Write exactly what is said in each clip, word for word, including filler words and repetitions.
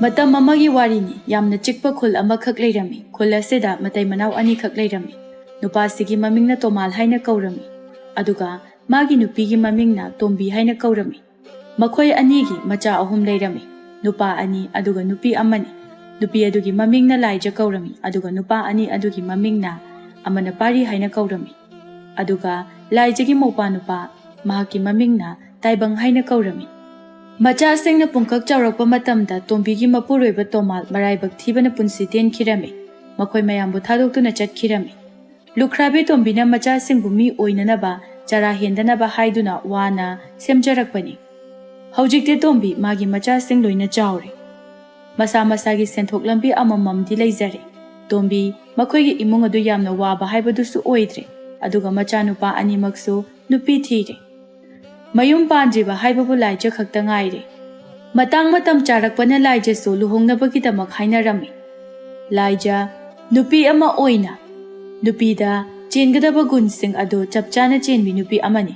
ꯃꯇꯝ ꯑꯃꯒꯤ ꯋꯥꯔꯤꯅꯤ꯫ ꯌꯥꯝꯅ ꯆꯤꯛꯄ ꯈꯨꯜ ꯑꯃꯈꯛ ꯂꯩꯔꯝꯃꯤ꯫ ꯈꯨꯜ ꯑꯁꯤꯗ ꯃꯇꯩ ꯃꯅꯥꯎ ꯑꯅꯤꯈꯛ ꯂꯩꯔꯝꯃꯤ꯫ ꯅꯨꯄꯥꯁꯤꯒꯤ ꯃꯃꯤꯡꯅ ꯇꯣꯃꯥꯜ ꯍꯥꯏꯅ ꯀꯧꯔꯝꯃꯤ, ꯑꯗꯨꯒ ꯃꯥꯒꯤ ꯅꯨꯄꯤꯒꯤ ꯃꯃꯤꯡꯅ ꯇꯣꯝꯕꯤ ꯍꯥꯏꯅ ꯀꯧꯔꯝꯃꯤ꯫ ꯃꯈꯣꯏ ꯑꯅꯤꯒꯤ ꯃꯆꯥ ꯑꯍꯨꯝ ꯂꯩꯔꯝꯃꯤ, ꯅꯨꯄꯥ ꯑꯅꯤ ꯑꯗꯨꯒ ꯅꯨꯄꯤ ꯑꯃꯅꯤ꯫ ꯅꯨꯄꯤ ꯑꯗꯨꯒꯤ ꯃꯃꯤꯡꯅ ꯂꯥꯏꯖ ꯀꯧꯔꯝꯃꯤ, ꯑꯗꯨꯒ ꯅꯨꯄꯥ ꯑꯅꯤ ꯑꯗꯨꯒꯤ ꯃꯃꯤꯡꯅ ꯑꯃꯅ ꯄꯥꯔꯤ ꯍꯥꯏꯅ ꯀꯧꯔꯝꯃꯤ, ꯑꯗꯨꯒ ꯂꯥꯏꯖꯒꯤ ꯃꯧꯄꯥ ꯅꯨꯄꯥ, ꯃꯍꯥꯛꯀꯤ ꯃꯃꯤꯡꯅ ꯇꯥꯏꯕꯪ ꯍꯥꯏꯅ ꯀꯧꯔꯝꯃꯤ꯫ ꯃꯆꯥꯁꯤꯡꯅ ꯄꯨꯡꯀꯛ ꯆꯥꯎꯔꯛꯄ ꯃꯇꯝꯗ ꯇꯣꯝꯕꯤꯒꯤ ꯃꯄꯨꯔꯣꯏꯕ ꯇꯣꯃꯥꯜ ꯃꯔꯥꯏꯕꯛ ꯊꯤꯕꯅ ꯄꯨꯟꯁꯤ ꯇꯦꯟꯈꯤꯔꯝꯃꯤ꯫ ꯃꯈꯣꯏ ꯃꯌꯥꯝꯕꯨ ꯊꯥꯗꯣꯛꯇꯨꯅ ꯆꯠꯈꯤꯔꯝꯃꯤ꯫ ꯂꯨꯈ꯭ꯔꯥꯕꯤ ꯇꯣꯝꯕꯤꯅ ꯃꯆꯥꯁꯤꯡꯕꯨ ꯃꯤ ꯑꯣꯏꯅꯅꯕ, ꯆꯔꯥ ꯍꯦꯟꯗꯅꯕ ꯍꯥꯏꯗꯨꯅ ꯋꯥꯅ ꯁꯦꯝꯖꯔꯛꯄꯅꯤ꯫ ꯍꯧꯖꯤꯛꯇꯤ ꯇꯣꯝꯕꯤ ꯃꯥꯒꯤ ꯃꯆꯥꯁꯤꯡ ꯂꯣꯏꯅ ꯆꯥꯎꯔꯦ꯫ ꯃꯁꯥ ꯃꯁꯥꯒꯤ ꯁꯦꯟꯊꯣꯛ ꯂꯝꯕꯤ ꯑꯃꯃꯝꯗꯤ ꯂꯩꯖꯔꯦ꯫ ꯇꯣꯝꯕꯤ ꯃꯈꯣꯏꯒꯤ ꯏꯃꯨꯡ ꯑꯗꯨ ꯌꯥꯝꯅ ꯋꯥꯕ ꯍꯥꯏꯕꯗꯨꯁꯨ ꯑꯣꯏꯗ꯭ꯔꯦ, ꯑꯗꯨꯒ ꯃꯆꯥꯅꯨꯄꯥ ꯑꯅꯤꯃꯛꯁꯨ ꯅꯨꯄꯤ ꯊꯤꯔꯦ꯫ ꯃꯌꯨꯝ ꯄꯥꯟꯗ꯭ꯔꯤꯕ ꯍꯥꯏꯕꯕꯨ ꯂꯥꯏꯖ ꯈꯛꯇ ꯉꯥꯏꯔꯦ꯫ ꯃꯇꯥꯡ ꯃꯇꯝ ꯆꯥꯔꯛꯄꯅ ꯂꯥꯏꯖꯁꯨ ꯂꯨꯍꯣꯡꯅꯕꯒꯤꯗꯃꯛ ꯍꯥꯏꯅꯔꯝꯃꯤ꯫ ꯂꯥꯏꯖ ꯅꯨꯄꯤ ꯑꯃ ꯑꯣꯏꯅ ꯅꯨꯄꯤꯗ ꯆꯦꯟꯒꯗꯕ ꯒꯨꯟꯁꯤꯡ ꯑꯗꯨ ꯆꯞ ꯆꯥꯅ ꯆꯦꯟꯕꯤ ꯅꯨꯄꯤ ꯑꯃꯅꯤ꯫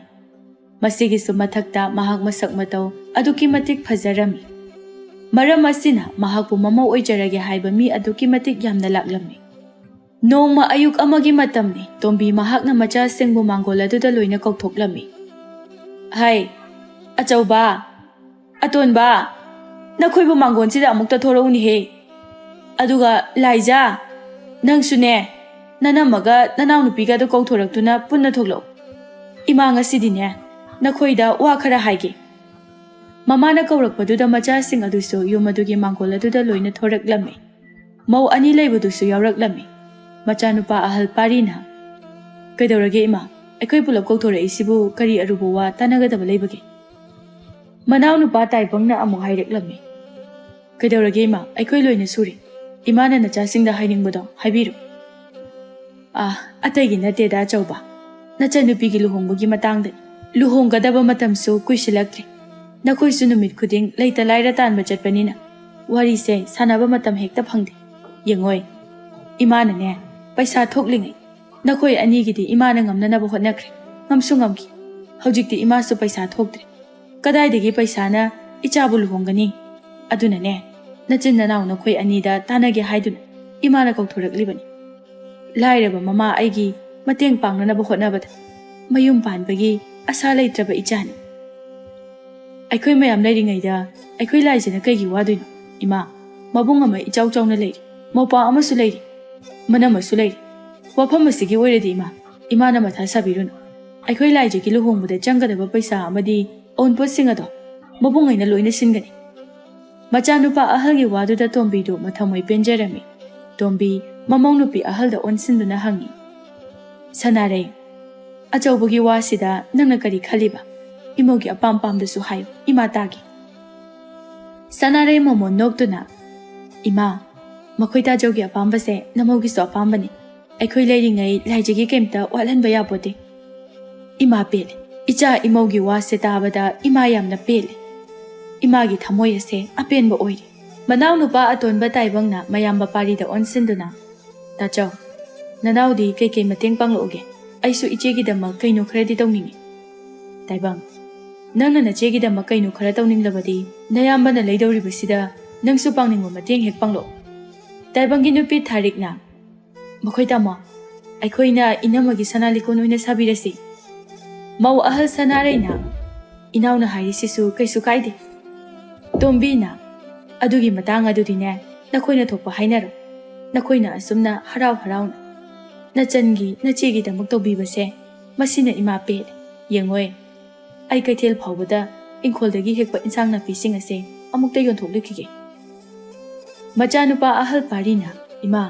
ꯃꯁꯤꯒꯤꯁꯨ ꯃꯊꯛꯇ ꯃꯍꯥꯛ ꯃꯁꯛ ꯃꯇꯧ ꯑꯗꯨꯛꯀꯤ ꯃꯇꯤꯛ ꯐꯖꯔꯝꯃꯤ꯫ ꯃꯔꯝ ꯑꯁꯤꯅ ꯃꯍꯥꯛꯄꯨ ꯃꯃꯧ ꯑꯣꯏꯖꯔꯒꯦ ꯍꯥꯏꯕ ꯃꯤ ꯑꯗꯨꯛꯀꯤ ꯃꯇꯤꯛ ꯌꯥꯝꯅ ꯂꯥꯛꯂꯝꯃꯤ꯫ ꯅꯣꯡꯃ ꯑꯌꯨꯛ ꯑꯃꯒꯤ ꯃꯇꯝꯅꯤ꯫ ꯇꯣꯝꯕꯤ ꯃꯍꯥꯛꯅ ꯃꯆꯥꯁꯤꯡꯕꯨ ꯃꯥꯡꯒꯣꯜ ꯑꯗꯨꯗ ꯂꯣꯏꯅ ꯀꯧꯊꯣꯛꯂꯝꯃꯤ꯫ "ꯍꯥꯏ, ꯑꯆꯧꯕ, ꯑꯇꯣꯟꯕ, ꯅꯈꯣꯏꯕꯨ ꯃꯥꯡꯒꯣꯟꯁꯤꯗ ꯑꯃꯨꯛꯇ ꯊꯣꯔꯛꯎꯅꯦꯍꯦ꯫ ꯑꯗꯨꯒ ꯂꯥꯏꯖꯥ, ꯅꯪꯁꯨꯅꯦ, ꯅꯅꯝꯃꯒ ꯅꯅꯥꯎꯅꯨꯄꯤꯒꯗꯣ ꯀꯧꯊꯣꯔꯛꯇꯨꯅ ꯄꯨꯟꯅ ꯊꯣꯛꯂꯛꯎ꯫ ꯏꯃꯥ ꯉꯁꯤꯗꯤꯅꯦ, ꯅꯈꯣꯏꯗ ꯋꯥ ꯈꯔ ꯍꯥꯏꯒꯦ꯫" ꯃꯃꯥꯅ ꯀꯧꯔꯛꯄꯗꯨꯗ ꯃꯆꯥꯁꯤꯡ ꯑꯗꯨꯁꯨ ꯌꯨꯝ ꯑꯗꯨꯒꯤ ꯃꯥꯡꯒꯣꯜ ꯑꯗꯨꯗ ꯂꯣꯏꯅ ꯊꯣꯔꯛꯂꯝꯃꯤ꯫ ꯃꯧ ꯑꯅꯤ ꯂꯩꯕꯗꯨꯁꯨ ꯌꯥꯎꯔꯛꯂꯝꯃꯤ꯫ ꯃꯆꯥꯅꯨꯄꯥ ꯑꯍꯜ ꯄꯥꯔꯤꯅ, "ꯀꯩꯗꯧꯔꯒꯦ ꯏꯃꯥ? ꯑꯩꯈꯣꯏ ꯄꯨꯂꯞ ꯀꯧꯊꯣꯔꯛꯏꯁꯤꯕꯨ ꯀꯔꯤ ꯑꯔꯨꯕ ꯋꯥ ꯇꯥꯟꯅꯒꯗꯕ ꯂꯩꯕꯒꯦ?" ꯃꯅꯥꯎꯅꯨꯄꯥ ꯇꯥꯏꯕꯪꯅ ꯑꯃꯨꯛ ꯍꯥꯏꯔꯛꯂꯝꯃꯤ꯫ "ꯀꯩꯗꯧꯔꯒꯦ ꯏꯃꯥ? ꯑꯩꯈꯣꯏ ꯂꯣꯏꯅ ꯁꯨꯔꯦ꯫ ꯏꯃꯥꯅ ꯅꯆꯥꯁꯤꯡꯗ ꯍꯥꯏꯅꯤꯡꯕꯗꯣ ꯍꯥꯏꯕꯤꯔꯣ꯫" "ꯑꯥ, ꯑꯇꯩꯒꯤ ꯅꯠꯇꯦꯗ ꯑꯆꯧꯕ꯫ ꯅꯆꯟꯅꯨꯄꯤꯒꯤ ꯂꯨꯍꯣꯡꯕꯒꯤ ꯃꯇꯥꯡꯗꯅꯤ꯫ ꯂꯨꯍꯣꯡꯒꯗꯕ ꯃꯇꯝꯁꯨ ꯀꯨꯏꯁꯤꯜꯂꯛꯇ꯭ꯔꯦ꯫ ꯅꯈꯣꯏꯁꯨ ꯅꯨꯃꯤꯠ ꯈꯨꯗꯤꯡ ꯂꯩꯇ ꯂꯥꯏꯔ ꯇꯥꯟꯕ ꯆꯠꯄꯅꯤꯅ ꯋꯥꯔꯤꯁꯦ ꯁꯥꯟꯅꯕ ꯃꯇꯝ ꯍꯦꯛꯇ ꯐꯪꯗꯦ꯫ ꯌꯦꯡꯉꯣꯏ, ꯏꯃꯥꯅꯅꯦ, ꯄꯩꯁꯥ ꯊꯣꯛꯂꯤꯉꯩ ꯅꯈꯣꯏ ꯑꯅꯤꯒꯤꯗꯤ ꯏꯃꯥꯅ ꯉꯝꯅꯅꯕ ꯍꯣꯠꯅꯈ꯭ꯔꯦ꯫ ꯉꯝꯁꯨ ꯉꯝꯈꯤ꯫ ꯍꯧꯖꯤꯛꯇꯤ ꯏꯃꯥꯁꯨ ꯄꯩꯁꯥ ꯊꯣꯛꯇ꯭ꯔꯦ꯫ ꯀꯗꯥꯏꯗꯒꯤ ꯄꯩꯁꯥꯅ ꯏꯆꯥꯕꯨ ꯂꯨꯍꯣꯡꯒꯅꯤ? ꯑꯗꯨꯅꯅꯦ, ꯅꯆꯤꯟ ꯅꯅꯥꯎ ꯅꯈꯣꯏ ꯑꯅꯤꯗ ꯇꯥꯟꯅꯒꯦ ꯍꯥꯏꯗꯨꯅ ꯏꯃꯥꯅ ꯀꯧꯊꯣꯔꯛꯂꯤꯕꯅꯤ꯫ ꯂꯥꯏꯔꯕ ꯃꯃꯥ ꯑꯩꯒꯤ ꯃꯇꯦꯡ ꯄꯥꯡꯅꯅꯕ ꯍꯣꯠꯅꯕꯗ ꯃꯌꯨꯝ ꯄꯥꯟꯕꯒꯤ ꯑꯁꯥ ꯂꯩꯇ꯭ꯔꯕ ꯏꯆꯥꯅꯤ꯫ ꯑꯩꯈꯣꯏ ꯃꯌꯥꯝ ꯂꯩꯔꯤꯉꯩꯗ ꯑꯩꯈꯣꯏ ꯂꯥꯏꯖꯅ ꯀꯩꯒꯤ ꯋꯥꯗꯣꯏꯅꯣ? ꯏꯃꯥ, ꯃꯕꯨꯡ ꯑꯃ ꯏꯆꯥꯎ ꯆꯥꯎꯅ ꯂꯩꯔꯤ, ꯃꯧꯄ꯭ꯋꯥ ꯑꯃꯁꯨ ꯂꯩꯔꯤ, ꯃꯅꯝ ꯑꯃꯁꯨ ꯂꯩꯔꯤ, ꯋꯥꯐꯝ ꯑꯁꯤꯒꯤ ꯑꯣꯏꯔꯗꯤ ꯏꯃꯥ, ꯏꯃꯥꯅ ꯃꯊꯥ ꯁꯥꯕꯤꯔꯨꯅꯨ꯫ ꯑꯩꯈꯣꯏ ꯂꯥꯏꯖꯒꯤ ꯂꯨꯍꯣꯡꯕꯗ ꯆꯪꯒꯗꯕ ꯄꯩꯁꯥ ꯑꯃꯗꯤ ꯑꯎꯟꯄꯣꯠꯁꯤꯡ ꯑꯗꯣ ꯃꯕꯨꯡ ꯑꯩꯅ ꯂꯣꯏꯅ ꯁꯤꯟꯒꯅꯤ꯫ ꯃꯆꯥꯅꯨꯄꯥ ꯑꯍꯜꯒꯤ ꯋꯥꯗꯨꯗ ꯇꯣꯝꯕꯤꯗꯨ ꯃꯊꯃꯣꯏ ꯄꯦꯟꯖꯔꯝꯃꯤ꯫ ꯇꯣꯝꯕꯤ ꯃꯃꯧ ꯅꯨꯄꯤ ꯑꯍꯜꯗ ꯑꯣꯟꯁꯤꯟꯗꯨꯅ ꯍꯪꯉꯤ, "ꯁꯅꯥꯔꯩ, ꯑꯆꯧꯕꯒꯤ ꯋꯥꯁꯤꯗ ꯅꯪꯅ ꯀꯔꯤ ꯈꯜꯂꯤꯕ? ꯏꯃꯧꯒꯤ ꯑꯄꯥꯝ ꯄꯥꯝꯗꯁꯨ ꯍꯥꯏꯌꯨ, ꯏꯃꯥ ꯇꯥꯒꯦ꯫" ꯁꯅꯥꯔꯩ ꯃꯃꯣꯟ ꯅꯣꯛꯇꯨꯅ, "ꯏꯃꯥ, ꯃꯈꯣꯏ ꯇꯥꯖꯧꯒꯤ ꯑꯄꯥꯝꯕꯁꯦ ꯅꯃꯧꯒꯤꯁꯨ ꯑꯄꯥꯝꯕꯅꯤ꯫ ꯑꯩꯈꯣꯏ ꯂꯩꯔꯤꯉꯩ ꯂꯥꯏꯖꯒꯤ ꯀꯩꯝꯇ ꯋꯥꯠꯍꯟꯕ ꯌꯥꯄꯣꯠꯇꯦ꯫" ꯏꯃꯥ ꯄꯦꯜꯂꯦ꯫ ꯏꯆꯥ ꯏꯃꯧꯒꯤ ꯋꯥꯁꯦ ꯇꯥꯕꯗ ꯏꯃꯥ ꯌꯥꯝꯅ ꯄꯦꯜꯂꯦ꯫ ꯏꯃꯥꯒꯤ ꯊꯃꯣꯏ ꯑꯁꯦ ꯑꯄꯦꯟꯕ ꯑꯣꯏꯔꯦ꯫ ꯃꯅꯥꯎꯅꯨꯄꯥ ꯑꯇꯣꯟꯕ ꯇꯥꯏꯕꯪꯅ ꯃꯌꯥꯝꯕ ꯄꯥꯔꯤꯗ ꯑꯣꯟꯁꯤꯟꯗꯨꯅ, "ꯇꯥꯆꯧ, ꯅꯅꯥꯎꯗꯤ ꯀꯩꯀꯩ ꯃꯇꯦꯡ ꯄꯥꯡꯂꯛꯎꯒꯦ? ꯑꯩꯁꯨ ꯏꯆꯦꯒꯤꯗꯃꯛ ꯀꯩꯅꯣ ꯈꯔꯗꯤ ꯇꯧꯅꯤꯡꯉꯤ꯫" ꯇꯥꯏꯕꯪ, "ꯅꯪꯅ ꯅꯆꯦꯒꯤꯗꯃꯛ ꯀꯩꯅꯣ ꯈꯔ ꯇꯧꯅꯤꯡꯂꯕꯗꯤ ꯅꯌꯥꯝꯕꯅ ꯂꯩꯗꯧꯔꯤꯕꯁꯤꯗ ꯅꯪꯁꯨ ꯄꯥꯡꯅꯤꯡꯕ ꯃꯇꯦꯡ ꯍꯦꯛ ꯄꯥꯡꯂꯛꯑꯣ꯫" ꯇꯥꯏꯕꯪꯒꯤ ꯅꯨꯄꯤ ꯊꯥꯔꯤꯛꯅ, "ꯃꯈꯣꯏ ꯇꯥꯃꯣ, ꯑꯩꯈꯣꯏꯅ ꯏꯅꯝꯃꯒꯤ ꯁꯅꯥ ꯂꯤꯛꯀꯣꯟ ꯑꯣꯏꯅ ꯁꯥꯕꯤꯔꯁꯤ꯫" ꯃꯧ ꯑꯍꯜ ꯁꯅꯥꯔꯩꯅ, "ꯏꯅꯥꯎꯅ ꯍꯥꯏꯔꯤꯁꯤꯁꯨ ꯀꯩꯁꯨ ꯀꯥꯏꯗꯦ꯫" ꯇꯣꯝꯕꯤꯅ, "ꯑꯗꯨꯒꯤ ꯃꯇꯥꯡ ꯑꯗꯨꯗꯤꯅꯦ, ꯅꯈꯣꯏꯅ ꯊꯣꯛꯄ ꯍꯥꯏꯅꯔꯣ꯫ ꯅꯈꯣꯏꯅ ꯑꯁꯨꯝꯅ ꯍꯔꯥꯎ ꯍꯔꯥꯎꯅ ꯅꯆꯟꯒꯤ, ꯅꯆꯦꯒꯤꯗꯃꯛ ꯇꯧꯕꯤꯕꯁꯦ, ꯃꯁꯤꯅ ꯏꯃꯥ ꯄꯦꯜꯂꯦ꯫ ꯌꯦꯡꯉꯣꯏ, ꯑꯩ ꯀꯩꯊꯦꯜ ꯐꯥꯎꯕꯗ ꯏꯪꯈꯣꯜꯗꯒꯤ ꯍꯦꯛꯄ ꯏꯟꯁꯥꯡ ꯅꯥꯄꯤꯁꯤꯡ ꯑꯁꯦ ꯑꯃꯨꯛꯇ ꯌꯣꯟꯊꯣꯛꯂꯨꯈꯤꯒꯦ꯫" ꯃꯆꯥꯅꯨꯄꯥ ꯑꯍꯜ ꯄꯥꯔꯤꯅ, "ꯏꯃꯥ,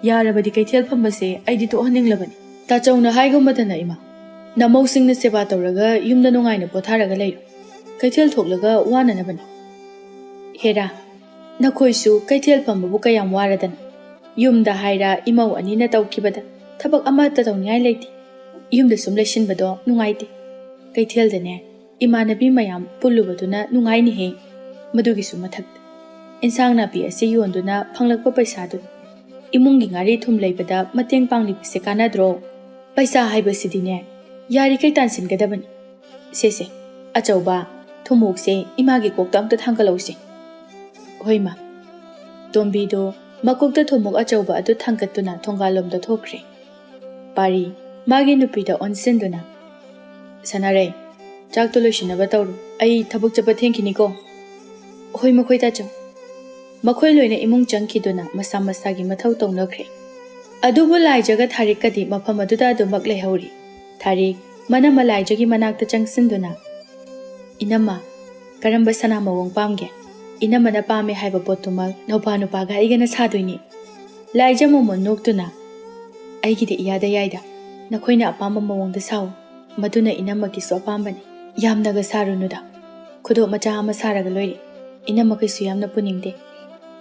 ꯌꯥꯔꯕꯗꯤ ꯀꯩꯊꯦꯜ ꯐꯝꯕꯁꯦ ꯑꯩꯗꯤ ꯇꯣꯛꯍꯟꯅꯤꯡꯂꯕꯅꯤ꯫" ꯇꯥꯆꯧꯅ ꯍꯥꯏꯒꯨꯝꯕꯗꯅ, "ꯏꯃꯥ, ꯅꯃꯧꯁꯤꯡꯅ ꯁꯦꯕꯥ ꯇꯧꯔꯒ ꯌꯨꯝꯗ ꯅꯨꯡꯉꯥꯏꯅ ꯄꯣꯊꯥꯔꯒ ꯂꯩꯔꯣ꯫ ꯀꯩꯊꯦꯜ ꯊꯣꯛꯂꯒ ꯋꯥꯅꯅꯕꯅꯤ꯫" ꯍꯦꯔꯥ, ꯅꯈꯣꯏꯁꯨ ꯀꯩꯊꯦꯜ ꯐꯝꯕꯕꯨ ꯀꯌꯥꯝ ꯋꯥꯔꯗꯅ꯫ ꯌꯨꯝꯗ ꯍꯥꯏꯔ ꯏꯃꯧ ꯑꯅꯤꯅ ꯇꯧꯈꯤꯕꯗ ꯊꯕꯛ ꯑꯃꯠꯇ ꯇꯧꯅꯤꯡꯉꯥꯏ ꯂꯩꯇꯦ꯫ ꯌꯨꯝꯗ ꯁꯨꯝ ꯂꯩꯁꯤꯟꯕꯗꯣ ꯅꯨꯡꯉꯥꯏꯇꯦ꯫ ꯀꯩꯊꯦꯜꯗꯅꯦ ꯏꯃꯥꯟꯅꯕꯤ ꯃꯌꯥꯝ ꯄꯨꯜꯂꯨꯕꯗꯨꯅ ꯅꯨꯡꯉꯥꯏꯅꯤꯍꯦ꯫ ꯃꯗꯨꯒꯤꯁꯨ ꯃꯊꯛꯇ ꯏꯟꯁꯥꯡ ꯅꯥꯄꯤ ꯑꯁꯤ ꯌꯣꯟꯗꯨꯅ ꯐꯪꯂꯛꯄ ꯄꯩꯁꯥꯗꯨꯅ ꯏꯃꯨꯡꯒꯤ ꯉꯥꯔꯤ ꯊꯨꯝ ꯂꯩꯕꯗ ꯃꯇꯦꯡ ꯄꯥꯡꯂꯤꯕꯁꯦ ꯀꯥꯟꯅꯗ꯭ꯔꯣ? ꯄꯩꯁꯥ ꯍꯥꯏꯕꯁꯤꯗꯤꯅꯦ, ꯌꯥꯔꯤꯈꯩ ꯇꯥꯟꯁꯤꯟꯒꯗꯕꯅꯤ꯫ ꯁꯦ ꯁꯦ, ꯑꯆꯧꯕ, ꯊꯨꯝꯃꯣꯛꯁꯦ ꯏꯃꯥꯒꯤ ꯀꯣꯛꯇ ꯑꯝꯇ ꯊꯥꯡꯒꯠꯂꯧꯁꯦ꯫ ꯍꯣꯏ ꯃꯥ, ꯇꯣꯝꯕꯤꯗꯨ ꯃꯀꯣꯛꯇ ꯊꯨꯝꯃꯣꯛ ꯑꯆꯧꯕ ꯑꯗꯨ ꯊꯥꯡꯒꯠꯇꯨꯅ ꯊꯣꯡꯒꯥꯜꯂꯣꯝꯗ ꯊꯣꯛꯈ꯭ꯔꯦ꯫ ꯄꯥꯔꯤ ꯃꯥꯒꯤ ꯅꯨꯄꯤꯗ ꯑꯣꯟꯁꯤꯟꯗꯨꯅ, "ꯁꯅꯥꯔꯩ, ꯆꯥꯛꯇꯨ ꯂꯣꯏꯁꯤꯟꯅꯕ ꯇꯧꯔꯨ, ꯑꯩ ꯊꯕꯛ ꯆꯠꯄ ꯊꯦꯡꯈꯤꯅꯤꯀꯣ꯫" "ꯍꯣꯏ, ꯃꯈꯣꯏ ꯇꯥꯆꯧ꯫" ꯃꯈꯣꯏ ꯂꯣꯏꯅ ꯏꯃꯨꯡ ꯆꯪꯈꯤꯗꯨꯅ ꯃꯁꯥ ꯃꯁꯥꯒꯤ ꯃꯊꯧ ꯇꯧꯅꯈ꯭ꯔꯦ꯫ ꯑꯗꯨꯕꯨ ꯂꯥꯏꯖꯒ ꯊꯥꯔꯤꯛꯀꯗꯤ ꯃꯐꯝ ꯑꯗꯨꯗ ꯑꯗꯨꯃꯛ ꯂꯩꯍꯧꯔꯤ꯫ ꯊꯥꯔꯤꯛ ꯃꯅꯝꯃ ꯂꯥꯏꯖꯒꯤ ꯃꯅꯥꯛꯇ ꯆꯪꯁꯤꯟꯗꯨꯅ, "ꯏꯅꯝꯃ, ꯀꯔꯝꯕ ꯁꯅꯥ ꯃꯑꯣꯡ ꯄꯥꯝꯒꯦ? ꯏꯅꯝꯃꯅ ꯄꯥꯝꯃꯦ ꯍꯥꯏꯕ ꯄꯣꯠꯇꯨꯃꯛ ꯅꯧꯄꯥ ꯅꯨꯄꯥꯒ ꯑꯩꯒꯅ ꯁꯥꯗꯣꯏꯅꯤ꯫" ꯂꯥꯏꯖ ꯃꯣꯃꯣꯟ ꯅꯣꯛꯇꯨꯅ, "ꯑꯩꯒꯤꯗꯤ ꯏꯌꯥꯗ ꯌꯥꯏꯗ, ꯅꯈꯣꯏꯅ ꯑꯄꯥꯝꯕ ꯃꯑꯣꯡꯗ ꯁꯥꯎ, ꯃꯗꯨꯅ ꯏꯅꯝꯃꯒꯤꯁꯨ ꯑꯄꯥꯝꯕꯅꯤ꯫ ꯌꯥꯝꯅꯒ ꯁꯥꯔꯨꯅꯨꯗ, ꯈꯨꯗꯣꯞ ꯃꯆꯥ ꯑꯃ ꯁꯥꯔꯒ ꯂꯣꯏꯔꯦ꯫ ꯏꯅꯝꯃ ꯀꯩꯁꯨ ꯌꯥꯝꯅ ꯄꯨꯅꯤꯡꯗꯦ꯫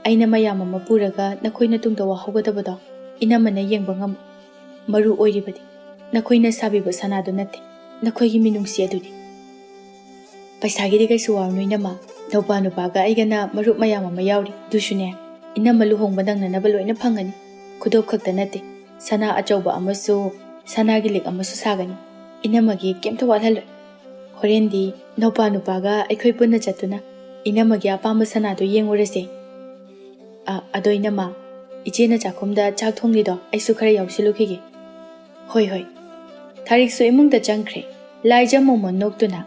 ꯑꯩꯅ ꯃꯌꯥꯝ ꯑꯃ ꯄꯨꯔꯒ ꯅꯈꯣꯏꯅ ꯇꯨꯡꯗ ꯋꯥꯍꯧꯒꯗꯕꯗꯣ ꯏꯅꯝꯃꯅ ꯌꯦꯡꯕ ꯉꯝꯃꯣꯏ꯫ ꯃꯔꯨ ꯑꯣꯏꯔꯤꯕꯗꯤ ꯅꯈꯣꯏꯅ ꯁꯥꯕꯤꯕ ꯁꯅꯥꯗꯨ ꯅꯠꯇꯦ, ꯅꯈꯣꯏꯒꯤ ꯃꯤꯅꯨꯡꯁꯤ ꯑꯗꯨꯅꯤ꯫" "ꯄꯩꯁꯥꯒꯤꯗꯤ ꯀꯩꯁꯨ ꯋꯥꯔꯨꯅꯨ ꯏꯅꯝꯃ, ꯅꯧꯄꯥ ꯅꯨꯄꯥꯒ ꯑꯩꯒꯅ ꯃꯔꯨꯞ ꯃꯌꯥꯝ ꯑꯃ ꯌꯥꯎꯔꯤ꯫ ꯑꯗꯨꯁꯨꯅꯦ, ꯏꯅꯝꯃ ꯂꯨꯍꯣꯡꯕ ꯅꯪꯅꯅꯕ ꯂꯣꯏꯅ ꯐꯪꯒꯅꯤ꯫ ꯈꯨꯗꯣꯞ ꯈꯛꯇ ꯅꯠꯇꯦ, ꯁꯅꯥ ꯑꯆꯧꯕ ꯑꯃꯁꯨ, ꯁꯅꯥꯒꯤ ꯂꯤꯛ ꯑꯃꯁꯨ ꯁꯥꯒꯅꯤ꯫ ꯏꯅꯝꯃꯒꯤ ꯀꯩꯝꯇ ꯋꯥꯠꯍꯜꯂꯣꯏ꯫ ꯍꯣꯔꯦꯟꯗꯤ ꯅꯧꯄꯥ ꯅꯨꯄꯥꯒ ꯑꯩꯈꯣꯏ ꯄꯨꯟꯅ ꯆꯠꯇꯨꯅ ꯏꯅꯝꯃꯒꯤ ꯑꯄꯥꯝꯕ ꯁꯅꯥꯗꯨ ꯌꯦꯡꯉꯨꯔꯁꯦ꯫ ꯑ, ꯑꯗꯣ ꯏꯅꯝꯃ, ꯏꯆꯦꯅ ꯆꯥꯛꯈꯨꯝꯗ ꯆꯥꯛ ꯊꯣꯡꯂꯤꯗꯣ ꯑꯩꯁꯨ ꯈꯔ ꯌꯥꯎꯁꯤꯜꯂꯨꯈꯤꯒꯦ꯫" "ꯍꯣꯏ, ꯍꯣꯏ꯫" ꯊꯥꯔꯤꯛꯁꯨ ꯏꯃꯨꯡꯗ ꯆꯪꯈ꯭ꯔꯦ꯫ ꯂꯥꯏꯖ ꯃꯣꯃꯣꯟ ꯅꯣꯛꯇꯨꯅ,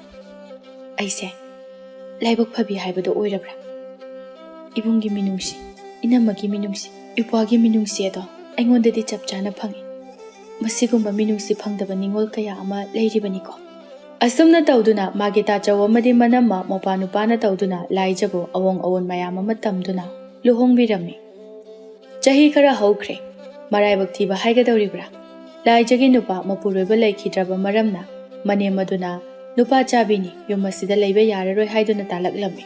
"ꯑꯩꯁꯦ ꯂꯥꯏꯕꯛ ꯐꯕꯤ ꯍꯥꯏꯕꯗꯣ ꯑꯣꯏꯔꯕ꯭ꯔꯥ? ꯏꯕꯨꯡꯒꯤ ꯃꯤꯅꯨꯡꯁꯤ, ꯏꯅꯝꯃꯒꯤ ꯃꯤꯅꯨꯡꯁꯤ, ꯏꯄ꯭ꯋꯥꯒꯤ ꯃꯤꯅꯨꯡꯁꯤ ꯑꯗꯣ ꯑꯩꯉꯣꯟꯗꯗꯤ ꯆꯞ ꯆꯥꯅ ꯐꯪꯉꯤ꯫ ꯃꯁꯤꯒꯨꯝꯕ ꯃꯤꯅꯨꯡꯁꯤ ꯐꯪꯗꯕ ꯅꯤꯉꯣꯜ ꯀꯌꯥ ꯑꯃ ꯂꯩꯔꯤꯕꯅꯤꯀꯣ꯫" ꯑꯁꯨꯝꯅ ꯇꯧꯗꯨꯅ ꯃꯥꯒꯤ ꯇꯥꯆꯧ ꯑꯃꯗꯤ ꯃꯅꯝꯃ ꯃꯧꯄꯥ ꯅꯨꯄꯥꯅ ꯇꯧꯗꯨꯅ ꯂꯥꯏꯖꯕꯨ ꯑꯑꯣꯟ ꯑꯑꯣꯟ ꯃꯌꯥꯝ ꯑꯃ ꯇꯝꯗꯨꯅ ꯂꯨꯍꯣꯡꯕꯤꯔꯝꯃꯤ꯫ ꯆꯍꯤ ꯈꯔ ꯍꯧꯈ꯭ꯔꯦ꯫ ꯃꯔꯥꯏꯕꯛ ꯊꯤꯕ ꯍꯥꯏꯒꯗꯧꯔꯤꯕ꯭ꯔꯥ? ꯂꯥꯏꯖꯒꯤ ꯅꯨꯄꯥ ꯃꯄꯨꯔꯣꯏꯕ ꯂꯩꯈꯤꯗ꯭ꯔꯕ ꯃꯔꯝꯅ ꯃꯅꯦꯝ ꯑꯗꯨꯅ ꯅꯨꯄꯥ ꯆꯥꯕꯤꯅꯤ, ꯌꯨꯝ ꯑꯁꯤꯗ ꯂꯩꯕ ꯌꯥꯔꯔꯣꯏ ꯍꯥꯏꯗꯨꯅ ꯇꯥꯂꯛꯂꯝꯃꯤ꯫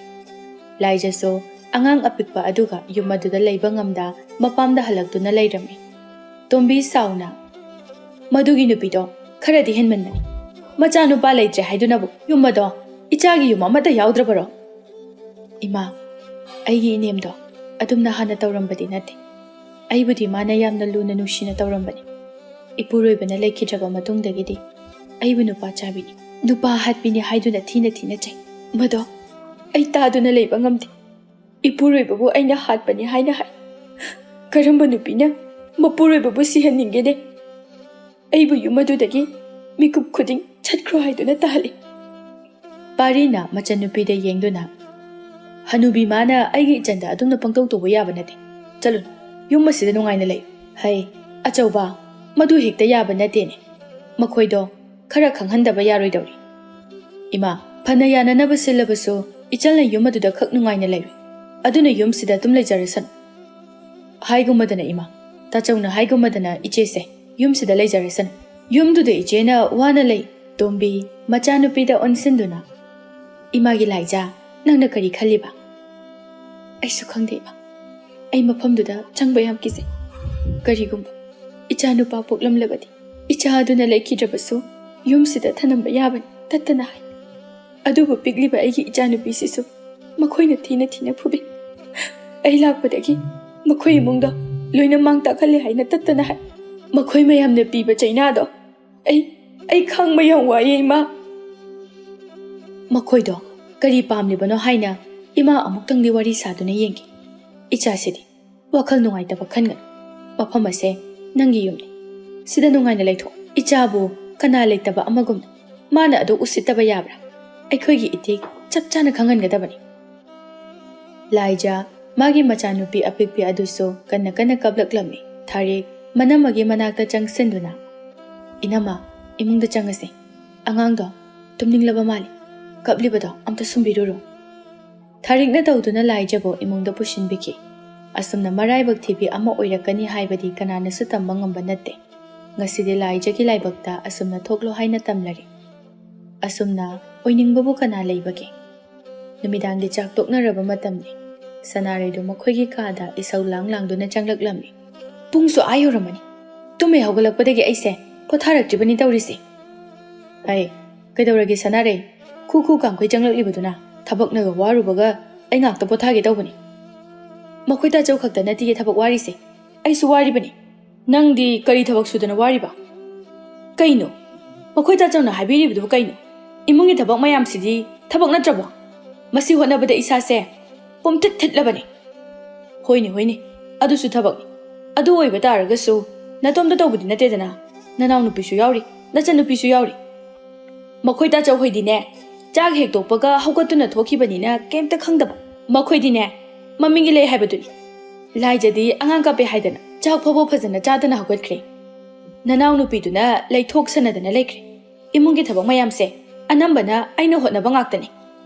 ꯂꯥꯏꯖꯁꯨ ꯑꯉꯥꯡ ꯑꯄꯤꯛꯄ ꯑꯗꯨꯒ ꯌꯨꯝ ꯑꯗꯨꯗ ꯂꯩꯕ ꯉꯝꯗ ꯃꯄꯥꯝꯗ ꯍꯜꯂꯛꯇꯨꯅ ꯂꯩꯔꯝꯃꯤ꯫ ꯇꯣꯝꯕꯤ ꯁꯥꯎꯅ, "ꯃꯗꯨꯒꯤ ꯅꯨꯄꯤꯗꯣ ꯈꯔꯗꯤ ꯍꯦꯟꯃꯟꯕꯅꯤ꯫ ꯃꯆꯥꯅꯨꯄꯥ ꯂꯩꯇ꯭ꯔꯦ ꯍꯥꯏꯗꯨꯅꯕꯨ ꯌꯨꯝ ꯑꯗꯣ ꯏꯆꯥꯒꯤ ꯌꯨꯝ ꯑꯃꯠꯇ ꯌꯥꯎꯗ꯭ꯔꯕꯔꯣ?" "ꯏꯃꯥ, ꯑꯩꯒꯤ ꯏꯅꯦꯝꯗꯣ ꯑꯗꯨꯝꯅ ꯍꯥꯟꯅ ꯇꯧꯔꯝꯕꯗꯤ ꯅꯠꯇꯦ꯫ ꯑꯩꯕꯨꯗꯤ ꯃꯥꯅ ꯌꯥꯝꯅ ꯂꯨꯅ ꯅꯨꯡꯁꯤꯅ ꯇꯧꯔꯝꯕꯅꯤ꯫ ꯏꯄꯨꯔꯣꯏꯕꯅ ꯂꯩꯈꯤꯗ꯭ꯔꯕ ꯃꯇꯨꯡꯗꯒꯤꯗꯤ ꯑꯩꯕꯨ ꯅꯨꯄꯥ ꯆꯥꯕꯤꯅꯤ, ꯅꯨꯄꯥ ꯍꯥꯠꯄꯤꯅꯤ ꯍꯥꯏꯗꯨꯅ ꯊꯤꯅ ꯊꯤꯅ ꯆꯩ꯫ ꯃꯗꯣ ꯑꯩ ꯇꯥꯗꯨꯅ ꯂꯩꯕ ꯉꯝꯗꯦ꯫" ꯏꯄꯨꯔꯣꯏꯕꯕꯨ ꯑꯩꯅ ꯍꯥꯠꯄꯅꯤ ꯍꯥꯏꯅ ꯍꯥꯏ꯫ ꯀꯔꯝꯕ ꯅꯨꯄꯤꯅ ꯃꯄꯨꯔꯣꯏꯕꯕꯨ ꯁꯤꯍꯟꯅꯤꯡꯒꯦꯅꯦ? ꯑꯩꯕꯨ ꯌꯨꯝ ꯑꯗꯨꯗꯒꯤ ꯃꯤꯀꯨꯞ ꯈꯨꯗꯤꯡ ꯆꯠꯈ꯭ꯔꯣ ꯍꯥꯏꯗꯨꯅ ꯇꯥꯍꯜꯂꯤ꯫ ꯄꯥꯔꯤꯅ ꯃꯆꯟꯅꯨꯄꯤꯗ ꯌꯦꯡꯗꯨꯅ, "ꯍꯅꯨꯕꯤ ꯃꯥꯅ ꯑꯩꯒꯤ ꯏꯆꯟꯗ ꯑꯗꯨꯝꯅ ꯄꯪꯇꯧ ꯇꯧꯕ ꯌꯥꯕ ꯅꯠꯇꯦ꯫ ꯆꯠꯂꯨ, ꯌꯨꯝ ꯑꯁꯤꯗ ꯅꯨꯡꯉꯥꯏꯅ ꯂꯩꯌꯨ꯫ ꯍꯩ, ꯑꯆꯧꯕ, ꯃꯗꯨ ꯍꯦꯛꯇ ꯌꯥꯕ ꯅꯠꯇꯦꯅꯦ꯫ ꯃꯈꯣꯏꯗꯣ ꯈꯔ ꯈꯪꯍꯟꯗꯕ ꯌꯥꯔꯣꯏꯗꯧꯔꯤ꯫ ꯏꯃꯥ, ꯐꯅ ꯌꯥꯅꯅꯕ ꯁꯤꯜꯂꯕꯁꯨ ꯏꯆꯜꯅ ꯌꯨꯝ ꯑꯗꯨꯗ ꯈꯛ ꯅꯨꯡꯉꯥꯏꯅ ꯂꯩꯔꯣꯏ꯫ ꯑꯗꯨꯅ ꯌꯨꯝꯁꯤꯗ ꯑꯗꯨꯝ ꯂꯩꯖꯔꯁꯅꯨ꯫" ꯍꯥꯏꯒꯨꯝꯕꯗꯅ ꯏꯃꯥ, ꯇꯥꯆꯧꯅ ꯍꯥꯏꯒꯨꯝꯕꯗꯅ ꯏꯆꯦꯁꯦ ꯌꯨꯝꯁꯤꯗ ꯂꯩꯖꯔꯁꯅꯨ꯫ ꯌꯨꯝꯗꯨꯗ ꯏꯆꯦꯅ ꯋꯥꯅ ꯂꯩ꯫ ꯇꯣꯝꯕꯤ, ꯃꯆꯥꯅꯨꯄꯤꯗ ꯑꯣꯟꯁꯤꯟꯗꯨꯅ, "ꯏꯃꯥꯒꯤ ꯂꯥꯏꯖꯥ, ꯅꯪꯅ ꯀꯔꯤ ꯈꯜꯂꯤꯕ?" "ꯑꯩꯁꯨ ꯈꯪꯗꯦ ꯏꯃꯥ꯫ ꯑꯩ ꯃꯐꯝꯗꯨꯗ ꯆꯪꯕ ꯌꯥꯝ ꯀꯤꯖꯩ꯫ ꯀꯔꯤꯒꯨꯝꯕ ꯏꯆꯥ ꯅꯨꯄꯥ ꯄꯣꯛꯂꯝꯂꯕꯗꯤ, ꯏꯆꯥ ꯑꯗꯨꯅ ꯂꯩꯈꯤꯗ꯭ꯔꯕꯁꯨ ꯌꯨꯝꯁꯤꯗ ꯊꯅꯝꯕ ꯌꯥꯕꯅꯤ ꯇꯠꯇꯅ ꯍꯥꯏ꯫ ꯑꯗꯨꯕꯨ ꯄꯤꯛꯂꯤꯕ ꯑꯩꯒꯤ ꯏꯆꯥꯅꯨꯄꯤꯁꯤꯁꯨ ꯃꯈꯣꯏꯅ ꯊꯤꯅ ꯊꯤꯅ ꯐꯨꯕꯤ꯫ ꯑꯩ ꯂꯥꯛꯄꯗꯒꯤ ꯃꯈꯣꯏ ꯏꯃꯨꯡꯗꯣ ꯂꯣꯏꯅ ꯃꯥꯡ ꯇꯥꯛꯍꯜꯂꯦ ꯍꯥꯏꯅ ꯇꯠꯇꯅ ꯍꯥꯏ꯫ ꯃꯈꯣꯏ ꯃꯌꯥꯝꯅ ꯄꯤꯕ ꯆꯩꯅꯥꯗꯣ ꯑꯩ, ꯑꯩ ꯈꯥꯡꯕ ꯌꯥꯝ ꯋꯥꯏꯌꯦ, ꯏꯃꯥ꯫" ꯃꯈꯣꯏꯗꯣ ꯀꯔꯤ ꯄꯥꯝꯂꯤꯕꯅꯣ ꯍꯥꯏꯅ ꯏꯃꯥ ꯑꯃꯨꯛꯇꯪꯗꯤ ꯋꯥꯔꯤ ꯁꯥꯗꯨꯅ ꯌꯦꯡꯈꯤ꯫ "ꯏꯆꯥꯁꯤꯗꯤ ꯋꯥꯈꯜ ꯅꯨꯡꯉꯥꯏꯇꯕ ꯈꯟꯒꯅꯨ꯫ ꯃꯐꯝ ꯑꯁꯦ ꯅꯪꯒꯤ ꯌꯨꯝꯅꯤ꯫ ꯁꯤꯗ ꯅꯨꯡꯉꯥꯏꯅ ꯂꯩꯊꯣꯛ꯫ ꯏꯆꯥꯕꯨ ꯀꯅꯥ ꯂꯩꯇꯕ ꯑꯃꯒꯨꯝꯅ ꯃꯥꯅ ꯑꯗꯨ ꯎꯁꯤꯠꯇꯕ ꯌꯥꯕ꯭ꯔꯥ? ꯑꯩꯈꯣꯏꯒꯤ ꯏꯇꯤꯛ ꯆꯞ ꯆꯥꯅ ꯈꯪꯍꯟꯒꯗꯕꯅꯤ꯫" ꯂꯥꯏꯖꯥ ꯃꯥꯒꯤ ꯃꯆꯥꯅꯨꯄꯤ ꯑꯄꯤꯛꯄꯤ ꯑꯗꯨꯁꯨ ꯀꯟꯅ ꯀꯟꯅ ꯀꯞꯂꯛꯂꯝꯃꯤ꯫ ꯊꯥꯔꯤꯛ ꯃꯅꯝꯃꯒꯤ ꯃꯅꯥꯛꯇ ꯆꯪꯁꯤꯟꯗꯨꯅ, "ꯏꯅꯝꯃ, ꯏꯃꯨꯡꯗ ꯆꯪꯉꯁꯤ꯫ ꯑꯉꯥꯡꯗꯣ ꯇꯨꯝꯅꯤꯡꯂꯕ ꯃꯥꯜꯂꯤ꯫ ꯀꯞꯂꯤꯕꯗꯣ ꯑꯝꯇ ꯁꯨꯝꯕꯤꯔꯨꯔꯣ꯫" ꯊꯥꯔꯤꯛꯅ ꯇꯧꯗꯨꯅ ꯂꯥꯏꯖꯥꯕꯨ ꯏꯃꯨꯡꯗ ꯄꯨꯁꯤꯟꯕꯤꯈꯤ꯫ ꯑꯁꯨꯝꯅ ꯃꯔꯥꯏꯕꯛ ꯊꯤꯕꯤ ꯑꯃ ꯑꯣꯏꯔꯛꯀꯅꯤ ꯍꯥꯏꯕꯗꯤ ꯀꯅꯥꯅꯁꯨ ꯇꯝꯕ ꯉꯝꯕ ꯅꯠꯇꯦ꯫ ꯉꯁꯤꯗꯤ ꯂꯥꯏꯖꯥꯒꯤ ꯂꯥꯏꯕꯛꯇ ꯑꯁꯨꯝꯅ ꯊꯣꯛꯂꯣ ꯍꯥꯏꯅ ꯇꯝꯂꯔꯦ꯫ ꯑꯁꯨꯝꯅ ꯑꯣꯏꯅꯤꯡꯕꯕꯨ ꯀꯅꯥ ꯂꯩꯕꯒꯦ? ꯅꯨꯃꯤꯗꯥꯡꯒꯤ ꯆꯥꯛ ꯇꯣꯛꯅꯔꯕ ꯃꯇꯝꯅꯤ꯫ ꯁꯅꯥꯔꯩꯗꯨ ꯃꯈꯣꯏꯒꯤ ꯀꯥꯗ ꯏꯁꯧ ꯂꯥꯡ ꯂꯥꯡꯗꯨꯅ ꯆꯪꯂꯛꯂꯝꯃꯤ꯫ "ꯄꯨꯡꯁꯨ ꯑꯥ ꯌꯧꯔꯝꯃꯅꯤ꯫ ꯇꯨꯝꯃꯦ ꯍꯧꯒꯠꯂꯛꯄꯗꯒꯤ ꯑꯩꯁꯦ ꯄꯣꯊꯥꯔꯛꯇ꯭ꯔꯤꯕꯅꯤ ꯇꯧꯔꯤꯁꯦ꯫" "ꯑꯩ, ꯀꯩꯗꯧꯔꯒꯦ ꯁꯅꯥꯔꯩ? ꯈꯨ ꯈꯨ ꯀꯥꯝꯈꯩ ꯆꯪꯂꯛꯂꯤꯕꯗꯨꯅ? ꯊꯕꯛꯅꯒ ꯋꯥꯔꯨꯕꯒ ꯑꯩ ꯉꯥꯛꯇ ꯄꯣꯊꯥꯒꯦ ꯇꯧꯕꯅꯤ꯫" "ꯃꯈꯣꯏ ꯇꯥꯆꯧ ꯈꯛꯇ ꯅꯠꯇꯤꯌꯦ ꯊꯕꯛ ꯋꯥꯔꯤꯁꯦ, ꯑꯩꯁꯨ ꯋꯥꯔꯤꯕꯅꯤ꯫ ꯅꯪꯗꯤ ꯀꯔꯤ ꯊꯕꯛ ꯁꯨꯗꯅ ꯋꯥꯔꯤꯕ?" "ꯀꯩꯅꯣ? ꯃꯈꯣꯏ ꯇꯥꯆꯧꯅ ꯍꯥꯏꯕꯤꯔꯤꯕꯗꯨꯕꯨ ꯀꯩꯅꯣ? ꯏꯃꯨꯡꯒꯤ ꯊꯕꯛ ꯃꯌꯥꯝꯁꯤꯗꯤ ꯊꯕꯛ ꯅꯠꯇ꯭ꯔꯕꯣ? ꯃꯁꯤ ꯍꯣꯠꯅꯕꯗ ꯏꯁꯥꯁꯦ ꯄꯨꯝꯊꯤꯠ ꯊꯤꯠꯂꯕꯅꯤ꯫ ꯍꯣꯏꯅꯦ, ꯍꯣꯏꯅꯦ, ꯑꯗꯨꯁꯨ ꯊꯕꯛꯅꯤ꯫ ꯑꯗꯨ ꯑꯣꯏꯕ ꯇꯥꯔꯒꯁꯨ ꯅꯇꯣꯝꯇ ꯇꯧꯕꯗꯤ ꯅꯠꯇꯦꯗꯅ, ꯅꯅꯥꯎꯅꯨꯄꯤꯁꯨ ꯌꯥꯎꯔꯤ, ꯅꯆꯟꯅꯨꯄꯤꯁꯨ ꯌꯥꯎꯔꯤ꯫ ꯃꯈꯣꯏ ꯇꯥꯆꯧ ꯍꯣꯏꯗꯤꯅꯦ, ꯆꯥꯛ ꯍꯦꯛ ꯇꯣꯛꯄꯒ ꯍꯧꯒꯠꯇꯨꯅ ꯊꯣꯛꯈꯤꯕꯅꯤꯅ ꯀꯩꯝꯇ ꯈꯪꯗꯕ꯫ ꯃꯈꯣꯏꯗꯤꯅꯦ, ꯃꯃꯤꯡꯒꯤ ꯂꯩ ꯍꯥꯏꯕꯗꯨꯅꯤ꯫ ꯂꯥꯏꯖꯗꯤ ꯑꯉꯥꯡ ꯀꯞꯄꯦ ꯍꯥꯏꯗꯅ ꯆꯥꯛ ꯐꯥꯎꯕ ꯐꯖꯅ ꯆꯥꯗꯅ ꯍꯧꯒꯠꯈ꯭ꯔꯦ꯫ ꯅꯅꯥꯎꯅꯨꯄꯤꯗꯨꯅ ꯂꯩꯊꯣꯛ ꯁꯅꯗꯅ ꯂꯩꯈ꯭ꯔꯦ꯫ ꯏꯃꯨꯡꯒꯤ ꯊꯕꯛ ꯃꯌꯥꯝꯁꯦ ꯑꯅꯝꯕꯅ ꯑꯩꯅ ꯍꯣꯠꯅꯕ ꯉꯥꯛꯇꯅꯤ꯫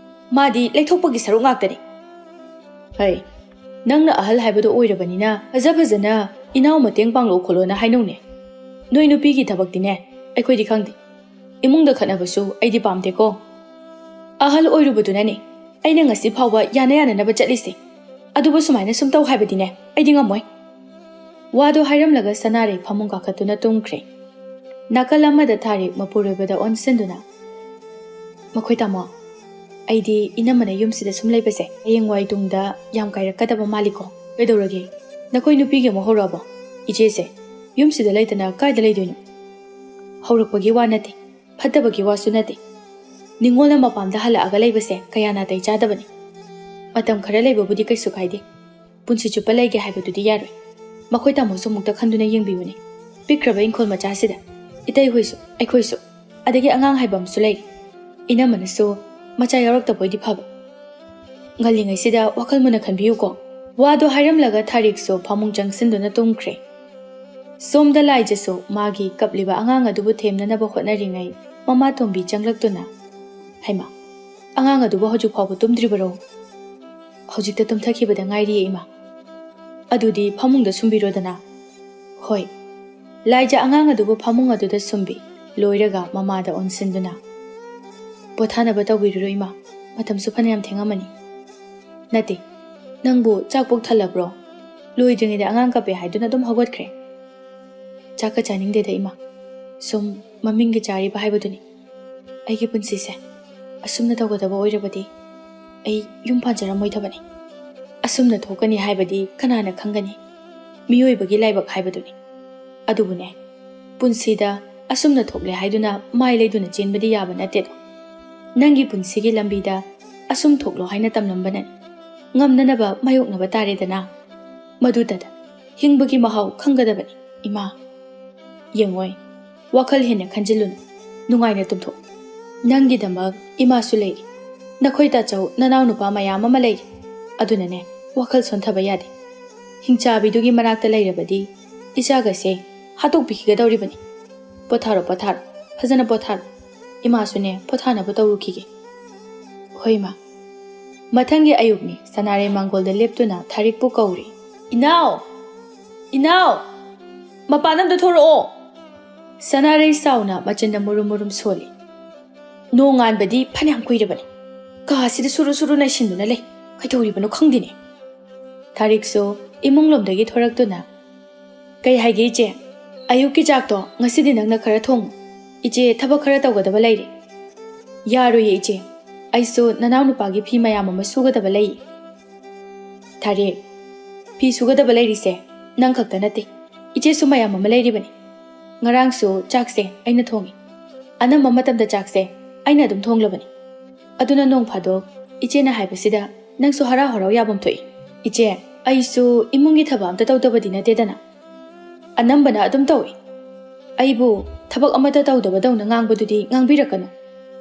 ꯃꯥꯗꯤ ꯂꯩꯊꯣꯛꯄꯒꯤ ꯁꯔꯨꯛ ꯉꯥꯛꯇꯅꯤ꯫ ꯍꯩ, ꯅꯪꯅ ꯑꯍꯜ ꯍꯥꯏꯕꯗꯣ ꯑꯣꯏꯔꯕꯅꯤꯅ ꯐꯖ ꯐꯖꯅ ꯏꯅꯥꯎ ꯃꯇꯦꯡ ꯄꯥꯡꯂꯛꯑꯣ ꯈꯣꯠꯂꯣꯅ ꯍꯥꯏꯅꯧꯅꯦ꯫ ꯅꯣꯏ ꯅꯨꯄꯤꯒꯤ ꯊꯕꯛꯇꯤꯅꯦ, ꯑꯩꯈꯣꯏꯗꯤ ꯈꯪꯗꯦ꯫ ꯏꯃꯨꯡꯗ ꯈꯠꯅꯕꯁꯨ ꯑꯩꯗꯤ ꯄꯥꯝꯗꯦꯀꯣ꯫ ꯑꯍꯜ ꯑꯣꯏꯔꯨꯕꯗꯨꯅꯅꯦ ꯑꯩꯅ ꯉꯁꯤ ꯐꯥꯎꯕ ꯌꯥꯅ ꯌꯥꯅꯅꯕ ꯆꯠꯂꯤꯁꯦ꯫ ꯑꯗꯨꯕꯨ ꯁꯨꯃꯥꯏꯅ ꯁꯨꯝ ꯇꯧ ꯍꯥꯏꯕꯗꯤꯅꯦ, ꯑꯩꯗꯤ ꯉꯝꯃꯣꯏ꯫ ꯋꯥꯗꯣ ꯍꯥꯏꯔꯝꯂꯒ ꯁꯅꯥꯔꯩ ꯐꯃꯨꯡ ꯀꯥꯈꯠꯇꯨꯅ ꯇꯨꯝꯈ꯭ꯔꯦ꯫ ꯅꯥꯀꯜ ꯑꯃꯗ ꯊꯥꯔꯤꯛ ꯃꯄꯨꯔꯣꯏꯕꯗ ꯑꯣꯟꯁꯤꯟꯗꯨꯅ, "ꯃꯈꯣꯏ ꯇꯥꯃꯣ, ꯑꯩꯗꯤ ꯏꯅꯝꯃꯅ ꯌꯨꯝꯁꯤꯗ ꯁꯨꯝ ꯂꯩꯕꯁꯦ ꯍꯌꯦꯡꯋꯥꯏ ꯇꯨꯡꯗ ꯌꯥꯝ ꯀꯥꯏꯔꯛꯀꯗꯕ ꯃꯥꯜꯂꯤꯀꯣ?" "ꯀꯩꯗꯧꯔꯒꯦ? ꯅꯈꯣꯏ ꯅꯨꯄꯤꯒꯤ ꯑꯃꯨꯛ ꯍꯧꯔꯛꯑꯕꯣ? ꯏꯆꯦꯁꯦ ꯌꯨꯝꯁꯤꯗ ꯂꯩꯇꯅ ꯀꯥꯏꯗ ꯂꯩꯗꯣꯏꯅꯣ?" "ꯍꯧꯔꯛꯄꯒꯤ ꯋꯥ ꯅꯠꯇꯦ, ꯐꯠꯇꯕꯒꯤ ꯋꯥꯁꯨ ꯅꯠꯇꯦ꯫ ꯅꯤꯉꯣꯜꯅ ꯃꯄꯥꯝꯗ ꯍꯜꯂꯛꯑꯒ ꯂꯩꯕꯁꯦ ꯀꯌꯥ ꯅꯥꯇꯩ ꯆꯥꯗꯕꯅꯤ꯫ ꯃꯇꯝ ꯈꯔ ꯂꯩꯕꯕꯨꯗꯤ ꯀꯩꯁꯨ ꯀꯥꯏꯗꯦ꯫ ꯄꯨꯟꯁꯤ ꯆꯨꯞꯄ ꯂꯩꯒꯦ ꯍꯥꯏꯕꯗꯨꯗꯤ ꯌꯥꯔꯣꯏ꯫ ꯃꯈꯣꯏ ꯇꯥꯃꯣꯁꯨ ꯑꯃꯨꯛꯇ ꯈꯟꯗꯨꯅ ꯌꯦꯡꯕꯤꯌꯨꯅꯦ꯫ ꯄꯤꯛꯈ꯭ꯔꯕ ꯏꯪꯈꯣꯜ ꯃꯆꯥꯁꯤꯗ ꯏꯇꯩ ꯍꯣꯏꯁꯨ, ꯑꯩꯈꯣꯏꯁꯨ, ꯑꯗꯒꯤ ꯑꯉꯥꯡ ꯍꯥꯏꯕ ꯑꯃꯁꯨ ꯂꯩꯔꯤ꯫ ꯏꯅꯝꯃꯅꯁꯨ ꯃꯆꯥ ꯌꯥꯎꯔꯛꯇꯕ ꯑꯣꯏꯗꯤ ꯐꯕ꯫" ꯉꯜꯂꯤꯉꯩꯁꯤꯗ ꯋꯥꯈꯜ ꯃꯨꯟꯅ ꯈꯟꯕꯤꯌꯨꯀꯣ꯫ ꯋꯥꯗꯣ ꯍꯥꯏꯔꯝꯂꯒ ꯊꯥꯔꯤꯛꯁꯨ ꯐꯃꯨꯡ ꯆꯪꯁꯤꯟꯗꯨꯅ ꯇꯨꯝꯈ꯭ꯔꯦ꯫ ꯁꯣꯝꯗ ꯂꯥꯏꯖꯁꯨ ꯃꯥꯒꯤ ꯀꯞꯂꯤꯕ ꯑꯉꯥꯡ ꯑꯗꯨꯕꯨ ꯊꯦꯝꯅꯅꯕ ꯍꯣꯠꯅꯔꯤꯉꯩ, ꯃꯃꯥ ꯇꯣꯝꯕꯤ ꯆꯪꯂꯛꯇꯨꯅ, "ꯍꯩꯃꯥ, ꯑꯉꯥꯡ ꯑꯗꯨꯕꯨ ꯍꯧꯖꯤꯛ ꯐꯥꯎꯕ ꯇꯨꯝꯗ꯭ꯔꯤꯕꯔꯣ?" "ꯍꯧꯖꯤꯛꯇ ꯇꯨꯝꯊꯈꯤꯕꯗ ꯉꯥꯏꯔꯤꯌꯦ, ꯏꯃꯥ꯫" "ꯑꯗꯨꯗꯤ ꯐꯃꯨꯡꯗ ꯁꯨꯝꯕꯤꯔꯣꯗꯅ꯫" "ꯍꯣꯏ꯫" ꯂꯥꯏꯖ ꯑꯉꯥꯡ ꯑꯗꯨꯕꯨ ꯐꯃꯨꯡ ꯑꯗꯨꯗ ꯁꯨꯝꯕꯤ꯫ ꯂꯣꯏꯔꯒ ꯃꯃꯥꯗ ꯑꯣꯟꯁꯤꯟꯗꯨꯅ, "ꯄꯣꯊꯥꯅꯕ ꯇꯧꯕꯤꯔꯨꯔꯣ, ꯏꯃꯥ꯫ ꯃꯇꯝꯁꯨ ꯐꯅꯌꯥꯝ ꯊꯦꯡꯉꯝꯃꯅꯤ꯫" "ꯅꯠꯇꯦ, ꯅꯪꯕꯨ ꯆꯥꯛ ꯄꯨꯛ ꯊꯜꯂꯕ꯭ꯔꯣ? ꯂꯣꯏꯗ꯭ꯔꯤꯉꯩꯗ ꯑꯉꯥꯡ ꯀꯞꯄꯦ ꯍꯥꯏꯗꯨꯅ ꯑꯗꯨꯝ ꯍꯧꯒꯠꯈ꯭ꯔꯦ꯫" "ꯆꯥꯛꯀ ꯆꯥꯅꯤꯡꯗꯦꯗ, ꯏꯃꯥ꯫ ꯁꯨꯝ ꯃꯃꯤꯡꯒꯤ ꯆꯥꯔꯤꯕ ꯍꯥꯏꯕꯗꯨꯅꯤ꯫ ꯑꯩꯒꯤ ꯄꯨꯟꯁꯤꯁꯦ ꯑꯁꯨꯝꯅ ꯇꯧꯒꯗꯕ ꯑꯣꯏꯔꯕꯗꯤ ꯑꯩ ꯌꯨꯝ ꯄꯥꯟꯖꯔꯝꯃꯣꯏꯗꯕꯅꯤ꯫ ꯑꯁꯨꯝꯅ ꯊꯣꯛꯀꯅꯤ ꯍꯥꯏꯕꯗꯤ ꯀꯅꯥꯅ ꯈꯪꯒꯅꯤ? ꯃꯤꯑꯣꯏꯕꯒꯤ ꯂꯥꯏꯕꯛ ꯍꯥꯏꯕꯗꯨꯅꯤ꯫ ꯑꯗꯨꯕꯨꯅꯦ, ꯄꯨꯟꯁꯤꯗ ꯑꯁꯨꯝꯅ ꯊꯣꯛꯂꯦ ꯍꯥꯏꯗꯨꯅ ꯃꯥꯏ ꯂꯩꯗꯨꯅ ꯆꯦꯟꯕꯗꯤ ꯌꯥꯕ ꯅꯠꯇꯦꯗꯣ꯫ ꯅꯪꯒꯤ ꯄꯨꯟꯁꯤꯒꯤ ꯂꯝꯕꯤꯗ ꯑꯁꯨꯝ ꯊꯣꯛꯂꯣ ꯍꯥꯏꯅ ꯇꯝꯂꯝꯕꯅꯅꯤ꯫ ꯉꯝꯅꯅꯕ ꯃꯥꯌꯣꯛꯅꯕ ꯇꯥꯔꯦꯗꯅ꯫ ꯃꯗꯨꯇꯗ ꯍꯤꯡꯕꯒꯤ ꯃꯍꯥꯎ ꯈꯪꯒꯗꯕꯅꯤ, ꯏꯃꯥ꯫ ꯌꯦꯡꯉꯣꯏ, ꯋꯥꯈꯜ ꯍꯦꯟꯅ ꯈꯟꯖꯤꯜꯂꯨꯅꯨ, ꯅꯨꯡꯉꯥꯏꯅ ꯇꯨꯝꯊꯣꯛ꯫ ꯅꯪꯒꯤꯗꯃꯛ ꯏꯃꯥꯁꯨ ꯂꯩꯔꯤ, ꯅꯈꯣꯏ ꯇꯥꯆꯧ ꯅꯅꯥꯎꯅꯨꯄꯥ ꯃꯌꯥꯝ ꯑꯃ ꯂꯩꯔꯤ꯫ ꯑꯗꯨꯅꯅꯦ, ꯋꯥꯈꯜ ꯁꯣꯟꯊꯕ ꯌꯥꯗꯦ꯫ ꯍꯤꯡꯆꯥꯕꯤꯗꯨꯒꯤ ꯃꯅꯥꯛꯇ ꯂꯩꯔꯕꯗꯤ ꯏꯆꯥꯒꯁꯦ ꯍꯥꯠꯇꯣꯛꯄꯤꯈꯤꯒꯗꯧꯔꯤꯕꯅꯤ꯫ ꯄꯣꯊꯥꯔꯣ, ꯄꯣꯊꯥꯔꯣ, ꯐꯖꯅ ꯄꯣꯊꯥꯔꯣ꯫ ꯏꯃꯥꯁꯨꯅꯦ, ꯄꯣꯊꯥꯅꯕ ꯇꯧꯔꯨꯈꯤꯒꯦ꯫ ꯍꯣꯏ, ꯏꯃꯥ꯫ ꯃꯊꯪꯒꯤ ꯑꯌꯨꯛꯅꯤ, ꯁꯅꯥꯔꯩ ꯃꯥꯡꯒꯣꯜꯗ ꯂꯦꯞꯇꯨꯅ ꯊꯥꯔꯤꯛꯄꯨ ꯀꯧꯔꯤ꯫ "ꯏꯅꯥꯎ! ꯏꯅꯥꯎ! ꯃꯄꯥꯟ ꯑꯝꯗ ꯊꯣꯔꯛꯑꯣ!" ꯁꯅꯥꯔꯩ ꯁꯥꯎꯅ ꯃꯆꯤꯟꯗ ꯃꯨꯔꯨꯝ ꯃꯨꯔꯨꯝ ꯁꯣꯜꯂꯤ꯫ ꯅꯣꯡ ꯉꯥꯟꯕꯗꯤ ꯐꯅꯌꯥꯝ ꯀꯨꯏꯔꯕꯅꯤ꯫ ꯀꯥꯁꯤꯗ ꯁꯨꯔꯨ ꯁꯨꯔꯨ ꯅꯩꯁꯤꯟꯗꯨꯅ ꯂꯩ꯫ ꯀꯩꯗꯧꯔꯤꯕꯅꯣ ꯈꯪꯗꯦꯅꯦ꯫ ꯊꯥꯔꯤꯛꯁꯨ ꯏꯃꯨꯡꯂꯣꯝꯗꯒꯤ ꯊꯣꯔꯛꯇꯨꯅ, "ꯀꯩ ꯍꯥꯏꯒꯦ ꯏꯆꯦ? ꯑꯌꯨꯛꯀꯤ ꯆꯥꯛꯇꯣ ꯉꯁꯤꯗꯤ ꯅꯪꯅ ꯈꯔ ꯊꯣꯡꯉꯨ꯫ ꯏꯆꯦ ꯊꯕꯛ ꯈꯔ ꯇꯧꯒꯗꯕ ꯂꯩꯔꯦ꯫" "ꯌꯥꯔꯣꯏꯌꯦ ꯏꯆꯦ, ꯑꯩꯁꯨ ꯅꯅꯥꯎꯅꯨꯄꯥꯒꯤ ꯐꯤ ꯃꯌꯥꯝ ꯑꯃ ꯁꯨꯒꯗꯕ ꯂꯩ꯫" "ꯊꯥꯔꯤꯛ, ꯐꯤ ꯁꯨꯒꯗꯕ ꯂꯩꯔꯤꯁꯦ ꯅꯪ ꯈꯛꯇ ꯅꯠꯇꯦ, ꯏꯆꯦꯁꯨ ꯃꯌꯥꯝ ꯑꯃ ꯂꯩꯔꯤꯕꯅꯤ꯫ ꯉꯔꯥꯡꯁꯨ ꯆꯥꯛꯁꯦ ꯑꯩꯅ ꯊꯣꯡꯉꯤ꯫ ꯑꯅꯝꯕ ꯃꯇꯝꯗ ꯆꯥꯛꯁꯦ ꯑꯩꯅ ꯑꯗꯨꯝ ꯊꯣꯡꯂꯕꯅꯤ꯫ ꯑꯗꯨꯅ ꯅꯣꯡ ꯐꯥꯗꯣꯛ ꯏꯆꯦꯅ ꯍꯥꯏꯕꯁꯤꯗ ꯅꯪꯁꯨ ꯍꯔꯥꯎ ꯍꯔꯥꯎ ꯌꯥꯐꯝ ꯊꯣꯛꯏ꯫ ꯏꯆꯦ, ꯑꯩꯁꯨ ꯏꯃꯨꯡꯒꯤ ꯊꯕꯛ ꯑꯝꯇ ꯇꯧꯗꯕꯗꯤ ꯅꯠꯇꯦꯗꯅ꯫ ꯑꯅꯝꯕꯅ ꯑꯗꯨꯝ ꯇꯧꯏ꯫ ꯑꯩꯕꯨ ꯊꯕꯛ ꯑꯃꯠꯇ ꯇꯧꯗꯕꯗꯧꯅ ꯉꯥꯡꯕꯗꯨꯗꯤ ꯉꯥꯡꯕꯤꯔꯛꯀꯅꯨ꯫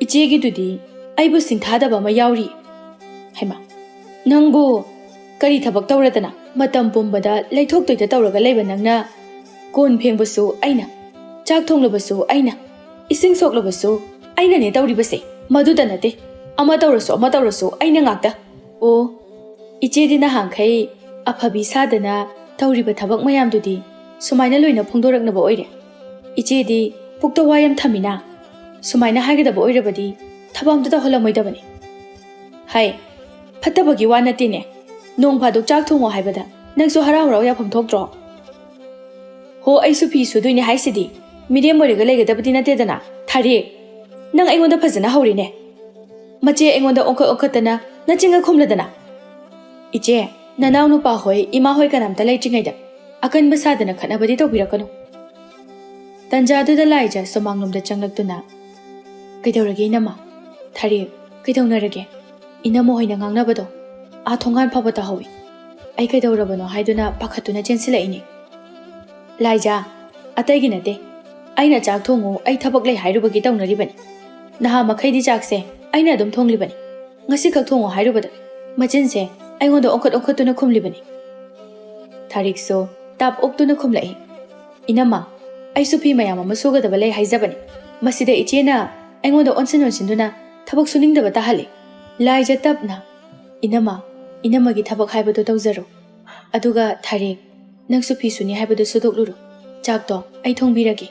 ꯏꯆꯦꯒꯤꯗꯨꯗꯤ ꯑꯩꯕꯨ ꯁꯤꯡꯊꯥꯗꯕ ꯑꯃ ꯌꯥꯎꯔꯤ꯫" "ꯍꯩꯃꯥ, ꯅꯪꯕꯨ ꯀꯔꯤ ꯊꯕꯛ ꯇꯧꯔꯗꯅ? ꯃꯇꯝ ꯄꯨꯝꯕꯗ ꯂꯩꯊꯣꯛꯇꯣꯏꯗ ꯇꯧꯔꯒ ꯂꯩꯕ ꯅꯪꯅ, ꯀꯣꯟ ꯐꯦꯡꯕꯁꯨ ꯑꯩꯅ, ꯆꯥꯛ ꯊꯣꯡꯂꯕꯁꯨ ꯑꯩꯅ, ꯏꯁꯤꯡ ꯁꯣꯛꯂꯕꯁꯨ ꯑꯩꯅꯅꯦ ꯇꯧꯔꯤꯕꯁꯦ꯫ ꯃꯗꯨꯇ ꯅꯠꯇꯦ, ꯑꯃ ꯇꯧꯔꯁꯨ ꯑꯃ ꯇꯧꯔꯁꯨ ꯑꯩꯅ ꯉꯥꯛꯇ꯫ ꯑꯣ, ꯏꯆꯦꯗꯤ ꯅꯍꯥꯟꯈꯩ ꯑꯐꯕꯤ ꯁꯥꯗꯅ ꯇꯧꯔꯤꯕ ꯊꯕꯛ ꯃꯌꯥꯝꯗꯨꯗꯤ ꯁꯨꯃꯥꯏꯅ ꯂꯣꯏꯅ ꯐꯣꯡꯗꯣꯔꯛꯅꯕ ꯑꯣꯏꯔꯦ꯫ ꯏꯆꯦꯗꯤ ꯄꯨꯛꯇ ꯋꯥ ꯌꯥꯝ ꯊꯝꯃꯤꯅ, ꯁꯨꯃꯥꯏꯅ ꯍꯥꯏꯒꯗꯕ ꯑꯣꯏꯔꯕꯗꯤ ꯊꯕꯛ ꯑꯝꯇ ꯇꯧꯍꯜꯂꯝꯃꯣꯏꯗꯕꯅꯤ꯫" "ꯍꯥꯏ, ꯐꯠꯇꯕꯒꯤ ꯋꯥ ꯅꯠꯇꯦꯅꯦ꯫ ꯅꯣꯡ ꯐꯥꯗꯣꯛ ꯆꯥꯛ ꯊꯣꯡꯉꯣ ꯍꯥꯏꯕꯗ ꯅꯪꯁꯨ ꯍꯔꯥꯎ ꯍꯔꯥꯎ ꯌꯥꯐꯝ ꯊꯣꯛꯇ꯭ꯔꯣ?" "ꯍꯣ, ꯑꯩꯁꯨ ꯐꯤ ꯁꯨꯗꯣꯏꯅꯦ ꯍꯥꯏꯁꯤꯗꯤ, ꯃꯤꯔꯦꯝ ꯑꯣꯏꯔꯒ ꯂꯩꯒꯗꯕꯗꯤ ꯅꯠꯇꯦꯗꯅ꯫ ꯊꯥꯔꯤꯛ, ꯅꯪ ꯑꯩꯉꯣꯟꯗ ꯐꯖꯅ ꯍꯧꯔꯤꯅꯦ꯫ ꯃꯆꯦ ꯑꯩꯉꯣꯟꯗ ꯑꯣꯟꯈꯠ ꯑꯣꯟꯈꯠꯇꯅ ꯅꯆꯤꯟꯒ ꯈꯨꯝꯂꯗꯅ꯫ ꯏꯆꯦ, ꯅꯅꯥꯎ ꯅꯨꯄꯥ ꯍꯣꯏ, ꯏꯃꯥ ꯍꯣꯏ ꯀꯅꯥꯝꯇ ꯂꯩꯇ꯭ꯔꯤꯉꯩꯗ ꯑꯀꯟꯕ ꯁꯥꯗꯅ ꯈꯠꯅꯕꯗꯤ ꯇꯧꯕꯤꯔꯛꯀꯅꯨ꯫" ꯇꯟꯖꯥꯗꯨꯗ ꯂꯥꯏꯖ ꯁꯨꯃꯥꯡꯂꯣꯝꯗ ꯆꯪꯂꯛꯇꯨꯅ, "ꯀꯩꯗꯧꯔꯒꯦ ꯏꯅꯝꯃ?" "ꯊꯥꯔꯤꯛ, ꯀꯩꯗꯧꯅꯔꯒꯦ? ꯏꯅꯝꯃ ꯍꯣꯏꯅ ꯉꯥꯡꯅꯕꯗꯣ?" ꯑꯥ ꯊꯣꯡꯒꯥꯟ ꯐꯥꯎꯕ ꯇꯥꯍꯧꯏ꯫ ꯑꯩ ꯀꯩꯗꯧꯔꯕꯅꯣ ꯍꯥꯏꯗꯨꯅ ꯄꯥꯈꯠꯇꯨꯅ ꯆꯦꯟꯁꯤꯜꯂꯛꯏꯅꯦ꯫ "ꯂꯥꯏꯖꯥ, ꯑꯇꯩꯒꯤ ꯅꯠꯇꯦ, ꯑꯩꯅ ꯆꯥꯛ ꯊꯣꯡꯉꯨ, ꯑꯩ ꯊꯕꯛ ꯂꯩ ꯍꯥꯏꯔꯨꯕꯒꯤ ꯇꯧꯅꯔꯤꯕꯅꯤ꯫ ꯅꯍꯥ ꯃꯈꯩꯗꯤ ꯆꯥꯛꯁꯦ ꯑꯩꯅ ꯑꯗꯨꯝ ꯊꯣꯡꯂꯤꯕꯅꯤ꯫ ꯉꯁꯤꯈꯛ ꯊꯣꯡꯉꯨ ꯍꯥꯏꯔꯨꯕꯗ ꯃꯆꯤꯟꯁꯦ ꯑꯩꯉꯣꯟꯗ ꯑꯣꯟꯈꯠ ꯑꯣꯟꯈꯠꯇꯨꯅ ꯈꯨꯝꯂꯤꯕꯅꯤ꯫" ꯊꯥꯔꯤꯛꯁꯨ ꯇꯥꯞ ꯑꯣꯛꯇꯨꯅ ꯈꯨꯝꯂꯛꯏ꯫ "ꯏꯅꯝꯃ, ꯑꯩꯁꯨ ꯐꯤ ꯃꯌꯥꯝ ꯑꯃ ꯁꯨꯒꯗꯕ ꯂꯩ ꯍꯥꯏꯖꯕꯅꯤ꯫ ꯃꯁꯤꯗ ꯏꯆꯦꯅ ꯑꯩꯉꯣꯟꯗ ꯑꯣꯟꯁꯤꯟ ꯑꯣꯟꯁꯤꯟꯗꯨꯅ ꯊꯕꯛ ꯁꯨꯅꯤꯡꯗꯕ ꯇꯥꯍꯜꯂꯤ꯫" ꯂꯥꯏꯖ ꯇꯞꯅ, "ꯏꯅꯝꯃ, ꯏꯅꯝꯃꯒꯤ ꯊꯕꯛ ꯍꯥꯏꯕꯗꯣ ꯇꯧꯖꯔꯣ꯫ ꯑꯗꯨꯒ ꯊꯥꯔꯤꯛ, ꯅꯪꯁꯨ ꯐꯤ ꯁꯨꯅꯤ ꯍꯥꯏꯕꯗꯨ ꯁꯨꯗꯣꯛꯂꯨꯔꯣ꯫ ꯆꯥꯛꯇꯣ ꯑꯩ ꯊꯣꯡꯕꯤꯔꯒꯦ꯫"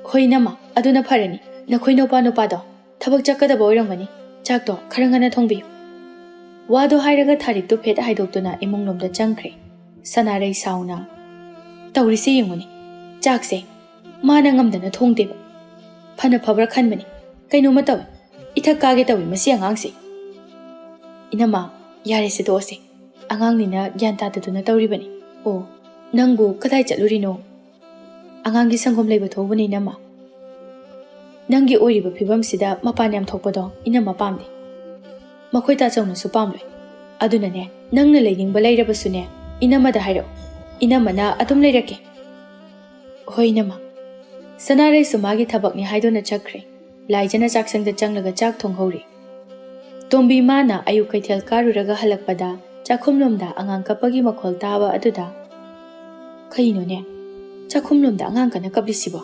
"ꯍꯣꯏ ꯏꯅꯝꯃ, ꯑꯗꯨꯅ ꯐꯔꯅꯤ꯫ ꯅꯈꯣꯏ ꯅꯨꯄꯥ ꯅꯨꯄꯥꯗꯣ ꯊꯕꯛ ꯆꯠꯀꯗꯕ ꯑꯣꯏꯔꯝꯒꯅꯤ꯫ ꯆꯥꯛꯇꯣ ꯈꯔ ꯉꯟꯅ ꯊꯣꯡꯕꯤꯌꯨ꯫" ꯋꯥꯗꯣ ꯍꯥꯏꯔꯒ ꯊꯥꯔꯤꯛꯇꯨ ꯐꯦꯠ ꯍꯥꯏꯗꯣꯛꯇꯨꯅ ꯏꯃꯨꯡꯂꯣꯝꯗ ꯆꯪꯈ꯭ꯔꯦ꯫ ꯁꯅꯥꯔꯩ ꯁꯥꯎꯅ, "ꯇꯧꯔꯤꯁꯦ ꯌꯦꯡꯉꯨꯅꯦ, ꯆꯥꯛꯁꯦ ꯃꯥꯅ ꯉꯝꯗꯅ ꯊꯣꯡꯗꯦꯕ꯫ ꯐꯅ ꯐꯕ꯭ꯔꯥ ꯈꯟꯕꯅꯤ, ꯀꯩꯅꯣꯝꯃ ꯇꯧꯏ, ꯏꯊꯛ ꯀꯥꯒꯦ ꯇꯧꯏ ꯃꯁꯤ ꯑꯉꯥꯡꯁꯦ꯫" "ꯏꯅꯝꯃ, ꯌꯥꯔꯦꯁꯦ ꯇꯣꯛꯑꯁꯦ, ꯑꯉꯥꯡꯅꯤꯅ ꯒ꯭ꯌꯥꯟ ꯇꯥꯗꯗꯨꯅ ꯇꯧꯔꯤꯕꯅꯤ꯫ ꯑꯣ, ꯅꯪꯕꯨ ꯀꯗꯥꯏ ꯆꯠꯂꯨꯔꯤꯅꯣ?" "ꯑꯉꯥꯡꯒꯤ ꯁꯪꯒꯣꯝ ꯂꯩꯕ ꯊꯣꯛꯎꯕꯅꯤ ꯏꯅꯝꯃ꯫ ꯅꯪꯒꯤ ꯑꯣꯏꯔꯤꯕ ꯐꯤꯕꯝꯁꯤꯗ ꯃꯄꯥꯟ ꯌꯥꯝ ꯊꯣꯛꯄꯗꯣ ꯏꯅꯝꯃ ꯄꯥꯝꯗꯦ꯫ ꯃꯈꯣꯏ ꯇꯥꯆꯧꯅꯁꯨ ꯄꯥꯝꯂꯣꯏ꯫ ꯑꯗꯨꯅꯅꯦ, ꯅꯪꯅ ꯂꯩꯅꯤꯡꯕ ꯂꯩꯔꯕꯁꯨꯅꯦ, ꯏꯅꯝꯃꯗ ꯍꯥꯏꯔꯛꯑꯣ꯫ ꯏꯅꯝꯃꯅ ꯑꯗꯨꯝ ꯂꯩꯔꯛꯀꯦ꯫" "ꯍꯣꯏ ꯏꯅꯝꯃ꯫" ꯁꯅꯥꯔꯩꯁꯨ ꯃꯥꯒꯤ ꯊꯕꯛꯅꯤ ꯍꯥꯏꯗꯨꯅ ꯆꯠꯈ꯭ꯔꯦ꯫ ꯂꯥꯏꯖꯅ ꯆꯥꯛꯁꯪꯗ ꯆꯪꯂꯒ ꯆꯥꯛ ꯊꯣꯡꯍꯧꯔꯤ꯫ ꯇꯣꯝꯕꯤ ꯃꯥꯅ ꯑꯌꯨꯛ ꯀꯩꯊꯦꯜ ꯀꯥꯔꯨꯔꯒ ꯍꯜꯂꯛꯄꯗ ꯆꯥꯛꯈꯨꯝꯂꯣꯝꯗ ꯑꯉꯥꯡ ꯀꯞꯄꯒꯤ ꯃꯈꯣꯜ ꯇꯥꯕ ꯑꯗꯨꯗ, "ꯀꯩꯅꯣꯅꯦ, ꯆꯥꯛꯈꯨꯝꯂꯣꯝꯗ ꯑꯉꯥꯡ ꯀꯟꯅ ꯀꯞꯂꯤꯁꯤꯕꯣ?"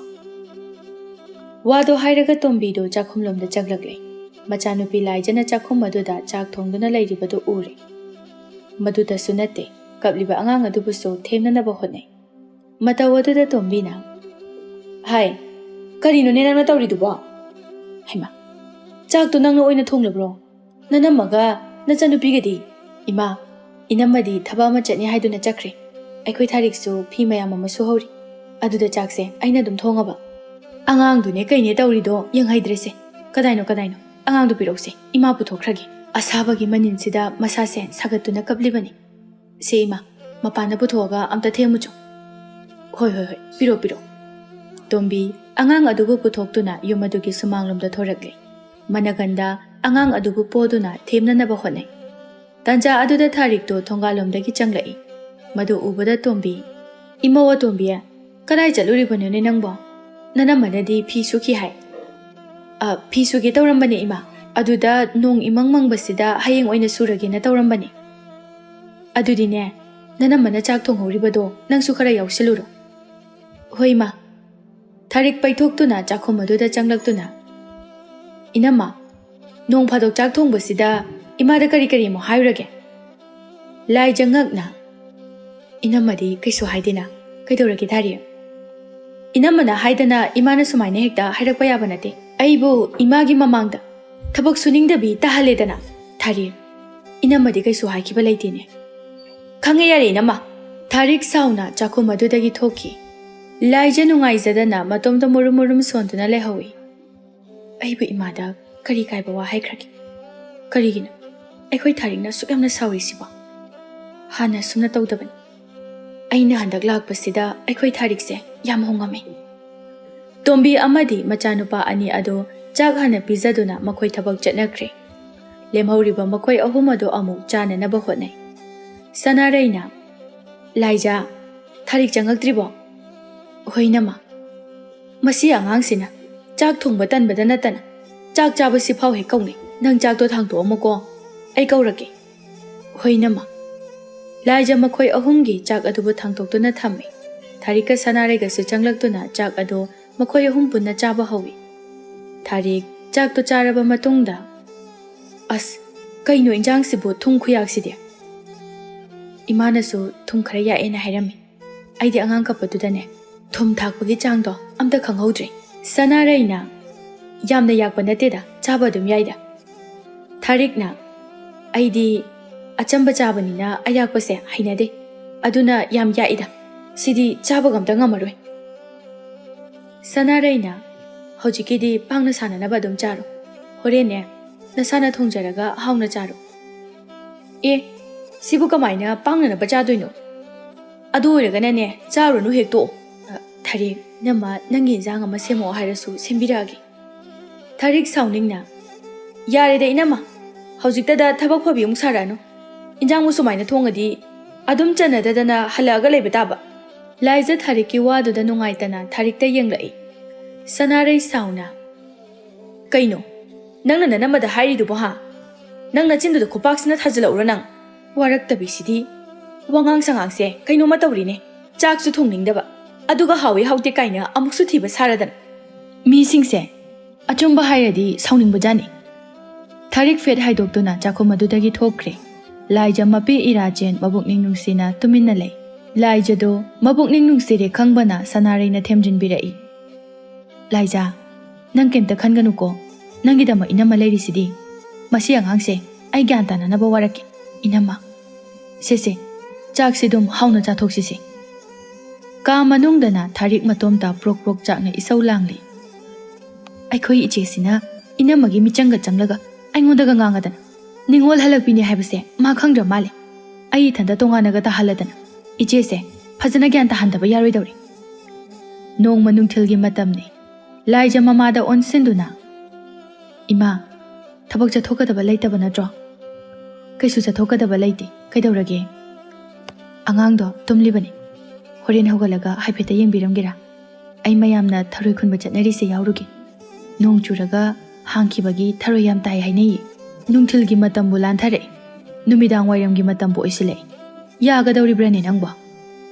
ꯋꯥꯗꯣ ꯍꯥꯏꯔꯒ ꯇꯣꯝꯕꯤꯗꯣ ꯆꯥꯛꯈꯨꯝꯂꯣꯝꯗ ꯆꯪꯂꯛꯂꯦ꯫ ꯃꯆꯥꯅꯨꯄꯤ ꯂꯥꯏꯖꯅ ꯆꯥꯛꯈꯨꯝ ꯑꯗꯨꯗ ꯆꯥꯛ ꯊꯣꯡꯗꯨꯅ ꯂꯩꯔꯤꯕꯗꯨ ꯎꯔꯦ꯫ ꯃꯗꯨꯗꯁꯨ ꯅꯠꯇꯦ, ꯀꯞꯂꯤꯕ ꯑꯉꯥꯡ ꯑꯗꯨꯕꯨꯁꯨ ꯊꯦꯝꯅꯅꯕ ꯍꯣꯠꯅꯩ꯫ ꯃꯇꯧ ꯑꯗꯨꯗ ꯇꯣꯝꯕꯤꯅ, "ꯍꯥꯏ, ꯀꯔꯤꯅꯣꯅꯦ ꯅꯪꯅ ꯇꯧꯔꯤꯗꯨꯕꯣ? ꯍꯩꯃꯥ, ꯆꯥꯛꯇꯣ ꯅꯪꯅ ꯑꯣꯏꯅ ꯊꯣꯡꯂꯕ꯭ꯔꯣ? ꯅꯅꯝꯃꯒ ꯅꯆꯟꯅꯨꯄꯤꯒꯗꯤ?" "ꯏꯃꯥ, ꯏꯅꯝꯃꯗꯤ ꯊꯕꯛ ꯑꯃ ꯆꯠꯅꯤ ꯍꯥꯏꯗꯨꯅ ꯆꯠꯈ꯭ꯔꯦ꯫ ꯑꯩꯈꯣꯏ ꯊꯥꯔꯤꯛꯁꯨ ꯐꯤ ꯃꯌꯥꯝ ꯑꯃ ꯁꯨꯍꯧꯔꯤ꯫ ꯑꯗꯨꯗ ꯆꯥꯛꯁꯦ ꯑꯩꯅ ꯑꯗꯨꯝ ꯊꯣꯡꯉꯕ꯫" "ꯑꯉꯥꯡꯗꯨꯅꯦ ꯀꯩꯅꯦ ꯇꯧꯔꯤꯗꯣ ꯌꯦꯡꯍꯩꯗ꯭ꯔꯦꯁꯦ꯫ ꯀꯗꯥꯏꯅꯣ, ꯀꯗꯥꯏꯅꯣ? ꯑꯉꯥꯡꯗꯨ ꯄꯤꯔꯛꯎꯁꯦ, ꯏꯃꯥ ꯄꯨꯊꯣꯛꯈ꯭ꯔꯒꯦ꯫" ꯑꯁꯥꯕꯒꯤ ꯃꯅꯤꯟꯁꯤꯗ ꯃꯁꯥꯁꯦ ꯁꯥꯒꯠꯇꯨꯅ ꯀꯞꯂꯤꯕꯅꯤ꯫ "ꯁꯦ ꯏꯃꯥ, ꯃꯄꯥꯟꯗ ꯄꯨꯊꯣꯛꯑꯒ ꯑꯝꯇ ꯊꯦꯝꯃꯨꯆꯣ꯫" "ꯍꯣꯏ, ꯍꯣꯏ, ꯍꯣꯏ, ꯄꯤꯔꯣ, ꯄꯤꯔꯣ꯫" ꯇꯣꯝꯕꯤ ꯑꯉꯥꯡ ꯑꯗꯨꯕꯨ ꯄꯨꯊꯣꯛꯇꯨꯅ ꯌꯨꯝ ꯑꯗꯨꯒꯤ ꯁꯨꯃꯥꯡꯂꯣꯝꯗ ꯊꯣꯔꯛꯂꯦ꯫ ꯃꯅꯒꯟꯗ ꯑꯉꯥꯡ ꯑꯗꯨꯕꯨ ꯄꯣꯗꯨꯅ ꯊꯦꯝꯅꯅꯕ ꯍꯣꯠꯅꯩ꯫ ꯇꯥꯟꯖꯥ ꯑꯗꯨꯗ ꯊꯥꯔꯤꯛꯇꯣ ꯊꯣꯡꯒꯥꯜꯂꯣꯝꯗꯒꯤ ꯆꯪꯂꯛꯏ꯫ ꯃꯗꯨ ꯎꯕꯗ ꯇꯣꯝꯕꯤ, "ꯏꯃꯧ ꯑꯇꯣꯝꯕꯤ, ꯀꯗꯥꯏ ꯆꯠꯂꯨꯔꯤꯕꯅꯣꯅꯦ ꯅꯪꯕꯣ? ꯅꯅꯝꯃꯅꯗꯤ ꯐꯤ ꯁꯨꯈꯤ ꯍꯥꯏ꯫ ꯑ, ꯐꯤ ꯁꯨꯒꯦ ꯇꯧꯔꯝꯕꯅꯦ ꯏꯃꯥ꯫ ꯑꯗꯨꯗ ꯅꯣꯡ ꯏꯃꯪ ꯃꯪꯕꯁꯤꯗ ꯍꯌꯦꯡ ꯑꯣꯏꯅ ꯁꯨꯔꯒꯦꯅ ꯇꯧꯔꯝꯕꯅꯦ꯫ ꯑꯗꯨꯗꯤꯅꯦ, ꯅꯅꯝꯃꯅ ꯆꯥꯛ ꯊꯣꯡꯍꯧꯔꯤꯕꯗꯣ ꯅꯪꯁꯨ ꯈꯔ ꯌꯥꯎꯁꯤꯜꯂꯨꯔꯣ꯫" "ꯍꯣꯏ ꯏꯃꯥ꯫" ꯊꯥꯔꯤꯛ ꯄꯩꯊꯣꯛꯇꯨꯅ ꯆꯥꯛꯈꯨꯝ ꯑꯗꯨꯗ ꯆꯪꯂꯛꯇꯨꯅ, "ꯏꯅꯝꯃ, ꯅꯣꯡ ꯐꯥꯗꯣꯛ ꯆꯥꯛ ꯊꯣꯡꯕꯁꯤꯗ ꯏꯃꯥꯗ ꯀꯔꯤ ꯀꯔꯤ ꯑꯃꯨꯛ ꯍꯥꯏꯔꯨꯔꯒꯦ?" ꯂꯥꯏꯖ ꯉꯛꯅ, "ꯏꯅꯝꯃꯗꯤ ꯀꯩꯁꯨ ꯍꯥꯏꯗꯦꯅ꯫ ꯀꯩꯗꯧꯔꯒꯦ ꯊꯥꯔꯤꯛ?" "ꯏꯅꯝꯃꯅ ꯍꯥꯏꯗꯅ ꯏꯃꯥꯅ ꯁꯨꯃꯥꯏꯅ ꯍꯦꯛꯇ ꯍꯥꯏꯔꯛꯄ ꯌꯥꯕ ꯅꯠꯇꯦ꯫ ꯑꯩꯕꯨ ꯏꯃꯥꯒꯤ ꯃꯃꯥꯡꯗ ꯊꯕꯛ ꯁꯨꯅꯤꯡꯗꯕꯤ ꯇꯥꯍꯜꯂꯦꯗꯅ꯫ ꯊꯥꯔꯤꯛ, ꯏꯅꯝꯃꯗꯤ ꯀꯩꯁꯨ ꯍꯥꯏꯈꯤꯕ ꯂꯩꯇꯦꯅꯦ꯫" "ꯈꯪꯉꯦ ꯌꯥꯔꯦ ꯏꯅꯝꯃ꯫" ꯊꯥꯔꯤꯛ ꯁꯥꯎꯅ ꯆꯥꯛꯈꯨꯝ ꯑꯗꯨꯗꯒꯤ ꯊꯣꯛꯈꯤ꯫ ꯂꯥꯏꯖ ꯅꯨꯡꯉꯥꯏꯖꯗꯅ ꯃꯇꯣꯝꯇ ꯃꯨꯔꯨꯝ ꯃꯨꯔꯨꯝ ꯁꯣꯟꯗꯨꯅ ꯂꯩꯍꯧꯏ꯫ "ꯑꯩꯕꯨ ꯏꯃꯥꯗ ꯀꯔꯤ ꯀꯥꯏꯕ ꯋꯥ ꯍꯥꯏꯈ꯭ꯔꯒꯦ? ꯀꯔꯤꯒꯤꯅꯣ ꯑꯩꯈꯣꯏ ꯊꯥꯔꯤꯛꯅ ꯑꯁꯨꯛ ꯌꯥꯝꯅ ꯁꯥꯎꯔꯤꯁꯤꯕꯣ? ꯍꯥꯟꯅ ꯑꯁꯨꯝꯅ ꯇꯧꯗꯕꯅꯤ꯫ ꯑꯩꯅ ꯍꯟꯗꯛ ꯂꯥꯛꯄꯁꯤꯗ ꯑꯩꯈꯣꯏ ꯊꯥꯔꯤꯛꯁꯦ ꯌꯥꯝ ꯍꯣꯡꯉꯝꯃꯤ꯫" ꯇꯣꯝꯕꯤ ꯑꯃꯗꯤ ꯃꯆꯥꯅꯨꯄꯥ ꯑꯅꯤ ꯑꯗꯨ ꯆꯥꯛ ꯍꯥꯟꯅ ꯄꯤꯖꯗꯨꯅ ꯃꯈꯣꯏ ꯊꯕꯛ ꯆꯠꯅꯈ꯭ꯔꯦ꯫ ꯂꯦꯝꯍꯧꯔꯤꯕ ꯃꯈꯣꯏ ꯑꯍꯨꯝ ꯑꯗꯨ ꯑꯃꯨꯛ ꯆꯥꯅꯅꯕ ꯍꯣꯠꯅꯩ꯫ ꯁꯅꯥꯔꯩꯅ, "ꯂꯥꯏꯖ, ꯊꯥꯔꯤꯛ ꯆꯪꯉꯛꯇ꯭ꯔꯤꯕꯣ?" "ꯍꯣꯏ ꯏꯅꯝꯃ꯫ ꯃꯁꯤ ꯑꯉꯥꯡꯁꯤꯅ ꯆꯥꯛ ꯊꯣꯡꯕ ꯇꯟꯕꯗ ꯅꯠꯇꯅ ꯆꯥꯛ ꯆꯥꯕꯁꯤ ꯐꯥꯎ ꯍꯦꯛ ꯀꯧꯅꯩ꯫ ꯅꯪ ꯆꯥꯛꯇꯣ ꯊꯥꯡꯗꯣꯛꯑꯝꯃꯨꯀꯣ, ꯑꯩ ꯀꯧꯔꯛꯀꯦ꯫" "ꯍꯣꯏ ꯏꯅꯝꯃ꯫" ꯂꯥꯏꯖ ꯃꯈꯣꯏ ꯑꯍꯨꯝꯒꯤ ꯆꯥꯛ ꯑꯗꯨꯕꯨ ꯊꯥꯡꯗꯣꯛꯇꯨꯅ ꯊꯝꯃꯤ꯫ ꯊꯥꯔꯤꯛꯀ ꯁꯅꯥꯔꯩꯒꯁꯨ ꯆꯪꯂꯛꯇꯨꯅ ꯆꯥꯛ ꯑꯗꯨ ꯃꯈꯣꯏ ꯑꯍꯨꯝ ꯄꯨꯟꯅ ꯆꯥꯕ ꯍꯧꯏ꯫ ꯊꯥꯔꯤꯛ ꯆꯥꯛꯇꯨ ꯆꯥꯔꯕ ꯃꯇꯨꯡꯗ, "ꯑꯁ, ꯀꯩꯅꯣ ꯏꯟꯖꯥꯡꯁꯤꯕꯨ ꯊꯨꯝ ꯈꯨꯌꯥꯛꯁꯤꯗꯤ? ꯏꯃꯥꯅꯁꯨ ꯊꯨꯝ ꯈꯔ ꯌꯥꯛꯑꯦꯅ ꯍꯥꯏꯔꯝꯃꯤ꯫ ꯑꯩꯗꯤ ꯑꯉꯥꯡ ꯀꯞꯄꯗꯨꯗꯅꯦ ꯊꯨꯝ ꯊꯥꯛꯄꯒꯤ ꯆꯥꯡꯗꯣ ꯑꯝꯇ ꯈꯪꯍꯧꯗ꯭ꯔꯦ꯫" ꯁꯅꯥꯔꯩꯅ, "ꯌꯥꯝꯅ ꯌꯥꯛꯄ ꯅꯠꯇꯦꯗ, ꯆꯥꯕ ꯑꯗꯨꯝ ꯌꯥꯏꯗ꯫" ꯊꯥꯔꯤꯛꯅ, "ꯑꯩꯗꯤ ꯑꯆꯝꯕ ꯆꯥꯕꯅꯤꯅ ꯑꯌꯥꯛꯄꯁꯦ ꯍꯩꯅꯗꯦ, ꯑꯗꯨꯅ ꯌꯥꯝ ꯌꯥꯛꯏꯗ, ꯁꯤꯗꯤ ꯆꯥꯕꯒ ꯑꯝꯇ ꯉꯝꯃꯔꯣꯏ꯫" ꯁꯅꯥꯔꯩꯅ, "ꯍꯧꯖꯤꯛꯀꯤꯗꯤ ꯄꯥꯡꯅ ꯁꯥꯟꯅꯅꯕ ꯑꯗꯨꯝ ꯆꯥꯔꯣ, ꯍꯣꯔꯦꯟꯅꯦ ꯅꯁꯥꯅ ꯊꯣꯡꯖꯔꯒ ꯍꯥꯎꯅ ꯆꯥꯔꯣ꯫" "ꯑꯦ, ꯁꯤꯕꯨ ꯀꯃꯥꯏꯅ ꯄꯥꯡꯅꯅꯕ ꯆꯥꯗꯣꯏꯅꯣ? ꯑꯗꯨ ꯑꯣꯏꯔꯒꯅꯅꯦ, ꯆꯥꯔꯨꯔꯅꯨ, ꯍꯦꯛ ꯇꯣꯛꯑꯣ꯫" "ꯑ, ꯊꯥꯔꯤꯛ, ꯏꯅꯝꯃ ꯅꯪꯒꯤ ꯏꯟꯖꯥꯡ ꯑꯃ ꯁꯦꯝꯃꯛꯑꯣ ꯍꯥꯏꯔꯁꯨ ꯁꯦꯝꯕꯤꯔꯛꯑꯒꯦ꯫" ꯊꯥꯔꯤꯛ ꯁꯥꯎꯅꯤꯡꯅ, "ꯌꯥꯔꯦꯗ ꯏꯅꯝꯃ, ꯍꯧꯖꯤꯛꯇꯗ ꯊꯕꯛ ꯐꯕꯤ ꯑꯃꯨꯛ ꯁꯥꯔꯛꯑꯅꯨ꯫ ꯏꯟꯖꯥꯡꯕꯨ ꯁꯨꯃꯥꯏꯅ ꯊꯣꯡꯉꯗꯤ ꯑꯗꯨꯝ ꯆꯟꯅꯗꯗꯅ ꯍꯜꯂꯛꯑꯒ ꯂꯩꯕ ꯇꯥꯕ꯫ ꯂꯥꯏꯖ ꯊꯥꯔꯤꯛꯀꯤ ꯋꯥꯗꯨꯗ ꯅꯨꯡꯉꯥꯏꯇꯅ ꯊꯥꯔꯤꯛꯇ ꯌꯦꯡꯂꯛꯏ꯫ ꯁꯅꯥꯔꯩ ꯁꯥꯎꯅ, "ꯀꯩꯅꯣ? ꯅꯪꯅ ꯅꯅꯝꯃꯗ ꯍꯥꯏꯔꯤꯗꯨꯕꯣ ꯍꯥ? ꯅꯪ ꯅꯆꯤꯟꯗꯨꯗ ꯈꯨꯄꯥꯛꯁꯤꯅ ꯊꯥꯖꯤꯜꯂꯛꯎꯔ ꯅꯪ? ꯋꯥꯔꯛꯇꯕꯤꯁꯤꯗꯤ꯫ ꯋꯥꯉꯥꯡ ꯁꯉꯥꯡꯁꯦ ꯀꯩꯅꯣꯝꯃ ꯇꯧꯔꯤꯅꯦ꯫ ꯆꯥꯛꯁꯨ ꯊꯣꯡꯅꯤꯡꯗꯕ꯫ ꯑꯗꯨꯒ ꯍꯥꯎꯏ ꯍꯥꯎꯇꯦ ꯀꯥꯏꯅ ꯑꯃꯨꯛꯁꯨ ꯊꯤꯕ ꯁꯥꯔꯗꯅ꯫ ꯃꯤꯁꯤꯡꯁꯦ ꯑꯆꯨꯝꯕ ꯍꯥꯏꯔꯗꯤ ꯁꯥꯎꯅꯤꯡꯕꯖꯥꯠꯅꯤ"꯫ ꯊꯥꯔꯤꯛ ꯐꯦꯠ ꯍꯥꯏꯗꯣꯛꯇꯨꯅ ꯆꯥꯛꯈꯨꯝ ꯑꯗꯨꯗꯒꯤ ꯊꯣꯛꯈ꯭ꯔꯦ꯫ ꯂꯥꯏꯖ ꯃꯄꯤ ꯏꯔꯥꯆꯦꯟ ꯃꯕꯨꯛꯅꯤꯡ ꯅꯨꯡꯁꯤꯅ ꯇꯨꯃꯤꯟꯅ ꯂꯩ꯫ ꯂꯥꯏꯖꯗꯣ ꯃꯕꯨꯛꯅꯤꯡ ꯅꯨꯡꯁꯤꯔꯦ ꯈꯪꯕꯅ ꯁꯅꯥꯔꯩꯅ ꯊꯦꯝꯖꯤꯟꯕꯤꯔꯛꯏ꯫ "ꯂꯥꯏꯖ, ꯅꯪ ꯀꯩꯝꯇ ꯈꯟꯒꯅꯨꯀꯣ꯫ ꯅꯪꯒꯤꯗꯃꯛ ꯏꯅꯝꯃ ꯂꯩꯔꯤꯁꯤꯗꯤ꯫ ꯃꯁꯤ ꯑꯉꯥꯡꯁꯦ ꯑꯩ ꯒ꯭ꯌꯥꯟ ꯇꯥꯅꯅꯕ ꯋꯥꯔꯛꯀꯦ, ꯏꯅꯝꯃ꯫ ꯁꯦ ꯁꯦ, ꯆꯥꯛꯁꯤ ꯑꯗꯨꯝ ꯍꯥꯎꯅ ꯆꯥꯊꯣꯛꯁꯤꯁꯦ"꯫ ꯀꯥ ꯃꯅꯨꯡꯗꯅ ꯊꯥꯔꯤꯛ ꯃꯇꯣꯝꯇ ꯄ꯭ꯔꯣꯛ ꯄ꯭ꯔꯣꯛ ꯆꯥꯛꯅ ꯏꯁꯧ ꯂꯥꯡꯂꯤ꯫ "ꯑꯩꯈꯣꯏ ꯏꯆꯦꯁꯤꯅ ꯏꯅꯝꯃꯒꯤ ꯃꯤꯆꯪꯒ ꯆꯪꯂꯒ ꯑꯩꯉꯣꯟꯗꯒ ꯉꯥꯡꯉꯗꯅ꯫ ꯅꯤꯡꯉꯣꯜ ꯍꯜꯂꯛꯄꯤꯅꯤ ꯍꯥꯏꯕꯁꯦ ꯃꯥ ꯈꯪꯗ꯭ꯔ ꯃꯥꯜꯂꯦ꯫ ꯑꯩ ꯏꯊꯟꯇ ꯇꯣꯉꯥꯟꯅꯒ ꯇꯥꯍꯜꯂꯗꯅ ꯏꯆꯦꯁꯦ ꯐꯖꯅ ꯒ꯭ꯌꯥꯟ ꯇꯥꯍꯟꯗꯕ ꯌꯥꯔꯣꯏꯗꯧꯔꯤ"꯫ ꯅꯣꯡꯃ ꯅꯨꯡꯊꯤꯜꯒꯤ ꯃꯇꯝꯅꯤ꯫ ꯂꯥꯏꯖ ꯃꯃꯥꯗ ꯑꯣꯟꯁꯤꯟꯗꯨꯅ, "ꯏꯃꯥ, ꯊꯕꯛ ꯆꯠꯊꯣꯛꯀꯗꯕ ꯂꯩꯇꯕ ꯅꯠꯇ꯭ꯔꯣ?" "ꯀꯩꯁꯨ ꯆꯠꯊꯣꯛꯀꯗꯕ ꯂꯩꯇꯦ꯫ ꯀꯩꯗꯧꯔꯒꯦ?" "ꯑꯉꯥꯡꯗꯣ ꯇꯨꯝꯂꯤꯕꯅꯤ꯫ ꯍꯣꯔꯦꯟ ꯍꯧꯒꯠꯂꯒ ꯍꯥꯏꯐꯦꯠꯇ ꯌꯦꯡꯕꯤꯔꯝꯒꯦꯔꯥ? ꯑꯩ ꯃꯌꯥꯝꯅ ꯊꯔꯣꯏ ꯈꯨꯟꯕ ꯆꯠꯅꯔꯤꯁꯦ ꯌꯥꯎꯔꯨꯒꯦ꯫ ꯅꯣꯡ ꯆꯨꯔꯒ ꯍꯥꯡꯈꯤꯕꯒꯤ ꯊꯔꯣꯏ ꯌꯥꯝ ꯇꯥꯏ ꯍꯥꯏꯅꯩꯌꯦ꯫ ꯅꯨꯡꯊꯤꯜꯒꯤ ꯃꯇꯝꯕꯨ ꯂꯥꯟꯊꯔꯛꯑꯦ꯫ ꯅꯨꯃꯤꯗꯥꯡ ꯋꯥꯏꯔꯝꯒꯤ ꯃꯇꯝꯕꯨ ꯑꯣꯏꯁꯤꯜꯂꯛꯑꯦ꯫ ꯌꯥꯒꯗꯧꯔꯤꯕ꯭ꯔꯅꯦ ꯅꯪꯕꯣ?"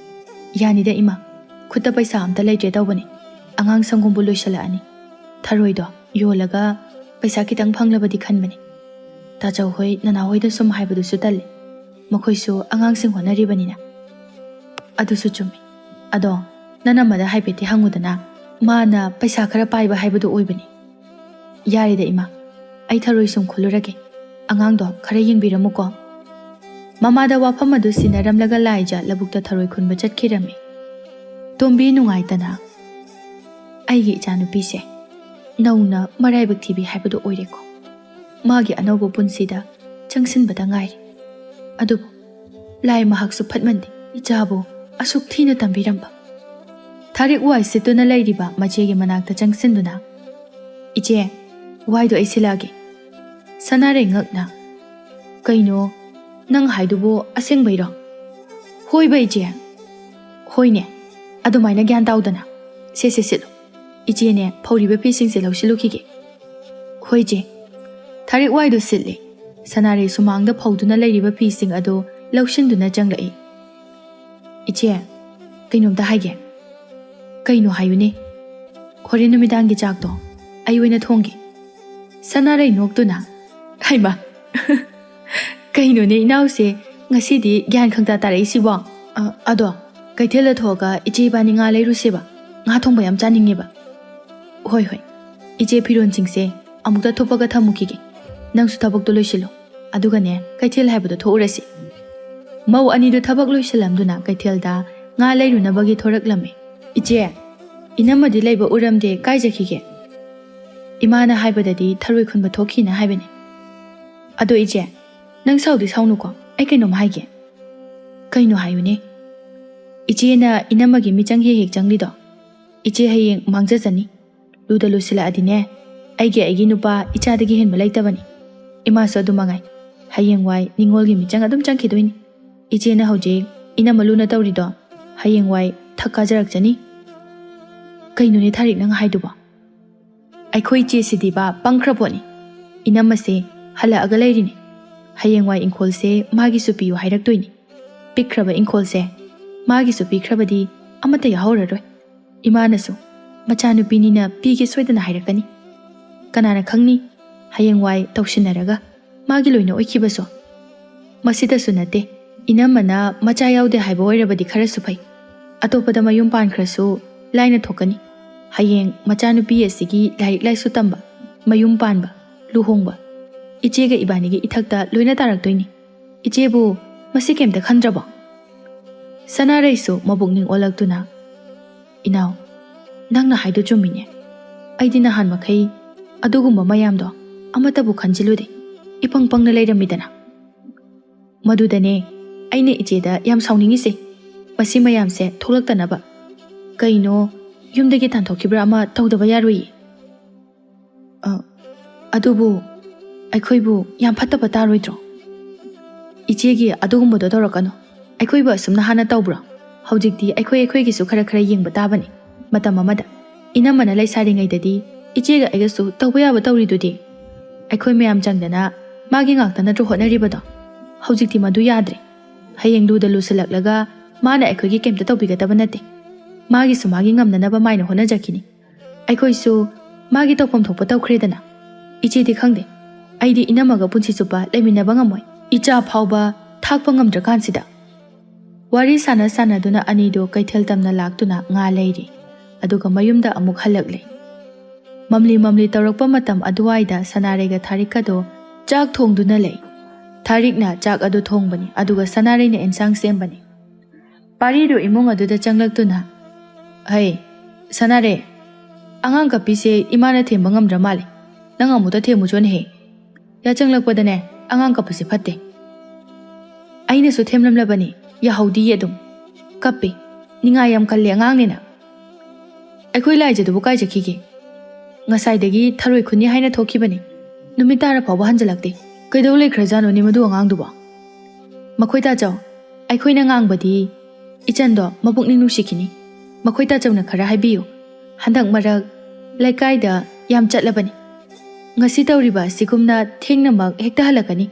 "ꯌꯥꯅꯤꯗ ꯏꯃꯥ, ꯈꯨꯠꯇ ꯄꯩꯁꯥ ꯑꯝꯇ ꯂꯩꯇ꯭ꯔꯦ ꯇꯧꯕꯅꯤ꯫ ꯑꯉꯥꯡ ꯁꯪꯒꯣꯝꯕꯨ ꯂꯣꯏꯁꯤꯜꯂꯛꯑꯅꯤ꯫ ꯊꯔꯣꯏꯗꯣ ꯌꯣꯜꯂꯒ ꯄꯩꯁꯥ ꯈꯤꯇꯪ ꯐꯪꯂꯕꯗꯤ ꯈꯟꯕꯅꯤ꯫ ꯇꯥꯆꯧ ꯍꯣꯏ, ꯅꯅꯥꯎ ꯍꯣꯏꯗ ꯁꯨꯝ ꯍꯥꯏꯕꯗꯨꯁꯨ ꯇꯜꯂꯤ꯫ ꯃꯈꯣꯏꯁꯨ ꯑꯉꯥꯡꯁꯤꯡ ꯍꯣꯠꯅꯔꯤꯕꯅꯤꯅ"꯫ "ꯑꯗꯨꯁꯨ ꯆꯨꯝꯃꯤ꯫ ꯑꯗꯣ ꯅꯅꯝꯃꯗ ꯍꯥꯏꯐꯦꯠꯇꯤ ꯍꯪꯉꯨꯗꯅ, ꯃꯥꯅ ꯄꯩꯁꯥ ꯈꯔ ꯄꯥꯏꯕ ꯍꯥꯏꯕꯗꯨ ꯑꯣꯏꯕꯅꯤ"꯫ "ꯌꯥꯔꯦꯗ ꯏꯃꯥ, ꯑꯩ ꯊꯔꯣꯏ ꯁꯨꯝ ꯈꯨꯜꯂꯨꯔꯒꯦ꯫ ꯑꯉꯥꯡꯗꯣ ꯈꯔ ꯌꯦꯡꯕꯤꯔꯝꯃꯨꯀꯣ"꯫ ꯃꯃꯥꯗ ꯋꯥꯐꯝ ꯑꯗꯨ ꯁꯤꯟꯅꯔꯝꯂꯒ ꯂꯥꯏꯖ ꯂꯧꯕꯨꯛꯇ ꯊꯔꯣꯏ ꯈꯨꯟꯕ ꯆꯠꯈꯤꯔꯝꯃꯤ꯫ ꯇꯣꯝꯕꯤ ꯅꯨꯡꯉꯥꯏꯇꯅ, "ꯑꯩꯒꯤ ꯏꯆꯥꯅꯨꯄꯤꯁꯦ ꯅꯧꯅ ꯃꯔꯥꯏꯕꯛ ꯊꯤꯕꯤ ꯍꯥꯏꯕꯗꯨ ꯑꯣꯏꯔꯦꯀꯣ꯫ ꯃꯥꯒꯤ ꯑꯅꯧꯕ ꯄꯨꯟꯁꯤꯗ ꯆꯪꯁꯤꯟꯕꯗ ꯉꯥꯏꯔꯤ꯫ ꯑꯗꯨꯕꯨ ꯂꯥꯏ ꯃꯍꯥꯛꯁꯨ ꯐꯠꯃꯟꯗꯦ, ꯏꯆꯥꯕꯨ ꯑꯁꯨꯛ ꯊꯤꯅ ꯇꯝꯕꯤꯔꯝꯕ"꯫ ꯊꯥꯔꯤꯛ ꯋꯥꯏ ꯁꯤꯠꯇꯨꯅ ꯂꯩꯔꯤꯕ ꯃꯆꯦꯒꯤ ꯃꯅꯥꯛꯇ ꯆꯪꯁꯤꯟꯗꯨꯅ, "ꯏꯆꯦ, ꯋꯥꯏꯗꯣ ꯑꯩ ꯁꯤꯜꯂꯛꯑꯒꯦ"꯫ ꯁꯅꯥꯔꯩ ꯉꯛꯅ, "ꯀꯩꯅꯣ, ꯅꯪ ꯍꯥꯏꯗꯨꯕꯨ ꯑꯁꯦꯡꯕꯩꯔꯣ? ꯍꯣꯏꯕ ꯏꯆꯦ꯫ ꯍꯣꯏꯅꯦ, ꯑꯗꯨꯃꯥꯏꯅ ꯒ꯭ꯌꯥꯟ ꯇꯥꯎꯗꯅ꯫ ꯁꯦ ꯁꯦ, ꯁꯤꯠꯂꯨ꯫ ꯏꯆꯦꯅꯦ, ꯐꯧꯔꯤꯕ ꯐꯤꯁꯤꯡꯁꯦ ꯂꯧꯁꯤꯜꯂꯨꯈꯤꯒꯦ꯫ ꯍꯣꯏ ꯏꯆꯦ꯫ ꯊꯥꯔꯤꯛ ꯋꯥꯏꯗꯨ ꯁꯤꯠꯂꯦ꯫ ꯁꯅꯥꯔꯩ ꯁꯨꯃꯥꯡꯗ ꯐꯧꯗꯨꯅ ꯂꯩꯔꯤꯕ ꯐꯤꯁꯤꯡ ꯑꯗꯨ ꯂꯧꯁꯤꯟꯗꯨꯅ ꯆꯪꯂꯛꯏ꯫ ꯏꯆꯦ, ꯀꯩꯅꯣꯝꯇ ꯍꯥꯏꯒꯦ꯫ ꯀꯩꯅꯣ ꯍꯥꯏꯌꯨꯅꯦ꯫ ꯍꯣꯔꯦꯟ ꯅꯨꯃꯤꯗꯥꯡꯒꯤ ꯆꯥꯛꯇꯣ ꯑꯩ ꯑꯣꯏꯅ ꯊꯣꯡꯒꯦ꯫ ꯁꯅꯥꯔꯩ ꯅꯣꯛꯇꯨꯅ, "ꯍꯩꯃꯥ, ꯀꯩꯅꯣꯅꯦ ꯏꯅꯥꯎꯁꯦ, ꯉꯁꯤꯗꯤ ꯒ꯭ꯌꯥꯟ ꯈꯪꯇꯥ ꯇꯥꯔꯛꯏꯁꯤꯕꯣ?" "ꯑ, ꯑꯗꯣ ꯀꯩꯊꯦꯜꯗ ꯊꯣꯛꯑꯒ ꯏꯆꯦ ꯏꯕꯥꯅꯤ ꯉꯥ ꯂꯩꯔꯨꯁꯦꯕ꯫ ꯉꯥ ꯊꯣꯡꯕ ꯌꯥꯝ ꯆꯥꯅꯤꯡꯉꯦꯕ꯫" "ꯍꯣꯏ, ꯍꯣꯏ꯫ ꯏꯆꯦ, ꯐꯤꯔꯣꯟꯁꯤꯡꯁꯦ ꯑꯃꯨꯛꯇ ꯊꯨꯞꯄꯒ ꯊꯝꯃꯨꯈꯤꯒꯦ꯫ ꯅꯪꯁꯨ ꯊꯕꯛꯇꯣ ꯂꯣꯏꯁꯤꯜꯂꯣ꯫ ꯑꯗꯨꯒꯅꯦ, ꯀꯩꯊꯦꯜ ꯍꯥꯏꯕꯗꯣ ꯊꯣꯛꯎꯔꯁꯤ꯫" ꯃꯧ ꯑꯅꯤꯗꯨ ꯊꯕꯛ ꯂꯣꯏꯁꯤꯜꯂꯝꯗꯨꯅ ꯀꯩꯊꯦꯜꯗ ꯉꯥ ꯂꯩꯔꯨꯅꯕꯒꯤ ꯊꯣꯔꯛꯂꯝꯃꯤ꯫ "ꯏꯆꯦ, ꯏꯅꯝꯃꯗꯤ ꯂꯩꯕ ꯎꯔꯝꯗꯦ, ꯀꯥꯏ ꯆꯠꯈꯤꯒꯦ?" "ꯏꯃꯥꯅ ꯍꯥꯏꯕꯗꯗꯤ ꯊꯔꯣꯏ ꯈꯨꯟꯕ ꯊꯣꯛꯈꯤꯅ ꯍꯥꯏꯕꯅꯦ꯫" "ꯑꯗꯣ ꯏꯆꯦ, ꯅꯪ ꯁꯥꯎꯗꯤ ꯁꯥꯎꯅꯨꯀꯣ, ꯑꯩ ꯀꯩꯅꯣꯝ ꯍꯥꯏꯒꯦ꯫" "ꯀꯩꯅꯣ ꯍꯥꯏꯌꯨꯅꯦ꯫" "ꯏꯆꯦꯅ ꯏꯅꯝꯃꯒꯤ ꯃꯤꯆꯪ ꯍꯦꯛ ꯍꯦꯛ ꯆꯪꯂꯤꯗꯣ, ꯏꯆꯦ ꯍꯌꯦꯡ ꯃꯥꯡꯖꯖꯅꯤ꯫ ꯂꯨꯗ ꯂꯨꯁꯤꯜꯂꯛꯑꯗꯤꯅꯦ, ꯑꯩꯒꯤ ꯑꯩꯒꯤ ꯅꯨꯄꯥ ꯏꯆꯥꯗꯒꯤ ꯍꯦꯟꯕ ꯂꯩꯇꯕꯅꯤ꯫ ꯏꯃꯥꯁꯨ ꯑꯗꯨ ꯃꯉꯥꯏ꯫ ꯍꯌꯦꯡꯋꯥꯏ ꯅꯤꯉꯣꯜꯒꯤ ꯃꯤꯆꯪ ꯑꯗꯨꯝ ꯆꯪꯈꯤꯗꯣꯏꯅꯤ꯫ ꯏꯆꯦꯅ ꯍꯧꯖꯤꯛ ꯏꯅꯝꯃ ꯂꯨꯅ ꯇꯧꯔꯤꯗꯣ, ꯍꯌꯦꯡꯋꯥꯏ ꯊꯛ ꯀꯥꯖꯔꯛꯆꯅꯤ꯫" "ꯀꯩꯅꯣꯅꯦ ꯊꯥꯔꯤꯛ ꯅꯪ ꯍꯥꯏꯗꯨꯕꯣ? ꯑꯩꯈꯣꯏ ꯏꯆꯦꯁꯤꯗꯤꯕ ꯄꯪꯈ꯭ꯔ ꯄꯣꯠꯅꯤ꯫ ꯏꯅꯝꯃꯁꯦ ꯍꯜꯂꯛꯑꯒ ꯂꯩꯔꯤꯅꯤ꯫ ꯍꯌꯦꯡꯋꯥꯏ ꯏꯪꯈꯣꯜꯁꯦ ꯃꯥꯒꯤꯁꯨ ꯄꯤꯌꯨ ꯍꯥꯏꯔꯛꯇꯣꯏꯅꯤ꯫ ꯄꯤꯛꯈ꯭ꯔꯕ ꯏꯪꯈꯣꯜꯁꯦ ꯃꯥꯒꯤꯁꯨ ꯄꯤꯈ꯭ꯔꯕꯗꯤ ꯑꯃꯠꯇ ꯌꯥꯍꯧꯔꯔꯣꯏ꯫ ꯏꯃꯥꯅꯁꯨ ꯃꯆꯥꯅꯨꯄꯤꯅꯤꯅ ꯄꯤꯒꯦ ꯁꯣꯏꯗꯅ ꯍꯥꯏꯔꯛꯀꯅꯤ꯫ ꯀꯅꯥꯅ ꯈꯪꯅꯤ, ꯍꯌꯦꯡꯋꯥꯏ ꯇꯧꯁꯤꯟꯅꯔꯒ ꯃꯥꯒꯤ ꯂꯣꯏꯅ ꯑꯣꯏꯈꯤꯕꯁꯨ꯫" "ꯃꯁꯤꯗꯁꯨ ꯅꯠꯇꯦ, ꯏꯅꯝꯃꯅ ꯃꯆꯥ ꯌꯥꯎꯗꯦ ꯍꯥꯏꯕ ꯑꯣꯏꯔꯕꯗꯤ ꯈꯔꯁꯨ ꯐꯩ꯫ ꯑꯇꯣꯞꯄꯗ ꯃꯌꯨꯝ ꯄꯥꯟꯈ꯭ꯔꯁꯨ ꯂꯥꯏꯅ ꯊꯣꯛꯀꯅꯤ꯫ ꯍꯌꯦꯡ ꯃꯆꯥꯅꯨꯄꯤ ꯑꯁꯤꯒꯤ ꯂꯥꯏꯔꯤꯛ ꯂꯥꯏꯁꯨ ꯇꯝꯕ, ꯃꯌꯨꯝ ꯄꯥꯟꯕ, ꯂꯨꯍꯣꯡꯕ, ꯏꯆꯦꯒ ꯏꯕꯥꯅꯤꯒꯤ ꯏꯊꯛꯇ ꯂꯣꯏꯅ ꯇꯥꯔꯛꯇꯣꯏꯅꯤ꯫ ꯏꯆꯦꯕꯨ ꯃꯁꯤ ꯀꯩꯝꯇ ꯈꯟꯗ꯭ꯔꯕꯣ?" ꯁꯅꯥꯔꯩꯁꯨ ꯃꯕꯨꯛꯅꯤꯡ ꯑꯣꯜꯂꯛꯇꯨꯅ, "ꯏꯅꯥꯎ, ꯅꯪꯅ ꯍꯥꯏꯗꯣ ꯆꯨꯝꯃꯤꯅꯦ꯫ ꯑꯩꯗꯤ ꯅꯍꯥꯟ ꯃꯈꯩ ꯑꯗꯨꯒꯨꯝꯕ ꯃꯌꯥꯝꯗꯣ ꯑꯃꯠꯇꯕꯨ ꯈꯟꯖꯤꯜꯂꯨꯗꯦ꯫ ꯏꯄꯪ ꯄꯪꯅ ꯂꯩꯔꯝꯃꯤꯗꯅ꯫" "ꯃꯗꯨꯗꯅꯦ ꯑꯩꯅ ꯏꯆꯦꯗ ꯌꯥꯝ ꯁꯥꯎꯅꯤꯡꯉꯤꯁꯦ꯫ ꯃꯁꯤ ꯃꯌꯥꯝꯁꯦ ꯊꯣꯛꯂꯛꯇꯅꯕ꯫ ꯀꯩꯅꯣ, ꯌꯨꯝꯗꯒꯤ ꯇꯥꯟꯊꯣꯛꯈꯤꯕ꯭ꯔꯥ ꯑꯃ ꯇꯧꯗꯕ ꯌꯥꯔꯣꯏꯌꯦ꯫" "ꯑ, ꯑꯗꯨꯕꯨ ꯑꯩꯈꯣꯏꯕꯨ ꯌꯥꯝ ꯐꯠꯇꯕ ꯇꯥꯔꯣꯏꯗ꯭ꯔꯣ?" "ꯏꯆꯦꯒꯤ ꯑꯗꯨꯒꯨꯝꯕꯗꯣ ꯇꯧꯔꯛꯀꯅꯨ꯫ ꯑꯩꯈꯣꯏꯕꯨ ꯑꯁꯨꯝꯅ ꯍꯥꯟꯅ ꯇꯧꯕ꯭ꯔꯣ? ꯍꯧꯖꯤꯛꯇꯤ ꯑꯩꯈꯣꯏ ꯑꯩꯈꯣꯏꯒꯤꯁꯨ ꯈꯔ ꯈꯔ ꯌꯦꯡꯕ ꯇꯥꯕꯅꯤ꯫ ꯃꯇꯝ ꯑꯃꯗ ꯏꯅꯝꯃꯅ ꯂꯩꯁꯥꯔꯤꯉꯩꯗꯗꯤ ꯏꯆꯦꯒ ꯑꯩꯒꯁꯨ ꯇꯧꯕ ꯌꯥꯕ ꯇꯧꯔꯤꯗꯨꯗꯤ꯫ ꯑꯩꯈꯣꯏ ꯃꯌꯥꯝ ꯆꯪꯗꯅ ꯃꯥꯒꯤ ꯉꯥꯛꯇ ꯅꯠꯇ꯭ꯔꯣ ꯍꯣꯠꯅꯔꯤꯕꯗꯣ? ꯍꯧꯖꯤꯛꯇꯤ ꯃꯗꯨ ꯌꯥꯗ꯭ꯔꯦ꯫ ꯍꯌꯦꯡ ꯂꯨꯗ ꯂꯨꯁꯜꯂꯛꯂꯒ ꯃꯥꯅ ꯑꯩꯈꯣꯏꯒꯤ ꯀꯩꯝꯇ ꯇꯧꯕꯤꯒꯗꯕ ꯅꯠꯇꯦ꯫ ꯃꯥꯒꯤꯁꯨ ꯃꯥꯒꯤ ꯉꯝꯅꯅꯕ ꯃꯥꯏꯅ ꯍꯣꯠꯅꯖꯈꯤꯅꯤ꯫ ꯑꯩꯈꯣꯏꯁꯨ ꯃꯥꯒꯤ ꯇꯧꯐꯝ ꯊꯣꯛꯄ ꯇꯧꯈ꯭ꯔꯦꯗꯅ꯫ ꯏꯆꯦꯗꯤ ꯈꯪꯗꯦ, ꯑꯩꯗꯤ ꯏꯅꯝꯃꯒ ꯄꯨꯟꯁꯤ ꯆꯨꯞꯄ ꯂꯩꯃꯤꯟꯅꯕ ꯉꯝꯃꯣꯏ꯫ ꯏꯆꯥ ꯐꯥꯎꯕ ꯊꯥꯛꯄ ꯉꯝꯗ꯭ꯔꯀꯥꯟꯁꯤꯗ꯫" ꯋꯥꯔꯤ ꯁꯥꯟꯅ ꯁꯥꯟꯅꯗꯨꯅ ꯑꯅꯤꯗꯨ ꯀꯩꯊꯦꯜ ꯇꯝꯅ ꯂꯥꯛꯇꯨꯅ ꯉꯥ ꯂꯩꯔꯤ꯫ ꯑꯗꯨꯒ ꯃꯌꯨꯝꯗ ꯑꯃꯨꯛ ꯍꯜꯂꯛꯂꯦ꯫ ꯃꯝꯂꯤ ꯃꯝꯂꯤ ꯇꯧꯔꯛꯄ ꯃꯇꯝ ꯑꯗꯨꯋꯥꯏꯗ ꯁꯅꯥꯔꯩꯒ ꯊꯥꯔꯤꯛꯀꯗꯣ ꯆꯥꯛ ꯊꯣꯡꯗꯨꯅ ꯂꯩ꯫ ꯊꯥꯔꯤꯛꯅ ꯆꯥꯛ ꯑꯗꯨ ꯊꯣꯡꯕꯅꯤ, ꯑꯗꯨꯒ ꯁꯅꯥꯔꯩꯅ ꯑꯦꯟꯁꯥꯡ ꯁꯦꯝꯕꯅꯤ꯫ ꯄꯥꯔꯤꯗꯨ ꯏꯃꯨꯡ ꯑꯗꯨꯗ ꯆꯪꯂꯛꯇꯨꯅ, "ꯍꯩ, ꯁꯅꯥꯔꯩ, ꯑꯉꯥꯡ ꯀꯞꯄꯤꯁꯦ ꯏꯃꯥꯅ ꯊꯦꯝꯕ ꯉꯝꯗ꯭ꯔ ꯃꯥꯜꯂꯦ꯫ ꯅꯪ ꯑꯃꯨꯛꯇ ꯊꯦꯝꯃꯨ ꯆꯣꯅꯦꯍꯦ꯫ ꯌꯥꯆꯪꯂꯛꯄꯗꯅꯦ ꯑꯉꯥꯡ ꯀꯞꯄꯁꯦ ꯐꯠꯇꯦ꯫ ꯑꯩꯅꯁꯨ ꯊꯦꯝꯂꯝꯂꯕꯅꯤ, ꯌꯥꯍꯧꯗꯤꯌꯦ ꯑꯗꯨꯝ꯫ ꯀꯞꯄꯤ, ꯅꯤꯡꯉꯥꯏ ꯌꯥꯝ ꯀꯜꯂꯦ ꯑꯉꯥꯡꯅꯤꯅ꯫ ꯑꯩꯈꯣꯏ ꯂꯥꯏꯖꯗꯨꯕꯨ ꯀꯥꯏ ꯆꯠꯈꯤꯒꯦ? ꯉꯁꯥꯏꯗꯒꯤ ꯊꯔꯣꯏ ꯈꯨꯟꯅꯤ ꯍꯥꯏꯅ ꯊꯣꯛꯈꯤꯕꯅꯤ꯫ ꯅꯨꯃꯤꯠ ꯇꯥꯔ ꯐꯥꯎꯕ ꯍꯟꯖꯤꯜꯂꯛꯇꯦ꯫ ꯀꯩꯗꯧ ꯂꯩꯈ꯭ꯔꯖꯥꯠꯅꯣꯅꯦ ꯃꯗꯨ ꯑꯉꯥꯡꯗꯨꯕꯣ?" "ꯃꯈꯣꯏ ꯇꯥꯆꯧ, ꯑꯩꯈꯣꯏꯅ ꯉꯥꯡꯕꯗꯤ ꯏꯆꯟꯗꯣ ꯃꯄꯨꯛꯅꯤꯡ ꯅꯨꯡꯁꯤꯈꯤꯅꯤ꯫ ꯃꯈꯣꯏ ꯇꯥꯆꯧꯅ ꯈꯔ ꯍꯥꯏꯕꯤꯌꯨ꯫ ꯍꯟꯗꯛ ꯃꯔꯛ ꯂꯩꯀꯥꯏꯗ ꯌꯥꯝ ꯆꯠꯂꯕꯅꯤ꯫ ꯉꯁꯤ ꯇꯧꯔꯤꯕ ꯑꯁꯤꯒꯨꯝꯅ ꯊꯦꯡꯅꯃꯛ ꯍꯦꯛꯇ ꯍꯜꯂꯛꯀꯅꯤ꯫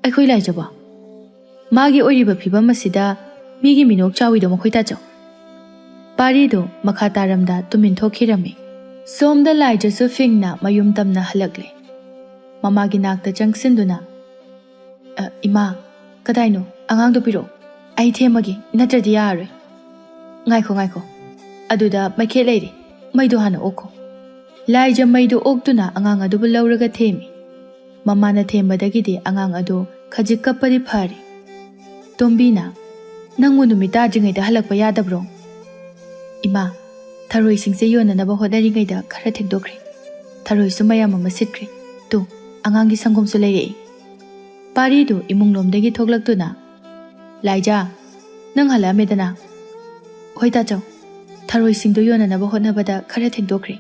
ꯑꯩꯈꯣꯏ ꯂꯥꯏꯖꯕꯣ, ꯃꯥꯒꯤ ꯑꯣꯏꯔꯤꯕ ꯐꯤꯕꯝ ꯑꯁꯤꯗ ꯃꯤꯒꯤ ꯃꯤꯅꯣꯛ ꯆꯥꯎꯏꯗꯣ ꯃꯈꯣꯏ ꯇꯥꯆꯧ?" ꯄꯥꯔꯤꯗꯨ ꯃꯈꯥ ꯇꯥꯔꯝꯗ ꯇꯨꯃꯤꯟ ꯊꯣꯛꯈꯤꯔꯝꯃꯤ꯫ ꯁꯣꯝꯗ ꯂꯥꯏꯖꯁꯨ ꯐꯤꯡꯅ ꯃꯌꯨꯝ ꯇꯝꯅ ꯍꯜꯂꯛꯂꯦ꯫ ꯃꯃꯥꯒꯤ ꯅꯥꯛꯇ ꯆꯪꯁꯤꯟꯗꯨꯅ, "ꯑ, ꯏꯃꯥ, ꯀꯗꯥꯏꯅꯣ? ꯑꯉꯥꯡꯗꯣ ꯄꯤꯔꯛꯑꯣ꯫ ꯑꯩ ꯊꯦꯝꯃꯒꯦ, ꯅꯠꯇ꯭ꯔꯗꯤ ꯌꯥꯔꯔꯣꯏ꯫" "ꯉꯥꯏꯈꯣ, ꯉꯥꯏꯈꯣ꯫ ꯑꯗꯨꯗ ꯃꯩꯈꯦꯠ ꯂꯩꯔꯦ꯫ ꯃꯩꯗꯣ ꯍꯥꯟꯅ ꯑꯣꯛꯈꯣ꯫" ꯂꯥꯏꯖ ꯃꯩꯗꯣ ꯑꯣꯛꯇꯨꯅ ꯑꯉꯥꯡ ꯑꯗꯨꯕꯨ ꯂꯧꯔꯒ ꯊꯦꯝꯃꯤ꯫ ꯃꯃꯥꯅ ꯊꯦꯝꯕꯗꯒꯤꯗꯤ ꯑꯉꯥꯡ ꯑꯗꯨ ꯈꯖꯤꯛ ꯀꯞꯄꯗꯤ ꯐꯔꯦ꯫ ꯇꯣꯝꯕꯤꯅ, "ꯅꯪꯕꯨ ꯅꯨꯃꯤꯠ ꯇꯥꯗ꯭ꯔꯤꯉꯩꯗ ꯍꯜꯂꯛꯄ ꯌꯥꯗꯕ꯭ꯔꯣ?" "ꯏꯃꯥ, ꯊꯔꯣꯏꯁꯤꯡꯁꯦ ꯌꯣꯟꯅꯅꯕ ꯍꯣꯠꯅꯔꯤꯉꯩꯗ ꯈꯔ ꯊꯦꯡꯗꯣꯛꯈ꯭ꯔꯦ꯫ ꯊꯔꯣꯏꯁꯨ ꯃꯌꯥꯝ ꯑꯃ ꯁꯤꯠꯈ꯭ꯔꯦ꯫ ꯇꯨ, ꯑꯉꯥꯡꯒꯤ ꯁꯪꯒꯣꯝꯁꯨ ꯂꯩꯔꯛꯏ꯫" ꯄꯥꯔꯤꯗꯨ ꯏꯃꯨꯡꯂꯣꯝꯗꯒꯤ ꯊꯣꯛꯂꯛꯇꯨꯅ, "ꯂꯥꯏꯖꯥ, ꯅꯪ ꯍꯜꯂꯛꯑꯝꯃꯦꯗꯅ?" "ꯍꯣꯏ ꯇꯥꯆꯧ, ꯊꯔꯣꯏꯁꯤꯡꯗꯨ ꯌꯣꯟꯅꯅꯕ ꯍꯣꯠꯅꯕꯗ ꯈꯔ ꯊꯦꯡꯗꯣꯛꯈ꯭ꯔꯦ꯫"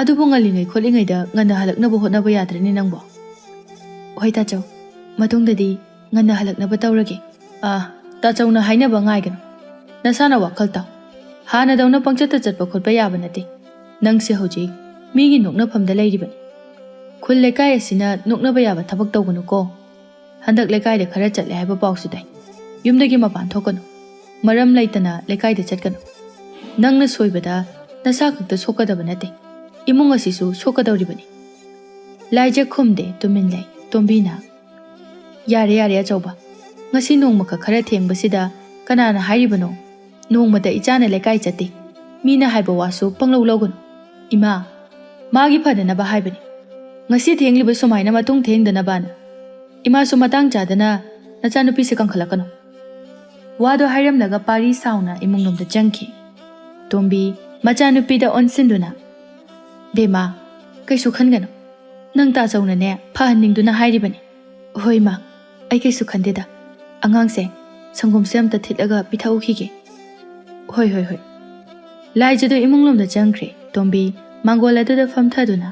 "ꯑꯗꯨꯕꯨ ꯉꯜꯂꯤꯉꯩ ꯈꯣꯠꯂꯤꯉꯩꯗ ꯉꯟꯅ ꯍꯜꯂꯛꯅꯕ ꯍꯣꯠꯅꯕ ꯌꯥꯗ꯭ꯔꯅꯦ ꯅꯪꯕꯣ?" "ꯍꯣꯏ ꯇꯥꯆꯧ, ꯃꯇꯨꯡꯗꯗꯤ ꯉꯟꯅ ꯍꯜꯂꯛꯅꯕ ꯇꯧꯔꯒꯦ꯫ ꯑꯥ, ꯇꯥꯆꯧꯅ ꯍꯥꯏꯅꯕ ꯉꯥꯏꯒꯅꯨ꯫ ꯅꯁꯥꯅ ꯋꯥꯈꯜ ꯇꯥꯎ꯫ ꯍꯥꯟꯅꯗꯧꯅ ꯄꯪꯆꯠꯇ ꯆꯠꯄ ꯈꯣꯠꯄ ꯌꯥꯕ ꯅꯠꯇꯦ꯫ ꯅꯪꯁꯦ ꯍꯧꯖꯤꯛ ꯃꯤꯒꯤ ꯅꯣꯛꯅꯐꯝꯗ ꯂꯩꯔꯤꯕꯅꯤ꯫ ꯈꯨꯜ ꯂꯩꯀꯥꯏ ꯑꯁꯤꯅ ꯅꯣꯛꯅꯕ ꯌꯥꯕ ꯊꯕꯛ ꯇꯧꯒꯅꯨꯀꯣ꯫ ꯍꯟꯗꯛ ꯂꯩꯀꯥꯏꯗ ꯈꯔ ꯆꯠꯂꯦ ꯍꯥꯏꯕ ꯄꯥꯎꯁꯨ ꯇꯥꯏ꯫ ꯌꯨꯝꯗꯒꯤ ꯃꯄꯥꯟ ꯊꯣꯛꯀꯅꯨ꯫ ꯃꯔꯝ ꯂꯩꯇꯅ ꯂꯩꯀꯥꯏꯗ ꯆꯠꯀꯅꯨ꯫ ꯅꯪꯅ ꯁꯣꯏꯕꯗ ꯅꯁꯥ ꯈꯛꯇ ꯁꯣꯛꯀꯗꯕ ꯅꯠꯇꯦ, ꯏꯃꯨꯡ ꯑꯁꯤꯁꯨ ꯁꯣꯛꯀꯗꯧꯔꯤꯕꯅꯤ꯫ ꯂꯥꯏꯖ ꯈꯨꯝꯗꯦ, ꯇꯨꯃꯤꯟ ꯂꯩ꯫ ꯇꯣꯝꯕꯤꯅ, "ꯌꯥꯔꯦ, ꯌꯥꯔꯦ ꯑꯆꯧꯕ, ꯉꯁꯤ ꯅꯣꯡꯃꯈꯛ ꯈꯔ ꯊꯦꯡꯕꯁꯤꯗ ꯀꯅꯥꯅ ꯍꯥꯏꯔꯤꯕꯅꯣ? ꯅꯣꯡꯃꯇ ꯏꯆꯥꯅ ꯂꯩꯀꯥꯏ ꯆꯠꯇꯦ꯫ ꯃꯤꯅ ꯍꯥꯏꯕ ꯋꯥꯁꯨ ꯄꯪꯂꯧ ꯂꯧꯒꯅꯨ꯫ ꯏꯃꯥ, ꯃꯥꯒꯤ ꯐꯅꯅꯕ ꯍꯥꯏꯕꯅꯤ꯫ ꯉꯁꯤ ꯊꯦꯡꯂꯤꯕ ꯁꯨꯃꯥꯏꯅ ꯃꯇꯨꯡ ꯊꯦꯡꯗꯅꯕꯅ꯫ ꯏꯃꯥꯁꯨ ꯃꯇꯥꯡ ꯆꯥꯗꯅ ꯅꯆꯥꯅꯨꯄꯤꯁꯦ ꯀꯟꯈꯠꯂꯛꯀꯅꯨ"꯫ ꯋꯥꯗꯣ ꯍꯥꯏꯔꯝꯂꯒ ꯄꯥꯔꯤ ꯁꯥꯎꯅ ꯏꯃꯨꯡꯂꯣꯝꯗ ꯆꯪꯈꯤ꯫ ꯇꯣꯝꯕꯤ ꯃꯆꯥꯅꯨꯄꯤꯗ ꯑꯣꯟꯁꯤꯟꯗꯨꯅ, "ꯕꯦꯝꯃ, ꯀꯩꯁꯨ ꯈꯟꯒꯅꯨ꯫ ꯅꯪ ꯇꯥꯆꯧꯅꯅꯦ ꯐꯍꯟꯅꯤꯡꯗꯨꯅ ꯍꯥꯏꯔꯤꯕꯅꯤ"꯫ "ꯍꯣꯏ ꯃꯥ, ꯑꯩ ꯀꯩꯁꯨ ꯈꯟꯗꯦꯗ꯫ ꯑꯉꯥꯡꯁꯦ ꯁꯪꯒꯣꯝꯁꯦ ꯑꯝꯇ ꯊꯤꯠꯂꯒ ꯄꯤꯊꯛꯎꯈꯤꯒꯦ"꯫ "ꯍꯣꯏ, ꯍꯣꯏ, ꯍꯣꯏ"꯫ ꯂꯥꯏꯖꯗꯨ ꯏꯃꯨꯡꯂꯣꯝꯗ ꯆꯪꯈ꯭ꯔꯦ꯫ ꯇꯣꯝꯕꯤ ꯃꯥꯡꯒꯣꯜ ꯑꯗꯨꯗ ꯐꯝꯊꯗꯨꯅ,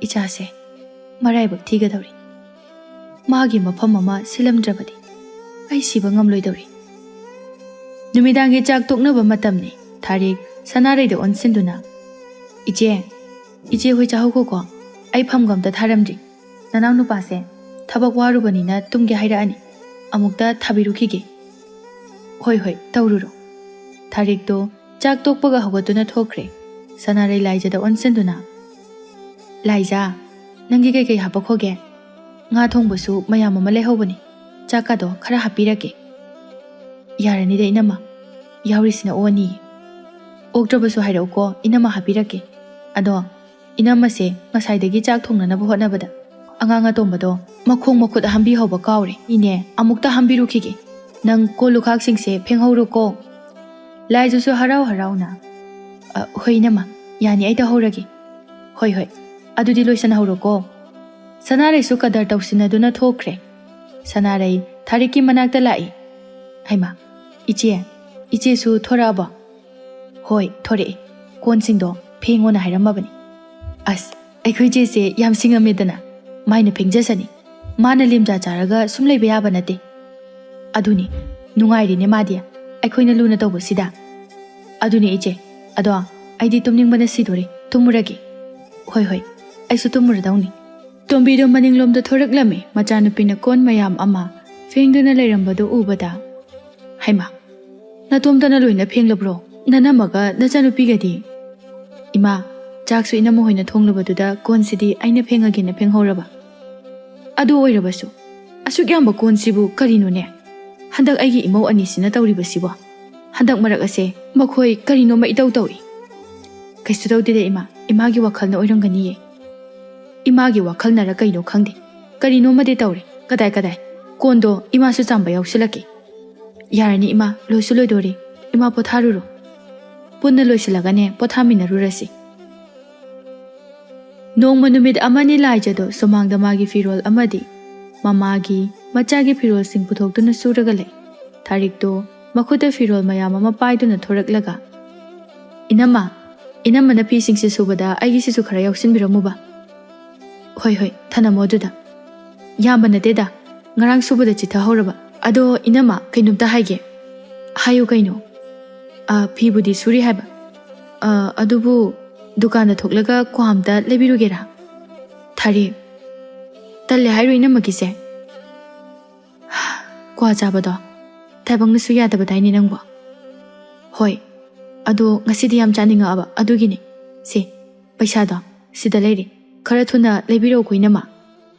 "ꯏꯆꯥꯁꯦ ꯃꯔꯥꯏꯕꯛ ꯊꯤꯒꯗꯧꯔꯤ꯫ ꯃꯥꯒꯤ ꯃꯐꯝ ꯑꯃ ꯁꯤꯜꯂꯝꯗ꯭ꯔꯕꯗꯤ ꯑꯩ ꯁꯤꯕ ꯉꯝꯂꯣꯏꯗꯧꯔꯤ"꯫ ꯅꯨꯃꯤꯗꯥꯡꯒꯤ ꯆꯥꯛ ꯇꯣꯛꯅꯕ ꯃꯇꯝꯅꯤ꯫ ꯊꯥꯔꯤꯛ ꯁꯅꯥꯔꯩꯗ ꯑꯣꯟꯁꯤꯟꯗꯨꯅ, "ꯏꯆꯦ, ꯏꯆꯦ ꯍꯣꯏ ꯆꯥꯍꯧꯈꯣꯀꯣ꯫ ꯑꯩ ꯐꯝꯒ ꯑꯝꯇ ꯊꯥꯔꯝꯗ꯭ꯔꯤ꯫ ꯅꯅꯥꯎ ꯅꯨꯄꯥꯁꯦ ꯊꯕꯛ ꯋꯥꯔꯨꯕꯅꯤꯅ ꯇꯨꯝꯒꯦ ꯍꯥꯏꯔꯛꯑꯅꯤ꯫ ꯑꯃꯨꯛꯇ ꯊꯥꯕꯤꯔꯨꯈꯤꯒꯦ"꯫ "ꯍꯣꯏ, ꯍꯣꯏ, ꯇꯧꯔꯨꯔꯣ"꯫ ꯊꯥꯔꯤꯛꯇꯣ ꯆꯥꯛ ꯇꯣꯛꯄꯒ ꯍꯧꯒꯠꯇꯨꯅ ꯊꯣꯛꯈ꯭ꯔꯦ꯫ ꯁꯅꯥꯔꯩ ꯂꯥꯏꯖꯗ ꯑꯣꯟꯁꯤꯟꯗꯨꯅ, "ꯂꯥꯏꯖꯥ, ꯅꯪꯒꯤ ꯀꯩꯀꯩ ꯍꯥꯄꯛꯈꯣꯒꯦ? ꯉꯥ ꯊꯣꯡꯕꯁꯨ ꯃꯌꯥꯝ ꯑꯃ ꯂꯩꯍꯧꯕꯅꯤ꯫ ꯆꯥꯛꯀꯗꯣ ꯈꯔ ꯍꯥꯞꯄꯤꯔꯛꯀꯦ"꯫ "ꯌꯥꯔꯅꯤꯗ ꯏꯅꯝꯃ, ꯌꯥꯎꯔꯤꯁꯤꯅ ꯑꯣꯅꯤ"꯫ "ꯑꯣꯛꯇ꯭ꯔꯕꯁꯨ ꯍꯥꯏꯔꯛꯎꯀꯣ, ꯏꯅꯝꯃ ꯍꯥꯞꯄꯤꯔꯛꯀꯦ꯫ ꯑꯗꯣ ꯏꯅꯝꯃꯁꯦ ꯉꯁꯥꯏꯗꯒꯤ ꯆꯥꯛ ꯊꯣꯡꯅꯅꯕ ꯍꯣꯠꯅꯕꯗ ꯑꯉꯥꯡ ꯑꯇꯣꯝꯕꯗꯣ ꯃꯈꯣꯡ ꯃꯈꯨꯠ ꯍꯥꯝꯕꯤꯍꯧꯕ ꯀꯥꯎꯔꯦ꯫ ꯏꯅꯦ, ꯑꯃꯨꯛꯇ ꯍꯥꯝꯕꯤꯔꯨꯈꯤꯒꯦ꯫ ꯅꯪ ꯀꯣꯜ ꯂꯨꯈꯥꯛꯁꯤꯡꯁꯦ ꯐꯦꯡꯍꯧꯔꯣꯀꯣ"꯫ ꯂꯥꯏꯖꯁꯨ ꯍꯔꯥꯎ ꯍꯔꯥꯎꯅ, "ꯑ, ꯍꯣꯏ ꯏꯅꯝꯃ, ꯌꯥꯅꯤ, ꯑꯩ ꯇꯧꯍꯧꯔꯒꯦ"꯫ "ꯍꯣꯏ, ꯍꯣꯏ, ꯑꯗꯨꯗꯤ ꯂꯣꯏꯁꯟꯍꯧꯔꯣꯀꯣ"꯫ ꯁꯅꯥꯔꯩꯁꯨ ꯀꯗꯔ ꯇꯧꯁꯤꯟꯅꯗꯨꯅ ꯊꯣꯛꯈ꯭ꯔꯦ꯫ ꯁꯅꯥꯔꯩ ꯊꯥꯔꯤꯛꯀꯤ ꯃꯅꯥꯛꯇ ꯂꯥꯛꯏ꯫ "ꯍꯩꯃꯥ, ꯏꯆꯦ, ꯏꯆꯦꯁꯨ ꯊꯣꯔꯛꯑꯕꯣ?" "ꯍꯣꯏ, ꯊꯣꯔꯛꯑꯦ꯫ ꯀꯣꯟꯁꯤꯡꯗꯣ ꯐꯦꯡꯉꯣꯅ ꯍꯥꯏꯔꯝꯃꯕꯅꯤ"꯫ "ꯑꯁ, ꯑꯩꯈꯣꯏ ꯆꯦꯁꯦ ꯌꯥꯝ ꯁꯤꯡꯉꯝꯃꯦꯗꯅ꯫ ꯃꯥꯏꯅ ꯐꯦꯡꯖꯁꯅꯤ"꯫ ꯃꯥꯅ ꯂꯦꯝꯖꯥ ꯆꯥꯔꯒ ꯁꯨꯝ ꯂꯩꯕ ꯌꯥꯕ ꯅꯠꯇꯦ꯫ ꯑꯗꯨꯅꯤ, ꯅꯨꯡꯉꯥꯏꯔꯤꯅꯦ ꯃꯥꯗꯤ, ꯑꯩꯈꯣꯏꯅ ꯂꯨꯅ ꯇꯧꯕꯁꯤꯗ꯫ ꯑꯗꯨꯅꯤ ꯏꯆꯦ, ꯑꯗꯣ ꯑꯩꯗꯤ ꯇꯨꯝꯅꯤꯡꯕꯅ ꯁꯤꯗꯣꯔꯦ, ꯇꯨꯝꯃꯨꯔꯒꯦ꯫ ꯍꯣꯏ ꯍꯣꯏ, ꯑꯩꯁꯨ ꯇꯨꯝꯃꯨꯔꯗꯧꯅꯤ꯫ ꯇꯣꯝꯕꯤꯗꯣ ꯃꯅꯤꯡꯂꯣꯝꯗ ꯊꯣꯔꯛꯂꯝꯃꯤ, ꯃꯆꯥꯅꯨꯄꯤꯅ ꯀꯣꯟ ꯃꯌꯥꯝ ꯑꯃ ꯐꯦꯡꯗꯨꯅ ꯂꯩꯔꯝꯕꯗꯨ ꯎꯕꯗ꯫ ꯍꯩꯃꯥ, ꯅꯇꯣꯝꯇꯅ ꯂꯣꯏꯅ ꯐꯦꯡꯂꯕ꯭ꯔꯣ? ꯅꯅꯝꯃꯒ ꯅꯆꯥꯅꯨꯄꯤꯒꯗꯤ? ꯏꯃꯥ, ꯆꯥꯛꯁꯨ ꯏꯅꯝꯃ ꯍꯣꯏꯅ ꯊꯣꯡꯂꯕꯗꯨꯗ ꯀꯣꯟꯁꯤꯗꯤ ꯑꯩꯅ ꯐꯦꯡꯉꯒꯦꯅ ꯐꯦꯡꯍꯧꯔꯕ꯫ ꯑꯗꯨ ꯑꯣꯏꯔꯕꯁꯨ, ꯑꯁꯨꯛ ꯌꯥꯝꯕ ꯀꯣꯟꯁꯤꯕꯨ ꯀꯔꯤꯅꯣꯅꯦ? ꯍꯟꯗꯛ ꯑꯩꯒꯤ ꯏꯃꯧ ꯑꯅꯤꯁꯤꯅ ꯇꯧꯔꯤꯕꯁꯤꯕꯣ? ꯍꯟꯗꯛ ꯃꯔꯛ ꯑꯁꯦ ꯃꯈꯣꯏ ꯀꯔꯤꯅꯣꯃ ꯏꯇꯧ ꯇꯧꯏ꯫ ꯀꯩꯁꯨ ꯇꯧꯗꯦꯗ ꯏꯃꯥ, ꯏꯃꯥꯒꯤ ꯋꯥꯈꯜꯅ ꯑꯣꯏꯔꯝꯒꯅꯤꯌꯦ꯫ ꯏꯃꯥꯒꯤ ꯋꯥꯈꯜꯅꯔ ꯀꯩꯅꯣ ꯈꯪꯗꯦ, ꯀꯔꯤꯅꯣꯃꯗꯤ ꯇꯧꯔꯦ꯫ ꯀꯗꯥꯏ ꯀꯗꯥꯏ? ꯀꯣꯟꯗꯣ ꯏꯃꯥꯁꯨ ꯆꯥꯝꯕ ꯌꯥꯎꯁꯤꯜꯂꯛꯀꯦ꯫ ꯌꯥꯔꯅꯤ ꯏꯃꯥ, ꯂꯣꯏꯁꯨ ꯂꯣꯏꯗꯣꯔꯦ꯫ ꯏꯃꯥ ꯄꯣꯊꯥꯔꯨꯔꯣ꯫ ꯄꯨꯟꯅ ꯂꯣꯏꯁꯤꯜꯂꯒꯅꯦ ꯄꯣꯊꯥꯃꯤꯟꯅꯔꯨꯔꯁꯤ꯫ ꯅꯣꯡꯃ ꯅꯨꯃꯤꯠ ꯑꯃꯅꯤ ꯂꯥꯏꯖꯗꯣ ꯁꯨꯃꯥꯡꯗ ꯃꯥꯒꯤ ꯐꯤꯔꯣꯜ ꯑꯃꯗꯤ ꯃꯃꯥꯒꯤ, ꯃꯆꯥꯒꯤ ꯐꯤꯔꯣꯜꯁꯤꯡ ꯄꯨꯊꯣꯛꯇꯨꯅ ꯁꯨꯔꯒ ꯂꯩ꯫ ꯊꯥꯔꯤꯛꯇꯣ ꯃꯈꯨꯠꯇ ꯐꯤꯔꯣꯜ ꯃꯌꯥꯝ ꯑꯃ ꯄꯥꯏꯗꯨꯅ ꯊꯣꯔꯛꯂꯒ, "ꯏꯅꯝꯃ, ꯏꯅꯝꯃꯅ ꯐꯤꯁꯤꯡꯁꯦ ꯁꯨꯕꯗ ꯑꯩꯒꯤꯁꯤꯁꯨ ꯈꯔ ꯌꯥꯎꯁꯤꯟꯕꯤꯔꯝꯃꯨꯕ꯫" "ꯍꯣꯏ ꯍꯣꯏ, ꯊꯅꯝꯃꯣ ꯑꯗꯨꯗ꯫" "ꯌꯥꯝꯕ ꯅꯠꯇꯦꯗ, ꯉꯔꯥꯡ ꯁꯨꯕꯗ ꯆꯤꯊꯍꯧꯔꯕ꯫ ꯑꯗꯣ ꯏꯅꯝꯃ, ꯀꯩꯅꯣꯝꯇ ꯍꯥꯏꯒꯦ꯫" "ꯍꯥꯏꯌꯨ ꯀꯩꯅꯣ꯫" "ꯑ, ꯐꯤꯕꯨꯗꯤ ꯁꯨꯔꯤ ꯍꯥꯏꯕ꯫ ꯑ, ꯑꯗꯨꯕꯨ ꯗꯨꯀꯥꯟꯗ ꯊꯣꯛꯂꯒ ꯀ꯭ꯋꯥ ꯑꯝꯇ ꯂꯩꯕꯤꯔꯨꯒꯦꯔꯥ?" "ꯊꯥꯔꯤꯛ, ꯇꯜꯂꯦ ꯍꯥꯏꯔꯣ ꯏꯅꯝꯃꯒꯤꯁꯦ?" "ꯀ꯭ꯋꯥ ꯆꯥꯕꯗꯣ ꯇꯥꯏꯕꯪꯅꯁꯨ ꯌꯥꯗꯕꯗꯥꯏꯅꯦ ꯅꯪꯕꯣ?" "ꯍꯣꯏ, ꯑꯗꯣ ꯉꯁꯤꯗꯤ ꯌꯥꯝ ꯆꯥꯅꯤꯡꯉꯛꯑꯕ ꯑꯗꯨꯒꯤꯅꯦ꯫ ꯁꯦ, ꯄꯩꯁꯥꯗꯣ ꯁꯤꯗ ꯂꯩꯔꯦ, ꯈꯔ ꯊꯨꯅ ꯂꯩꯕꯤꯔꯛꯎꯀꯣ ꯏꯅꯝꯃ꯫"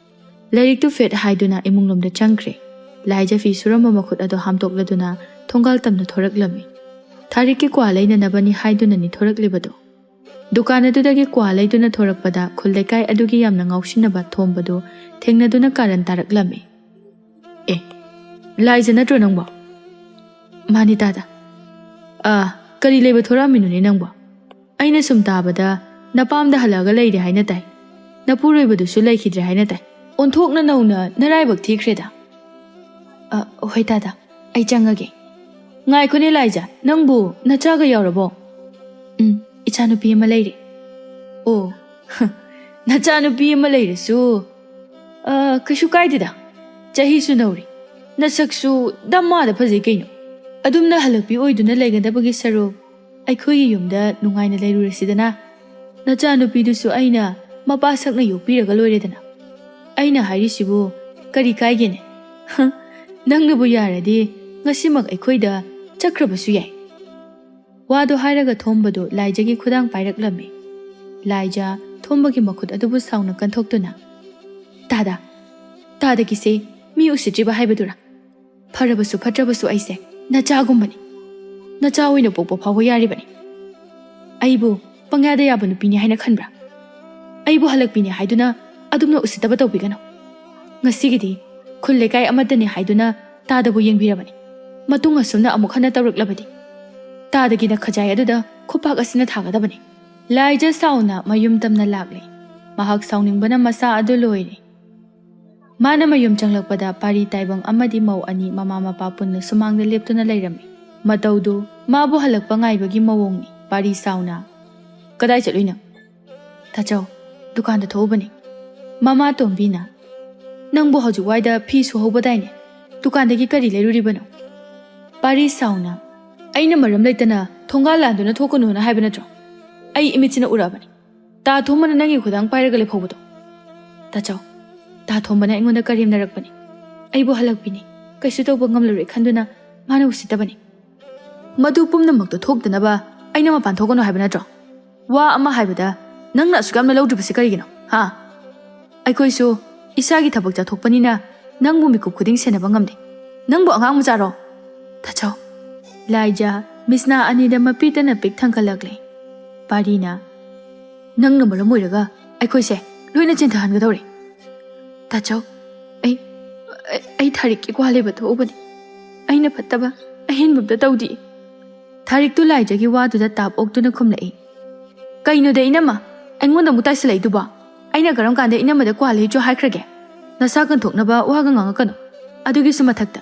ꯂꯥꯏꯔꯤꯛꯇꯨ ꯐꯦꯠ ꯍꯥꯏꯗꯨꯅ ꯏꯃꯨꯡꯂꯣꯝꯗ ꯆꯪꯈ꯭ꯔꯦ꯫ ꯂꯥꯏꯖ ꯐꯤ ꯁꯨꯔꯝꯕ ꯃꯈꯨꯠ ꯑꯗꯣ ꯍꯥꯝꯗꯣꯛꯂꯗꯨꯅ ꯊꯣꯡꯒꯥꯜ ꯇꯝꯅ ꯊꯣꯔꯛꯂꯝꯃꯤ꯫ ꯊꯥꯔꯤꯛꯀꯤ ꯀ꯭ꯋꯥ ꯂꯩꯅꯅꯕꯅꯤ ꯍꯥꯏꯗꯨꯅꯅꯤ ꯊꯣꯔꯛꯂꯤꯕꯗꯣ꯫ ꯗꯨꯀꯥꯟ ꯑꯗꯨꯗꯒꯤ ꯀ꯭ꯋꯥ ꯂꯩꯗꯨꯅ ꯊꯣꯔꯛꯄꯗ ꯈꯨꯜ ꯂꯩꯀꯥꯏ ꯑꯗꯨꯒꯤ ꯌꯥꯝꯅ ꯉꯥꯎꯁꯤꯟꯅꯕ ꯊꯣꯝꯕꯗꯨ ꯊꯦꯡꯅꯗꯨꯅ ꯀꯥꯔꯟ ꯇꯥꯔꯛꯂꯝꯃꯤ꯫ "ꯑꯦ, ꯂꯥꯏꯖ ꯅꯠꯇ꯭ꯔꯣ ꯅꯪꯕꯣ?" "ꯃꯥꯅꯤ ꯇꯥꯗ꯫" "ꯑꯥ, ꯀꯔꯤ ꯂꯩꯕ ꯊꯣꯔꯛꯑꯝꯃꯤꯅꯣꯅꯦ ꯅꯪꯕꯣ? ꯑꯩꯅ ꯁꯨꯝ ꯇꯥꯕꯗ ꯅꯄꯥꯝꯗ ꯍꯜꯂꯛꯑꯒ ꯂꯩꯔꯦ ꯍꯥꯏꯅ ꯇꯥꯏ꯫ ꯅꯄꯨꯔꯣꯏꯕꯗꯨꯁꯨ ꯂꯩꯈꯤꯗ꯭ꯔꯦ ꯍꯥꯏꯅ ꯇꯥꯏ꯫ ꯑꯣꯟꯊꯣꯛꯅ ꯅꯧꯅ ꯅꯔꯥꯏꯕꯛ ꯊꯤꯈ꯭ꯔꯦꯗ꯫" "ꯑ, ꯍꯣꯏ ꯇꯥꯗ, ꯑꯩ ꯆꯪꯉꯒꯦ꯫" "ꯉꯥꯏꯈꯣꯅꯦ ꯂꯥꯏꯖ, ꯅꯪꯕꯨ ꯅꯆꯥꯒ ꯌꯥꯎꯔꯕꯣ?" "ꯎꯝ, ꯏꯆꯥꯅꯨꯄꯤ ꯑꯃ ꯂꯩꯔꯦ꯫" "ꯑꯣ, ꯅꯆꯥꯅꯨꯄꯤ ꯑꯃ ꯂꯩꯔꯁꯨ "ꯑ, ꯀꯩꯁꯨ ꯀꯥꯏꯗꯦꯗ꯫ ꯆꯍꯤꯁꯨ ꯅꯧꯔꯤ꯫ ꯅꯁꯛꯁꯨ ꯗꯃꯥꯗ ꯐꯖꯩ ꯀꯩꯅꯣ꯫ ꯑꯗꯨꯝꯅ ꯍꯜꯂꯛꯄꯤ ꯑꯣꯏꯗꯨꯅ ꯂꯩꯒꯗꯕꯒꯤ ꯁꯔꯨꯛ ꯑꯩꯈꯣꯏꯒꯤ ꯌꯨꯝꯗ ꯅꯨꯡꯉꯥꯏꯅ ꯂꯩꯔꯨꯔꯁꯤꯗꯅ꯫ ꯅꯆꯥꯅꯨꯄꯤꯗꯨꯁꯨ ꯑꯩꯅ ꯃꯄꯥ ꯁꯛꯅ ꯌꯣꯛꯄꯤꯔꯒ ꯂꯣꯏꯔꯦꯗꯅ꯫ ꯑꯩꯅ ꯍꯥꯏꯔꯤꯁꯤꯕꯨ ꯀꯔꯤ ꯀꯥꯏꯒꯦꯅꯦ? ꯅꯪꯅꯕꯨ ꯌꯥꯔꯗꯤ ꯉꯁꯤꯃꯛ ꯑꯩꯈꯣꯏꯗ ꯆꯠꯈ꯭ꯔꯕꯁꯨ ꯌꯥꯏ꯫" ꯋꯥꯗꯣ ꯍꯥꯏꯔꯒ ꯊꯣꯝꯕꯗꯨ ꯂꯥꯏꯖꯒꯤ ꯈꯨꯗꯥꯡ ꯄꯥꯏꯔꯛꯂꯝꯃꯤ꯫ ꯂꯥꯏꯖ ꯊꯣꯝꯕꯒꯤ ꯃꯈꯨꯠ ꯑꯗꯨꯕꯨ ꯁꯥꯎꯅ ꯀꯟꯊꯣꯛꯇꯨꯅ, "ꯇꯥꯗ, ꯇꯥꯗꯒꯤꯁꯦ ꯃꯤ ꯎꯁꯤꯠꯇ꯭ꯔꯤꯕ ꯍꯥꯏꯕꯗꯨꯔꯥ? ꯐꯔꯕꯁꯨ ꯐꯠꯇ꯭ꯔꯕꯁꯨ ꯑꯩꯁꯦ ꯅꯆꯥꯒꯨꯝꯕꯅꯤ꯫ ꯅꯆꯥ ꯑꯣꯏꯅ ꯄꯣꯛꯄ ꯐꯥꯎꯕ ꯌꯥꯔꯤꯕꯅꯤ꯫ ꯑꯩꯕꯨ ꯄꯪꯌꯥꯗ ꯌꯥꯕ ꯅꯨꯄꯤꯅꯤ ꯍꯥꯏꯅ ꯈꯟꯕ꯭ꯔꯥ? ꯑꯩꯕꯨ ꯍꯜꯂꯛꯄꯤꯅꯤ ꯍꯥꯏꯗꯨꯅ ꯑꯗꯨꯝꯅ ꯎꯁꯤꯠꯇꯕ ꯇꯧꯕꯤꯒꯅꯨ꯫ ꯉꯁꯤꯒꯤꯗꯤ ꯈꯨꯜ ꯂꯩꯀꯥꯏ ꯑꯃꯠꯇꯅꯤ ꯍꯥꯏꯗꯨꯅ ꯇꯥꯗꯕꯨ ꯌꯦꯡꯕꯤꯔꯕꯅꯤ꯫ ꯃꯇꯨꯡ ꯑꯁꯨꯝꯅ ꯑꯃꯨꯛ ꯍꯟꯅ ꯇꯧꯔꯛꯂꯕꯗꯤ ꯇꯥꯗꯒꯤꯅ ꯈꯖꯥꯏ ꯑꯗꯨꯗ ꯈꯨꯄꯥꯛ ꯑꯁꯤꯅ ꯊꯥꯒꯗꯕꯅꯤ꯫" ꯂꯥꯏꯖ ꯁꯥꯎꯅ ꯃꯌꯨꯝ ꯇꯝꯅ ꯂꯥꯛꯂꯦ꯫ ꯃꯍꯥꯛ ꯁꯥꯎꯅꯤꯡꯕꯅ ꯃꯁꯥ ꯑꯗꯨ ꯂꯣꯏꯔꯦ꯫ ꯃꯥꯅ ꯃꯌꯨꯝ ꯆꯪꯂꯛꯄꯗ ꯄꯥꯔꯤ ꯇꯥꯏꯕꯪ ꯑꯃꯗꯤ ꯃꯧ ꯑꯅꯤ ꯃꯃꯥ ꯃꯄꯥ ꯄꯨꯟꯅ ꯁꯨꯃꯥꯡꯗ ꯂꯦꯞꯇꯨꯅ ꯂꯩꯔꯝꯃꯤ꯫ ꯃꯇꯧꯗꯨ ꯃꯥꯕꯨ ꯍꯜꯂꯛꯄ ꯉꯥꯏꯕꯒꯤ ꯃꯑꯣꯡꯅꯤ꯫ ꯄꯥꯔꯤ ꯁꯥꯎꯅ, "ꯀꯗꯥꯏ ꯆꯠꯂꯨꯏꯅꯣ?" "ꯇꯥꯆꯧ, ꯗꯨꯀꯥꯟꯗ ꯊꯣꯛꯎꯕꯅꯤ꯫" ꯃꯃꯥ ꯇꯣꯝꯕꯤꯅ, "ꯅꯪꯕꯨ ꯍꯧꯖꯤꯛ ꯋꯥꯏꯗ ꯐꯤ ꯁꯨꯍꯧꯕꯗꯥꯏꯅꯦ? ꯗꯨꯀꯥꯟꯗꯒꯤ ꯀꯔꯤ ꯂꯩꯔꯨꯔꯤꯕꯅꯣ?" ꯄꯥꯔꯤ ꯁꯥꯎꯅ, "ꯑꯩꯅ ꯃꯔꯝ ꯂꯩꯇꯅ ꯊꯣꯡꯒꯥꯜ ꯂꯥꯟꯗꯨꯅ ꯊꯣꯛꯀꯅꯨꯅ ꯍꯥꯏꯕ ꯅꯠꯇ꯭ꯔꯣ? ꯑꯩ ꯏꯃꯤꯠꯁꯤꯅ ꯎꯔꯛꯑꯕꯅꯤ꯫ ꯇꯥ ꯊꯣꯝꯕꯅ ꯅꯪꯒꯤ ꯈꯨꯗꯥꯡ ꯄꯥꯏꯔꯒ ꯂꯦꯞꯍꯧꯕꯗꯣ꯫" "ꯇꯥꯆꯧ, ꯇꯥ ꯊꯣꯝꯕꯅ ꯑꯩꯉꯣꯟꯗ ꯀꯔꯦꯝꯅꯔꯛꯄꯅꯤ꯫ ꯑꯩꯕꯨ ꯍꯜꯂꯛꯄꯤꯅꯤ, ꯀꯩꯁꯨ ꯇꯧꯕ ꯉꯝꯂꯔꯣꯏ ꯈꯟꯗꯨꯅ ꯃꯥꯅ ꯎꯁꯤꯠꯇꯕꯅꯤ꯫ ꯃꯗꯨ ꯄꯨꯝꯅꯃꯛꯇꯣ ꯊꯣꯛꯇꯅꯕ ꯑꯩꯅ ꯃꯄꯥꯟ ꯊꯣꯛꯀꯅꯨ ꯍꯥꯏꯕ ꯅꯠꯇ꯭ꯔꯣ? ꯋꯥ ꯑꯃ ꯍꯥꯏꯕꯗ ꯅꯪꯅ ꯑꯁꯨꯛ ꯌꯥꯝꯅ ꯂꯧꯗ꯭ꯔꯤꯕꯁꯤ ꯀꯔꯤꯒꯤꯅꯣ, ꯍꯥ? ꯑꯩꯈꯣꯏꯁꯨ ꯏꯁꯥꯒꯤ ꯊꯕꯛ ꯆꯠꯊꯣꯛꯄꯅꯤꯅ ꯅꯪꯕꯨ ꯃꯤꯀꯨꯞ ꯈꯨꯗꯤꯡ ꯁꯦꯟꯅꯕ ꯉꯝꯗꯦ꯫ ꯅꯪꯕꯨ ꯑꯉꯥꯡ ꯃꯆꯥꯔꯣ?" "ꯇꯥꯆꯧ꯫" ꯂꯥꯏꯖ ꯃꯤꯁꯅꯥ ꯑꯅꯤꯗ ꯃꯄꯤ ꯇꯅ ꯄꯤꯛ ꯊꯪꯒꯠꯂꯛꯂꯦ꯫ ꯄꯥꯔꯤꯅ, "ꯅꯪꯅ ꯃꯔꯝ ꯑꯣꯏꯔꯒ ꯑꯩꯈꯣꯏꯁꯦ ꯂꯣꯏꯅ ꯆꯦꯟꯊꯍꯟꯒꯗꯧꯔꯦ꯫" "ꯇꯥꯆꯧ, ꯑꯩ, ꯑꯩ, ꯑꯩ ꯊꯥꯔꯤꯛꯀꯤ ꯀ꯭ꯋꯥ ꯂꯩꯕ ꯊꯣꯛꯎꯕꯅꯤ꯫ ꯑꯩꯅ ꯐꯠꯇꯕ ꯑꯍꯦꯟꯕ ꯑꯝꯇ ꯇꯧꯗꯦ꯫" ꯊꯥꯔꯤꯛꯇꯨ ꯂꯥꯏꯖꯒꯤ ꯋꯥꯗꯨꯗ ꯇꯥꯞ ꯑꯣꯛꯇꯨꯅ ꯈꯨꯝꯂꯛꯏ꯫ "ꯀꯩꯅꯣꯗ ꯏꯅꯝꯃ, ꯑꯩꯉꯣꯟꯗ ꯑꯃꯨꯛ ꯇꯥꯏꯁꯜꯂꯛꯏꯗꯨꯕꯣ? ꯑꯩꯅ ꯀꯔꯝ ꯀꯥꯟꯗ ꯏꯅꯝꯃꯗ ꯀ꯭ꯋꯥ ꯂꯩꯆꯣ ꯍꯥꯏꯈ꯭ꯔꯒꯦ? ꯅꯁꯥ ꯀꯟꯊꯣꯛꯅꯕ ꯋꯥꯒ ꯉꯥꯡꯉꯛꯀꯅꯨ꯫ ꯑꯗꯨꯒꯤꯁꯨ ꯃꯊꯛꯇ,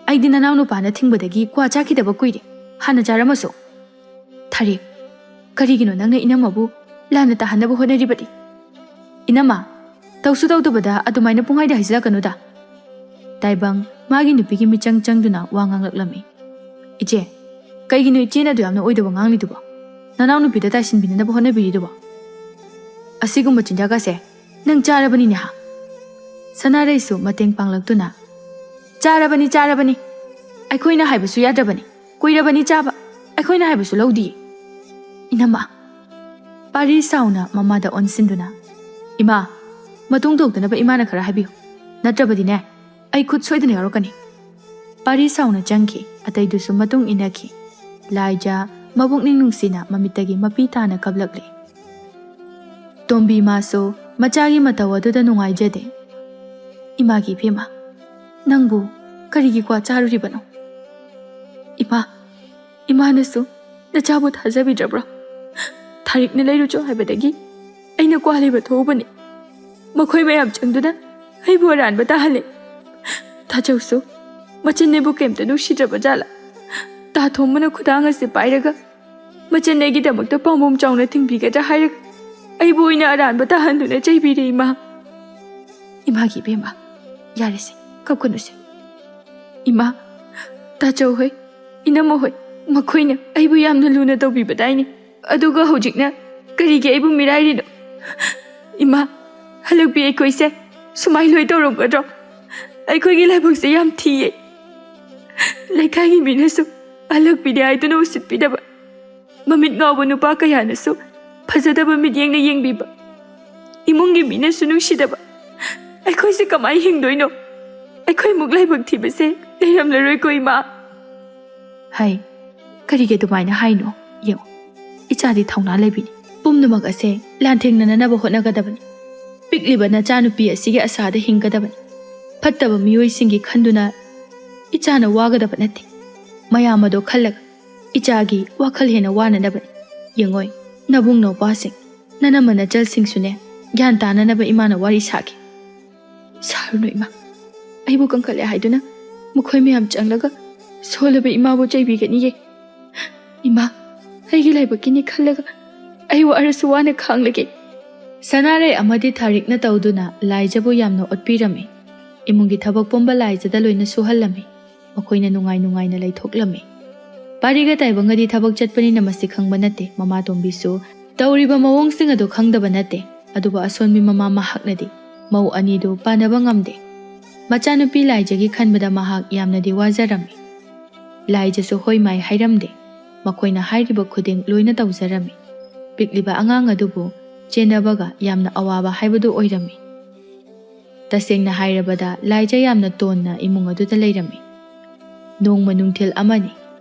ꯑꯩꯗꯤ ꯅꯅꯥꯎ ꯅꯨꯄꯥꯅ ꯊꯤꯡꯕꯗꯒꯤ ꯀ꯭ꯋꯥ ꯆꯥꯈꯤꯗꯕ ꯀꯨꯏꯔꯦ, ꯍꯥꯟꯅ ꯆꯥꯔꯝꯃꯁꯨ꯫" "ꯊꯥꯔꯤꯛ, ꯀꯔꯤꯒꯤꯅꯣ ꯅꯪꯅ ꯏꯅꯝꯃꯕꯨ ꯂꯥꯟꯅ ꯇꯥꯍꯟꯅꯕ ꯍꯣꯠꯅꯔꯤꯕꯗꯤ? ꯏꯅꯝꯃ, ꯇꯧꯁꯨ ꯇꯧꯗꯕꯗ ꯑꯗꯨꯃꯥꯏꯅ ꯄꯨꯡꯍꯥꯏꯗ ꯍꯥꯏꯖꯤꯜꯂꯛꯀꯅꯨꯗ꯫ ꯇꯥꯏꯕꯪ ꯃꯥꯒꯤ ꯅꯨꯄꯤꯒꯤ ꯃꯤꯆꯪ ꯆꯪꯗꯨꯅ ꯋꯥ ꯉꯥꯡꯂꯛꯂꯝꯃꯤ꯫ "ꯏꯆꯦ, ꯀꯩꯒꯤꯅꯣ ꯏꯆꯦꯅ ꯑꯗꯨ ꯌꯥꯝꯅ ꯑꯣꯏꯗꯕ ꯉꯥꯡꯂꯤꯗꯨꯕꯣ? ꯅꯅꯥꯎ ꯅꯨꯄꯤꯗ ꯇꯥꯏꯁꯤꯟꯕꯤꯅꯅꯕ ꯍꯣꯠꯅꯕꯤꯔꯤꯗꯨꯕꯣ? ꯑꯁꯤꯒꯨꯝꯕ ꯆꯤꯟꯖꯥꯛ ꯑꯁꯦ ꯅꯪ ꯆꯥꯔꯕꯅꯤꯅꯦ ꯍꯥ?" ꯁꯅꯥꯔꯩꯁꯨ ꯃꯇꯦꯡ ꯄꯥꯡꯂꯛꯇꯨꯅ, "ꯆꯥꯔꯕꯅꯤ, ꯆꯥꯔꯕꯅꯤ꯫ ꯑꯩꯈꯣꯏꯅ ꯍꯥꯏꯕꯁꯨ ꯌꯥꯗ꯭ꯔꯕꯅꯤ꯫ ꯀꯨꯏꯔꯕꯅꯤ ꯆꯥꯕ꯫ ꯑꯩꯈꯣꯏꯅ ꯍꯥꯏꯕꯁꯨ ꯂꯧꯗꯤꯌꯦ꯫ ꯏꯅꯝꯃ!" ꯄꯥꯔꯤ ꯁꯥꯎꯅ ꯃꯃꯥꯗ ꯑꯣꯟꯁꯤꯟꯗꯨꯅ, "ꯏꯃꯥ, ꯃꯇꯨꯡ ꯇꯧꯗꯅꯕ ꯏꯃꯥꯅ ꯈꯔ ꯍꯥꯏꯕꯤꯌꯨ꯫ ꯅꯠꯇ꯭ꯔꯕꯗꯤꯅꯦ, ꯑꯩ ꯈꯨꯠ ꯁꯣꯏꯗꯅ ꯌꯥꯎꯔꯛꯀꯅꯤ꯫" ꯄꯥꯔꯤ ꯁꯥꯎꯅ ꯆꯪꯈꯤ꯫ ꯑꯇꯩꯗꯨꯁꯨ ꯃꯇꯨꯡ ꯏꯟꯅꯈꯤ꯫ ꯂꯥꯏꯖꯥ ꯃꯄꯨꯛꯅꯤꯡ ꯅꯨꯡꯁꯤꯅ ꯃꯃꯤꯠꯇꯒꯤ ꯃꯄꯤ ꯇꯥꯅ ꯀꯞꯂꯛꯂꯤ꯫ ꯇꯣꯝꯕꯤ ꯃꯥꯁꯨ ꯃꯆꯥꯒꯤ ꯃꯇꯧ ꯑꯗꯨꯗ ꯅꯨꯡꯉꯥꯏꯖꯗꯦ꯫ "ꯏꯃꯥꯒꯤ ꯏꯕꯦꯝꯃ, ꯅꯪꯕꯨ ꯀꯔꯤꯒꯤ ꯀ꯭ꯋꯥ ꯆꯥꯔꯨꯔꯤꯕꯅꯣ? ꯏꯃꯥ, ꯏꯃꯥꯅꯁꯨ ꯅꯆꯥꯕꯨ ꯊꯥꯖꯕꯤꯗ꯭ꯔꯕ꯭ꯔꯣ? ꯊꯥꯔꯤꯛꯅ ꯂꯩꯔꯨꯆꯣ ꯍꯥꯏꯕꯗꯒꯤ ꯑꯩꯅ ꯀ꯭ꯋꯥ ꯂꯩꯕ ꯊꯣꯛꯎꯕꯅꯤ꯫ ꯃꯈꯣꯏ ꯃꯌꯥꯝ ꯆꯪꯗꯨꯅ ꯑꯩꯕꯨ ꯑꯔꯥꯟꯕ ꯇꯥꯍꯜꯂꯦ꯫ ꯇꯥꯆꯧꯁꯨ ꯃꯆꯟꯅꯦꯕꯨ ꯀꯩꯝꯇ ꯅꯨꯡꯁꯤꯗ꯭ꯔꯕ ꯖꯥꯠꯂꯥ? ꯇꯥ ꯊꯣꯝꯕꯅ ꯈꯨꯗꯥꯡ ꯑꯁꯤ ꯄꯥꯏꯔꯒ ꯃꯆꯟꯅꯦꯒꯤꯗꯃꯛꯇ ꯄꯥꯝꯕꯣꯝ ꯆꯥꯎꯅ ꯊꯤꯡꯕꯤꯒꯗ꯭ꯔꯥ ꯍꯥꯏꯔꯒ ꯑꯩꯕꯨ ꯑꯣꯏꯅ ꯑꯔꯥꯟꯕ ꯇꯥꯍꯟꯗꯨꯅ ꯆꯩꯕꯤꯔꯦ ꯏꯃꯥ꯫" "ꯏꯃꯥꯒꯤ ꯏꯕꯦꯝꯃ, ꯌꯥꯔꯦꯁꯦ, ꯀꯞꯀꯅꯨꯁꯦ꯫ ꯏꯃꯥ, ꯇꯥꯆꯧ ꯍꯣꯏ, ꯏꯅꯝꯃ ꯍꯣꯏ, ꯃꯈꯣꯏꯅ ꯑꯩꯕꯨ ꯌꯥꯝꯅ ꯂꯨꯅ ꯇꯧꯕꯤꯕꯗꯥꯏꯅꯦ꯫ ꯑꯗꯨꯒ ꯍꯧꯖꯤꯛꯅ ꯀꯔꯤꯒꯤ ꯑꯩꯕꯨ ꯃꯤꯔꯥꯏꯔꯤꯅꯣ? ꯏꯃꯥ, ꯍꯜꯂꯛꯄꯤ ꯑꯩꯈꯣꯏꯁꯦ ꯁꯨꯃꯥꯏ ꯂꯣꯏ ꯇꯧꯔꯝꯒꯗ꯭ꯔꯣ? ꯑꯩꯈꯣꯏꯒꯤ ꯂꯥꯏꯕꯛꯁꯦ ꯌꯥꯝ ꯊꯤꯌꯦ꯫ ꯂꯩꯀꯥꯏꯒꯤ ꯃꯤꯅꯁꯨ ꯍꯜꯂꯛꯄꯤꯅꯦ ꯍꯥꯏꯗꯨꯅ ꯎꯁꯤꯠꯄꯤꯗꯕ, ꯃꯃꯤꯠ ꯉꯥꯎꯕ ꯅꯨꯄꯥ ꯀꯌꯥꯅꯁꯨ ꯐꯖꯗꯕ ꯃꯤꯠꯌꯦꯡꯅ ꯌꯦꯡꯕꯤꯕ, ꯏꯃꯨꯡꯒꯤ ꯃꯤꯅꯁꯨ ꯅꯨꯡꯁꯤꯗꯕ꯫ ꯑꯩꯈꯣꯏꯁꯦ ꯀꯃꯥꯏ ꯍꯤꯡꯗꯣꯏꯅꯣ? ꯑꯩꯈꯣꯏꯃꯨꯛ ꯂꯥꯏꯕꯛ ꯊꯤꯕꯁꯦ ꯂꯩꯔꯝꯂꯔꯣꯏꯀꯣ ꯏꯃꯥ꯫" "ꯍꯩ, ꯀꯔꯤꯒꯤ ꯑꯗꯨꯃꯥꯏꯅ ꯍꯥꯏꯅꯣ? ꯌꯦꯡꯉꯨ, ꯏꯆꯥꯗꯤ ꯊꯧꯅꯥ ꯂꯩꯕꯤꯅꯤ꯫ ꯄꯨꯝꯅꯃꯛ ꯑꯁꯦ ꯂꯥꯟꯊꯦꯡꯅꯅꯅꯕ ꯍꯣꯠꯅꯒꯗꯕꯅꯤ꯫ ꯄꯤꯛꯂꯤꯕ ꯅꯆꯥꯅꯨꯄꯤ ꯑꯁꯤꯒꯤ ꯑꯁꯥꯗ ꯍꯤꯡꯒꯗꯕꯅꯤ꯫ ꯐꯠꯇꯕ ꯃꯤꯑꯣꯏꯁꯤꯡꯒꯤ ꯈꯟꯗꯨꯅ ꯏꯆꯥꯅ ꯋꯥꯒꯗꯕ ꯅꯠꯇꯦ꯫ ꯃꯌꯥꯝ ꯑꯗꯣ ꯈꯜꯂꯒ ꯏꯆꯥꯒꯤ ꯋꯥꯈꯜ ꯍꯦꯟꯅ ꯋꯥꯅꯅꯕꯅꯤ꯫ ꯌꯦꯡꯉꯣꯏ, ꯅꯕꯨꯡ ꯅꯧꯄꯥꯁꯤꯡ, ꯅꯅꯝꯃ ꯅꯆꯜꯁꯤꯡꯁꯨꯅꯦ, ꯒ꯭ꯌꯥꯟ ꯇꯥꯅꯅꯕ ꯏꯃꯥꯅ ꯋꯥꯔꯤ ꯁꯥꯒꯦ꯫" "ꯁꯥꯔꯨꯅꯨ ꯏꯃꯥ꯫ ꯑꯩꯕꯨ ꯀꯟꯈꯠꯂꯦ ꯍꯥꯏꯗꯨꯅ ꯃꯈꯣꯏ ꯃꯌꯥꯝ ꯆꯪꯂꯒ ꯁꯣꯜꯂꯕ ꯏꯃꯥꯕꯨ ꯆꯩꯕꯤꯒꯅꯤꯌꯦ꯫ ꯏꯃꯥ, ꯑꯩꯒꯤ ꯂꯥꯏꯕꯛꯀꯤꯅꯤ ꯈꯜꯂꯒ ꯑꯩ ꯋꯥꯔꯁꯨ ꯋꯥꯅ ꯈꯥꯡꯂꯒꯦ꯫" ꯁꯅꯥꯔꯩ ꯑꯃꯗꯤ ꯊꯥꯔꯤꯛꯅ ꯇꯧꯗꯨꯅ ꯂꯥꯏꯖꯕꯨ ꯌꯥꯝꯅ ꯑꯣꯠꯄꯤꯔꯝꯃꯤ꯫ ꯏꯃꯨꯡꯒꯤ ꯊꯕꯛ ꯄꯨꯝꯕ ꯂꯥꯏꯖꯗ ꯂꯣꯏꯅ ꯁꯨꯍꯜꯂꯝꯃꯤ꯫ ꯃꯈꯣꯏꯅ ꯅꯨꯡꯉꯥꯏ ꯅꯨꯡꯉꯥꯏꯅ ꯂꯩꯊꯣꯛꯂꯝꯃꯤ꯫ ꯄꯥꯔꯤꯒ ꯇꯥꯏꯕꯪꯒꯗꯤ ꯊꯕꯛ ꯆꯠꯄꯅꯤꯅ ꯃꯁꯤ ꯈꯪꯕ ꯅꯠꯇꯦ꯫ ꯃꯃꯥ ꯇꯣꯝꯕꯤꯁꯨ ꯇꯧꯔꯤꯕ ꯃꯑꯣꯡꯁꯤꯡ ꯑꯗꯨ ꯈꯪꯗꯕ ꯅꯠꯇꯦ꯫ ꯑꯗꯨꯕꯨ ꯑꯁꯣꯟꯕꯤ ꯃꯃꯥ ꯃꯍꯥꯛꯅꯗꯤ ꯃꯧ ꯑꯅꯤꯗꯨ ꯄꯥꯟꯅꯕ ꯉꯝꯗꯦ꯫ ꯃꯆꯥꯅꯨꯄꯤ ꯂꯥꯏꯖꯒꯤ ꯈꯟꯕꯗ ꯃꯍꯥꯛ ꯌꯥꯝꯅꯗꯤ ꯋꯥꯖꯔꯝꯃꯤ꯫ ꯂꯥꯏꯖꯁꯨ ꯍꯣꯏ ꯃꯥꯏ ꯍꯥꯏꯔꯝꯗꯦ꯫ ꯃꯈꯣꯏꯅ ꯍꯥꯏꯔꯤꯕ ꯈꯨꯗꯤꯡ ꯂꯣꯏꯅ ꯇꯧꯖꯔꯝꯃꯤ꯫ ꯄꯤꯛꯂꯤꯕ ꯑꯉꯥꯡ ꯑꯗꯨꯕꯨ ꯆꯦꯟꯅꯕꯒ ꯌꯥꯝꯅ ꯑꯋꯥꯕ ꯍꯥꯏꯕꯗꯨ ꯑꯣꯏꯔꯝꯃꯤ꯫ ꯇꯁꯦꯡꯅ ꯍꯥꯏꯔꯕꯗ ꯂꯥꯏꯖ ꯌꯥꯝꯅ ꯇꯣꯟꯅ ꯏꯃꯨꯡ ꯑꯗꯨꯗ ꯂꯩꯔꯝꯃꯤ꯫ ꯅꯣꯡꯃ ꯅꯨꯡꯊꯤꯜ ꯑꯃꯅꯤ꯫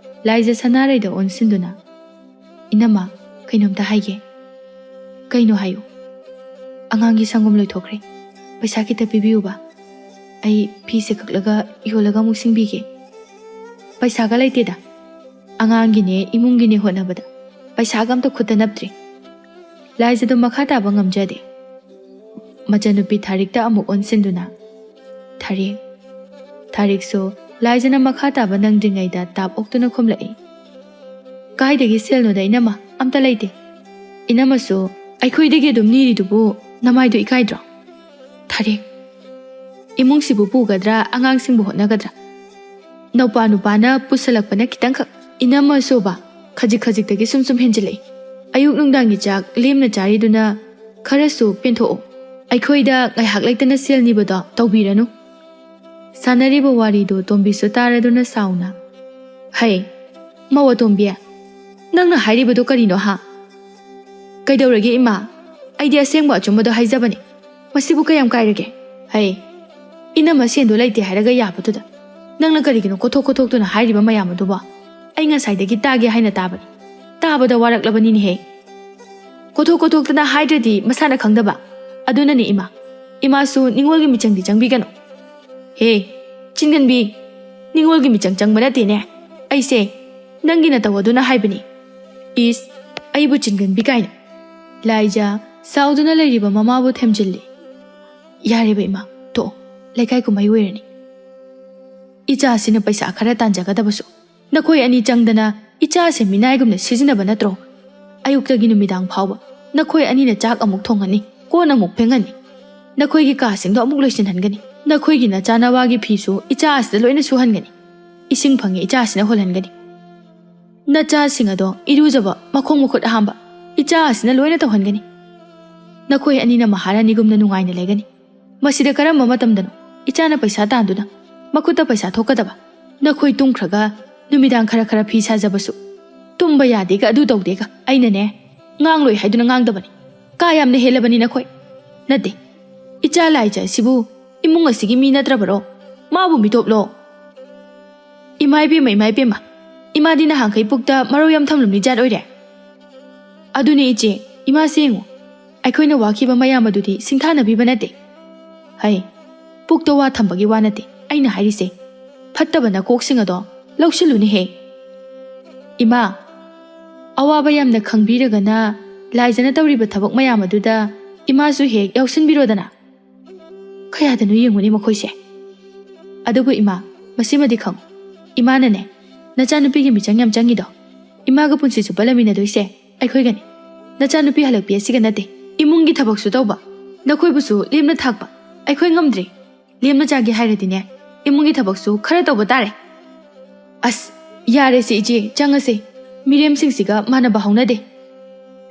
ꯂꯥꯏꯖ ꯁꯅꯥꯔꯩꯗ ꯑꯣꯟꯁꯤꯟꯗꯨꯅ, "ꯏꯅꯝꯃ, ꯀꯩꯅꯣꯝꯇ ꯍꯥꯏꯒꯦ꯫" "ꯀꯩꯅꯣ ꯍꯥꯏꯌꯨ꯫" "ꯑꯉꯥꯡꯒꯤ ꯁꯪꯒꯣꯝ ꯂꯣꯏꯊꯣꯛꯈ꯭ꯔꯦ꯫ ꯄꯩꯁꯥ ꯈꯤꯇ ꯄꯤꯕꯤꯌꯨꯕ꯫ ꯑꯩ ꯐꯤꯁꯦ ꯀꯛꯂꯒ ꯌꯣꯜꯂꯒ ꯑꯃꯨꯛ ꯁꯤꯡꯕꯤꯒꯦ꯫" "ꯄꯩꯁꯥꯒ ꯂꯩꯇꯦꯗ꯫ ꯑꯉꯥꯡꯒꯤꯅꯦ ꯏꯃꯨꯡꯒꯤꯅꯦ ꯍꯣꯠꯅꯕꯗ ꯄꯩꯁꯥꯒ ꯑꯝꯇ ꯈꯨꯠꯇ ꯅꯞꯇ꯭ꯔꯤ꯫" ꯂꯥꯏꯖꯗꯣ ꯃꯈꯥ ꯇꯥꯕ ꯉꯝꯖꯗꯦ꯫ ꯃꯆꯟꯅꯨꯄꯤ ꯊꯥꯔꯤꯛꯇ ꯑꯃꯨꯛ ꯑꯣꯟꯁꯤꯟꯗꯨꯅ, "ꯊꯥꯔꯤꯛ꯫" ꯊꯥꯔꯤꯛꯁꯨ ꯂꯥꯏꯖꯅ ꯃꯈꯥ ꯇꯥꯕ ꯅꯪꯗ꯭ꯔꯤꯉꯩꯗ ꯇꯥꯞ ꯑꯣꯛꯇꯨꯅ ꯈꯨꯝꯂꯛꯏ꯫ "ꯀꯥꯏꯗꯒꯤ ꯁꯦꯜꯅꯣꯗ ꯏꯅꯝꯃ? ꯑꯝꯇ ꯂꯩꯇꯦ꯫" "ꯏꯅꯝꯃꯁꯨ ꯑꯩꯈꯣꯏꯗꯒꯤ ꯑꯗꯨꯝ ꯅꯤꯔꯤꯗꯨꯕꯨ ꯅꯃꯥꯏꯗꯨ ꯏꯀꯥꯏꯗ꯭ꯔꯣ?" "ꯊꯥꯔꯤꯛ, ꯏꯃꯨꯡꯁꯤꯕꯨ ꯄꯨꯒꯗ꯭ꯔꯥ, ꯑꯉꯥꯡꯁꯤꯡꯕꯨ ꯍꯣꯠꯅꯒꯗ꯭ꯔꯥ? ꯅꯧꯄꯥ ꯅꯨꯄꯥꯅ ꯄꯨꯁꯜꯂꯛꯄꯅ ꯈꯤꯇꯪꯈꯛ꯫ ꯏꯅꯝꯃꯁꯨꯕ ꯈꯖꯤꯛ ꯈꯖꯤꯛꯇꯒꯤ ꯁꯨꯝ ꯁꯨꯝ ꯍꯦꯟꯖꯤꯜꯂꯛꯏ꯫ ꯑꯌꯨꯛ ꯅꯨꯡꯗꯥꯡꯒꯤ ꯆꯥꯛ ꯂꯦꯝꯅ ꯆꯥꯔꯤꯗꯨꯅ ꯈꯔꯁꯨ ꯄꯦꯟꯊꯣꯛꯎ꯫ ꯑꯩꯈꯣꯏꯗ ꯉꯥꯏꯍꯥꯛ ꯂꯩꯇꯅ ꯁꯦꯜ ꯅꯤꯕꯗꯣ ꯇꯧꯕꯤꯔꯅꯨ꯫" ꯁꯥꯟꯅꯔꯤꯕ ꯋꯥꯔꯤꯗꯨ ꯇꯣꯝꯕꯤꯁꯨ ꯇꯥꯔꯗꯨꯅ ꯁꯥꯎꯅ, "ꯍꯩ, ꯃꯧ ꯑꯇꯣꯝꯕꯤ, ꯅꯪꯅ ꯍꯥꯏꯔꯤꯕꯗꯨ ꯀꯔꯤꯅꯣ ꯍꯥ?" "ꯀꯩꯗꯧꯔꯒꯦ ꯏꯃꯥ? ꯑꯩꯗꯤ ꯑꯁꯦꯡꯕ ꯑꯆꯨꯝꯕꯗꯣ ꯍꯥꯏꯖꯕꯅꯤ꯫ ꯃꯁꯤꯕꯨ ꯀꯌꯥꯝ ꯀꯥꯏꯔꯒꯦ? ꯍꯩ, ꯏꯅꯝꯃ ꯁꯦꯟꯗꯣ ꯂꯩꯇꯦ ꯍꯥꯏꯔꯒ ꯌꯥꯕꯗꯨꯗ ꯅꯪꯅ ꯀꯔꯤꯒꯤꯅꯣ ꯀꯣꯊꯣꯛ ꯀꯣꯊꯣꯛꯇꯨꯅ ꯍꯥꯏꯔꯤꯕ ꯃꯌꯥꯝ ꯑꯗꯨꯕꯣ? ꯑꯩ ꯉꯁꯥꯏꯗꯒꯤ ꯇꯥꯒꯦ ꯍꯥꯏꯅ ꯇꯥꯕꯅꯤ꯫ ꯇꯥꯕꯗ ꯋꯥꯔꯛꯂꯕꯅꯤꯅꯦꯍꯦ꯫ ꯀꯣꯊꯣꯛ ꯀꯣꯊꯣꯛꯇꯅ ꯍꯥꯏꯗ꯭ꯔꯗꯤ ꯃꯁꯥꯅ ꯈꯪꯗꯕ꯫ ꯑꯗꯨꯅꯅꯦ ꯏꯃꯥ, ꯏꯃꯥꯁꯨ ꯅꯤꯡꯉꯣꯜꯒꯤ ꯃꯤꯆꯪꯗꯤ ꯆꯪꯕꯤꯒꯅꯨ꯫" "ꯍꯦ, ꯆꯤꯟꯒꯟꯕꯤ, ꯅꯤꯡꯉꯣꯜꯒꯤ ꯃꯤꯆꯪ ꯆꯪꯕ ꯅꯠꯇꯦꯅꯦ꯫ ꯑꯩꯁꯦ ꯅꯪꯒꯤ ꯅꯇꯧ ꯑꯗꯨꯅ ꯍꯥꯏꯕꯅꯤ꯫" "ꯏꯁ, ꯑꯩꯕꯨ ꯆꯤꯟꯒꯟꯕꯤ ꯀꯥꯏꯅ꯫" ꯂꯥꯏꯖ ꯁꯥꯎꯗꯨꯅ ꯂꯩꯔꯤꯕ ꯃꯃꯥꯕꯨ ꯊꯦꯝꯖꯤꯜꯂꯤ꯫ "ꯌꯥꯔꯦꯕ ꯏꯃꯥ, ꯇꯣꯛꯑꯣ꯫ ꯂꯩꯀꯥꯏ ꯀꯨꯝꯍꯩ ꯑꯣꯏꯔꯅꯤ꯫ ꯏꯆꯥꯁꯤꯅ ꯄꯩꯁꯥ ꯈꯔ ꯇꯥꯟꯖꯒꯗꯕꯁꯨ ꯅꯈꯣꯏ ꯑꯅꯤ ꯆꯪꯗꯅ ꯏꯆꯥꯁꯦ ꯃꯤꯅꯥꯏꯒꯨꯝꯅ ꯁꯤꯖꯤꯟꯅꯕ ꯅꯠꯇ꯭ꯔꯣ? ꯑꯌꯨꯛꯇꯒꯤ ꯅꯨꯃꯤꯗꯥꯡ ꯐꯥꯎꯕ ꯅꯈꯣꯏ ꯑꯅꯤꯅ ꯆꯥꯛ ꯑꯃꯨꯛ ꯊꯣꯡꯒꯅꯤ, ꯀꯣꯟ ꯑꯃꯨꯛ ꯐꯦꯡꯒꯅꯤ, ꯅꯈꯣꯏꯒꯤ ꯀꯥꯁꯤꯡꯗꯣ ꯑꯃꯨꯛ ꯂꯣꯏꯁꯤꯟꯍꯟꯒꯅꯤ, ꯅꯈꯣꯏꯒꯤ ꯅꯆꯥ ꯅꯋꯥꯒꯤ ꯐꯤꯁꯨ ꯏꯆꯥ ꯑꯁꯤꯗ ꯂꯣꯏꯅ ꯁꯨꯍꯟꯒꯅꯤ, ꯏꯁꯤꯡ ꯐꯪꯉꯤ ꯏꯆꯥ ꯑꯁꯤꯅ ꯍꯣꯜꯍꯟꯒꯅꯤ꯫ ꯅꯆꯥꯁꯤꯡ ꯑꯗꯣ ꯏꯔꯨꯖꯕ, ꯃꯈꯣꯡ ꯃꯈꯨꯠ ꯍꯥꯝꯕ ꯏꯆꯥ ꯑꯁꯤꯅ ꯂꯣꯏꯅ ꯇꯧꯍꯟꯒꯅꯤ꯫ ꯅꯈꯣꯏ ꯑꯅꯤꯅ ꯃꯍꯥꯔꯥꯅꯤꯒꯨꯝꯅ ꯅꯨꯡꯉꯥꯏꯅ ꯂꯩꯒꯅꯤ꯫ ꯃꯁꯤꯗ ꯀꯔꯝꯕ ꯃꯇꯝꯗꯅꯣ ꯏꯆꯥꯅ ꯄꯩꯁꯥ ꯇꯥꯟꯗꯨꯅ ꯃꯈꯨꯠꯇ ꯄꯩꯁꯥ ꯊꯣꯛꯀꯗꯕ? ꯅꯈꯣꯏ ꯇꯨꯝꯈ꯭ꯔꯒ ꯅꯨꯃꯤꯗꯥꯡ ꯈꯔ ꯈꯔ ꯐꯤ ꯁꯥꯖꯕꯁꯨ, ꯇꯨꯝꯕ ꯌꯥꯗꯦꯒ ꯑꯗꯨ ꯇꯧꯗꯦꯒ꯫ ꯑꯩꯅꯅꯦ, ꯉꯥꯡꯂꯣꯏ ꯍꯥꯏꯗꯨꯅ ꯉꯥꯡꯗꯕꯅꯤ꯫ ꯀꯥ ꯌꯥꯝꯅ ꯍꯦꯜꯂꯕꯅꯤ ꯅꯈꯣꯏ꯫ ꯅꯠꯇꯦ, ꯏꯆꯥ ꯂꯥꯏꯖ ꯑꯁꯤꯕꯨ ꯏꯃꯨꯡ ꯑꯁꯤꯒꯤ ꯃꯤ ꯅꯠꯇ꯭ꯔꯕꯔꯣ? ꯃꯥꯕꯨ ꯃꯤꯇꯣꯞꯂꯣ? ꯏꯃꯥ ꯏꯕꯦꯝꯃ, ꯏꯃꯥ ꯏꯕꯦꯝꯃ, ꯏꯃꯥꯗꯤ ꯅꯍꯥꯟꯈꯩ ꯄꯨꯛꯇ ꯃꯔꯣꯏ ꯌꯥꯝ ꯊꯝꯂꯝꯃꯤ ꯖꯥꯠ ꯑꯣꯏꯔꯦ꯫ ꯑꯗꯨꯅꯦ ꯏꯆꯦ, ꯏꯃꯥꯁꯦ ꯌꯦꯡꯉꯨ, ꯑꯩꯈꯣꯏꯅ ꯋꯥꯈꯤꯕ ꯃꯌꯥꯝ ꯑꯗꯨꯗꯤ ꯁꯤꯡꯊꯥꯅꯕꯤꯕ ꯅꯠꯇꯦ꯫ ꯍꯩ, ꯄꯨꯛꯇ ꯋꯥ ꯊꯝꯕꯒꯤ ꯋꯥ ꯅꯠꯇꯦ ꯑꯩꯅ ꯍꯥꯏꯔꯤꯁꯦ꯫ ꯐꯠꯇꯕ ꯅꯀꯣꯛꯁꯤꯡ ꯑꯗꯣ ꯂꯧꯁꯤꯜꯂꯨꯅꯦꯍꯦ꯫ ꯏꯃꯥ, ꯑꯋꯥꯕ ꯌꯥꯝꯅ ꯈꯪꯕꯤꯔꯒꯅ ꯂꯥꯏꯖꯅ ꯇꯧꯔꯤꯕ ꯊꯕꯛ ꯃꯌꯥꯝ ꯑꯗꯨꯗ ꯏꯃꯥꯁꯨ ꯍꯦꯛ ꯌꯥꯎꯁꯤꯟꯕꯤꯔꯣꯗꯅ꯫ ꯀꯌꯥꯗꯅꯣ ꯌꯦꯡꯉꯨꯅꯦ ꯃꯈꯣꯏꯁꯦ꯫ ꯑꯗꯨꯕꯨ ꯏꯃꯥ, ꯃꯁꯤꯃꯗꯤ ꯈꯪꯉꯨ, ꯏꯃꯥꯅꯅꯦ, ꯅꯆꯥꯅꯨꯄꯤꯒꯤ ꯃꯤꯆꯪ ꯌꯥꯝ ꯆꯪꯉꯤꯗꯣ, ꯏꯃꯥꯒ ꯄꯨꯟꯁꯤ ꯆꯨꯞꯄ ꯂꯩꯃꯤꯟꯅꯗꯣꯏꯁꯦ ꯑꯩꯈꯣꯏꯒꯅꯤ꯫ ꯅꯆꯥꯅꯨꯄꯤ ꯍꯜꯂꯛꯄꯤ ꯑꯁꯤꯒ ꯅꯠꯇꯦ, ꯏꯃꯨꯡꯒꯤ ꯊꯕꯛꯁꯨ ꯇꯧꯕ, ꯅꯈꯣꯏꯕꯨꯁꯨ ꯂꯦꯝꯅ ꯊꯥꯛꯄ ꯑꯩꯈꯣꯏ ꯉꯝꯗ꯭ꯔꯦ꯫ ꯂꯦꯝꯅ ꯆꯥꯒꯦ ꯍꯥꯏꯔꯗꯤꯅꯦ, ꯏꯃꯨꯡꯒꯤ ꯊꯕꯛꯁꯨ ꯈꯔ ꯇꯧꯕ ꯇꯥꯔꯦ꯫ ꯑꯁ, ꯌꯥꯔꯦꯁꯦ ꯏꯆꯦ, ꯆꯪꯉꯁꯦ꯫ ꯃꯤꯔꯦꯝꯁꯤꯡꯁꯤꯒ ꯃꯥꯟꯅꯕ ꯍꯧꯅꯗꯦ꯫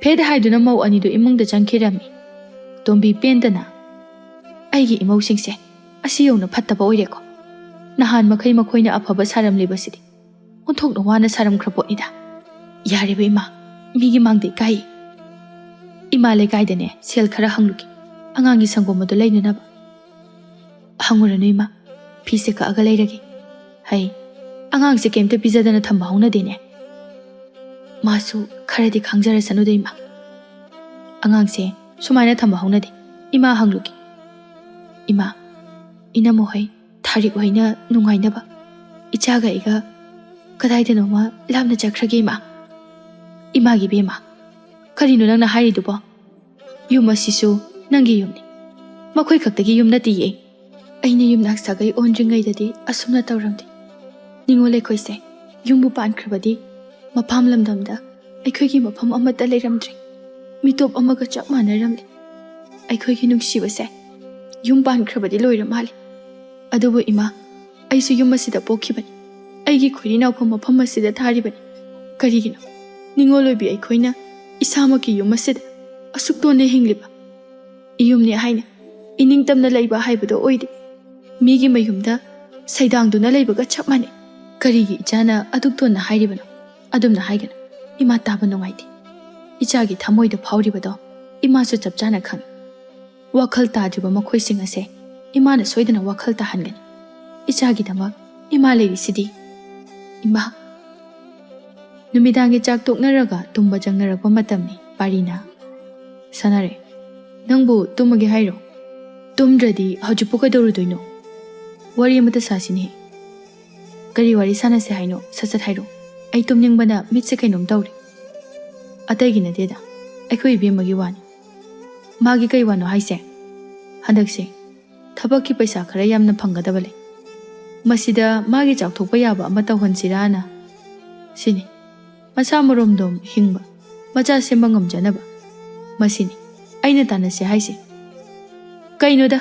ꯐꯦꯠ ꯍꯥꯏꯗꯨꯅ ꯃꯧ ꯑꯅꯤꯗꯨ ꯏꯃꯨꯡꯗ ꯆꯪꯈꯤꯔꯝꯃꯤ꯫ ꯇꯣꯝꯕꯤ ꯄꯦꯟꯗꯅ, "ꯑꯩꯒꯤ ꯏꯃꯧꯁꯤꯡꯁꯦ ꯑꯁꯤ ꯌꯧꯅ ꯐꯠꯇꯕ ꯑꯣꯏꯔꯦꯀꯣ꯫ ꯅꯍꯥꯟ ꯃꯈꯩ ꯃꯈꯣꯏꯅ ꯑꯐꯕ ꯁꯥꯔꯝꯂꯤꯕꯁꯤꯗꯤ ꯑꯣꯟꯊꯣꯛꯅ ꯋꯥꯅ ꯁꯥꯔꯝꯈ꯭ꯔ ꯄꯣꯠꯅꯤꯗ꯫ ꯌꯥꯔꯦꯕ ꯏꯃꯥ, ꯃꯤꯒꯤ ꯃꯥꯡꯗ ꯏꯀꯥꯏ꯫ ꯏꯃꯥ, ꯂꯩꯀꯥꯏꯗꯅꯦ ꯁꯦꯜ ꯈꯔ ꯍꯪꯂꯨꯒꯦ, ꯑꯉꯥꯡꯒꯤ ꯁꯪꯒꯣꯝ ꯑꯗꯨ ꯂꯩꯅꯅꯕ꯫ ꯍꯪꯉꯨꯔꯅꯨ ꯏꯃꯥ, ꯐꯤꯁꯦ ꯀꯛꯑꯒ ꯂꯩꯔꯒꯦ꯫ ꯍꯩ, ꯑꯉꯥꯡꯁꯦ ꯀꯩꯝꯇ ꯄꯤꯖꯗꯅ ꯊꯝꯕ ꯍꯧꯅꯗꯦꯅꯦ꯫ ꯃꯥꯁꯨ ꯈꯔꯗꯤ ꯈꯪꯖꯔꯁꯅꯨꯗ ꯏꯃꯥ꯫ ꯑꯉꯥꯡꯁꯦ ꯁꯨꯃꯥꯏꯅ ꯊꯝꯕ ꯍꯧꯅꯗꯦ꯫ ꯏꯃꯥ ꯍꯪꯂꯨꯒꯦ꯫ ꯏꯃꯥ, ꯏꯅꯝꯃ ꯍꯣꯏ, ꯊꯥꯔꯤꯛ ꯍꯣꯏꯅ ꯅꯨꯡꯉꯥꯏꯅꯕ ꯏꯆꯥꯒ ꯑꯩꯒ ꯀꯗꯥꯏꯗꯅꯣꯃ ꯂꯥꯞꯅ ꯆꯠꯈ꯭ꯔꯒꯦ ꯏꯃꯥ꯫ ꯏꯃꯥꯒꯤ ꯏꯕꯦꯝꯃ, ꯀꯔꯤꯅꯣ ꯅꯪꯅ ꯍꯥꯏꯔꯤꯗꯨꯕꯣ? ꯌꯨꯝ ꯑꯁꯤꯁꯨ ꯅꯪꯒꯤ ꯌꯨꯝꯅꯤ꯫ ꯃꯈꯣꯏ ꯈꯛꯇꯒꯤ ꯌꯨꯝ ꯅꯠꯇꯤꯌꯦ꯫ ꯑꯩꯅ ꯌꯨꯝꯅꯥꯛ ꯁꯥꯒꯩ ꯑꯣꯟꯗ꯭ꯔꯤꯉꯩꯗꯗꯤ ꯑꯁꯨꯝꯅ ꯇꯧꯔꯝꯗꯦ꯫ ꯅꯤꯉꯣꯜ ꯑꯩꯈꯣꯏꯁꯦ ꯌꯨꯝꯕꯨ ꯄꯥꯟꯈ꯭ꯔꯕꯗꯤ ꯃꯄꯥꯝ ꯂꯝꯗꯝꯗ ꯑꯩꯈꯣꯏꯒꯤ ꯃꯐꯝ ꯑꯃꯠꯇ ꯂꯩꯔꯝꯗ꯭ꯔꯦ꯫ ꯃꯤꯇꯣꯞ ꯑꯃꯒ ꯆꯞ ꯃꯥꯟꯅꯔꯝꯂꯦ꯫ ꯑꯩꯈꯣꯏꯒꯤ ꯅꯨꯡꯁꯤꯕꯁꯦ ꯌꯨꯝ ꯄꯥꯟꯈ꯭ꯔꯕꯗꯤ ꯂꯣꯏꯔ ꯃꯥꯜꯂꯦ꯫ ꯑꯗꯨꯕꯨ ꯏꯃꯥ, ꯑꯩꯁꯨ ꯌꯨꯝ ꯑꯁꯤꯗ ꯄꯣꯛꯈꯤꯕꯅꯤ꯫ ꯑꯩꯒꯤ ꯈꯣꯏꯔꯤ ꯅꯥꯎꯐꯝ ꯃꯐꯝ ꯑꯁꯤꯗ ꯊꯥꯔꯤꯕꯅꯤ꯫ ꯀꯔꯤꯒꯤꯅꯣ ꯅꯤꯉꯣꯜ ꯑꯣꯏꯕꯤ ꯑꯩꯈꯣꯏꯅ ꯏꯁꯥꯃꯛꯀꯤ ꯌꯨꯝ ꯑꯁꯤꯗ ꯑꯁꯨꯛ ꯇꯣꯟꯅ ꯍꯤꯡꯂꯤꯕ? ꯏꯌꯨꯝꯅꯦ ꯍꯥꯏꯅ ꯏꯅꯤꯡꯇꯝꯅ ꯂꯩꯕ ꯍꯥꯏꯕꯗꯣ ꯑꯣꯏꯗꯦ꯫ ꯃꯤꯒꯤ ꯃꯌꯨꯝꯗ ꯁꯩꯗꯥꯡꯗꯨꯅ ꯂꯩꯕꯒ ꯆꯞ ꯃꯥꯟꯅꯩ꯫ ꯀꯔꯤꯒꯤ ꯏꯆꯥꯅ ꯑꯗꯨꯛ ꯇꯣꯟꯅ ꯍꯥꯏꯔꯤꯕꯅꯣ? ꯑꯗꯨꯝꯅ ꯍꯥꯏꯒꯅꯨ꯫ ꯏꯃꯥ ꯇꯥꯕ ꯅꯨꯡꯉꯥꯏꯇꯦ꯫ ꯏꯆꯥꯒꯤ ꯊꯃꯣꯏꯗ ꯐꯥꯎꯔꯤꯕꯗꯣ ꯏꯃꯥꯁꯨ ꯆꯞ ꯆꯥꯅ ꯈꯪꯏ꯫ ꯋꯥꯈꯜ ꯇꯥꯗ꯭ꯔꯤꯕ ꯃꯈꯣꯏꯁꯤꯡ ꯑꯁꯦ ꯏꯃꯥꯅ ꯁꯣꯏꯗꯅ ꯋꯥꯈꯜ ꯇꯥꯍꯟꯒꯅꯤ꯫ ꯏꯆꯥꯒꯤꯗꯃꯛ ꯏꯃꯥ ꯂꯩꯔꯤꯁꯤꯗꯤ꯫ ꯏꯃꯥ꯫ ꯅꯨꯃꯤꯗꯥꯡꯒꯤ ꯆꯥꯛ ꯇꯣꯛꯅꯔꯒ ꯇꯨꯝꯕ ꯆꯪꯅꯔꯛꯄ ꯃꯇꯝꯅꯤ꯫ ꯄꯥꯔꯤꯅ, "ꯁꯥꯟꯅꯔꯦ, ꯅꯪꯕꯨ ꯇꯨꯝꯃꯒꯦ ꯍꯥꯏꯔꯣ? ꯇꯨꯝꯗ꯭ꯔꯗꯤ ꯍꯧꯖꯤꯛꯄꯨ ꯀꯩꯗꯧꯔꯨꯗꯣꯏꯅꯣ? ꯋꯥꯔꯤ ꯑꯃꯇ ꯁꯥꯁꯤꯅꯦ꯫ ꯀꯔꯤ ꯋꯥꯔꯤ ꯁꯥꯟꯅꯁꯦ ꯍꯥꯏꯅꯣ? ꯁꯠ ꯁꯠ ꯍꯥꯏꯔꯣ꯫ ꯑꯩ ꯇꯨꯝꯅꯤꯡꯕꯅ ꯃꯤꯠꯁꯦ ꯀꯩꯅꯣꯝ ꯇꯧꯔꯦ꯫" "ꯑꯇꯩꯒꯤ ꯅꯠꯇꯦꯗ, ꯑꯩꯈꯣꯏ ꯏꯕꯦꯝꯃꯒꯤ ꯋꯥꯅꯤ꯫" "ꯃꯥꯒꯤ ꯀꯩ ꯋꯥꯅꯣ ꯍꯥꯏꯁꯦ?" "ꯍꯟꯗꯛꯁꯦ ꯊꯕꯛꯀꯤ ꯄꯩꯁꯥ ꯈꯔ ꯌꯥꯝꯅ ꯐꯪꯒꯗꯕ ꯂꯩ꯫ ꯃꯁꯤꯗ ꯃꯥꯒꯤ ꯆꯥꯎꯊꯣꯛꯄ ꯌꯥꯕ ꯑꯃ ꯇꯧꯍꯟꯁꯤꯔꯥꯅ ꯁꯤꯅꯤ꯫ ꯃꯁꯥ ꯃꯔꯣꯝꯗꯣꯝ ꯍꯤꯡꯕ, ꯃꯆꯥ ꯁꯦꯝꯕ ꯉꯝꯖꯅꯕ꯫ ꯃꯁꯤꯅꯤ ꯑꯩꯅ ꯇꯥꯟꯅꯁꯦ ꯍꯥꯏꯁꯦ꯫" "ꯀꯩꯅꯣꯗ,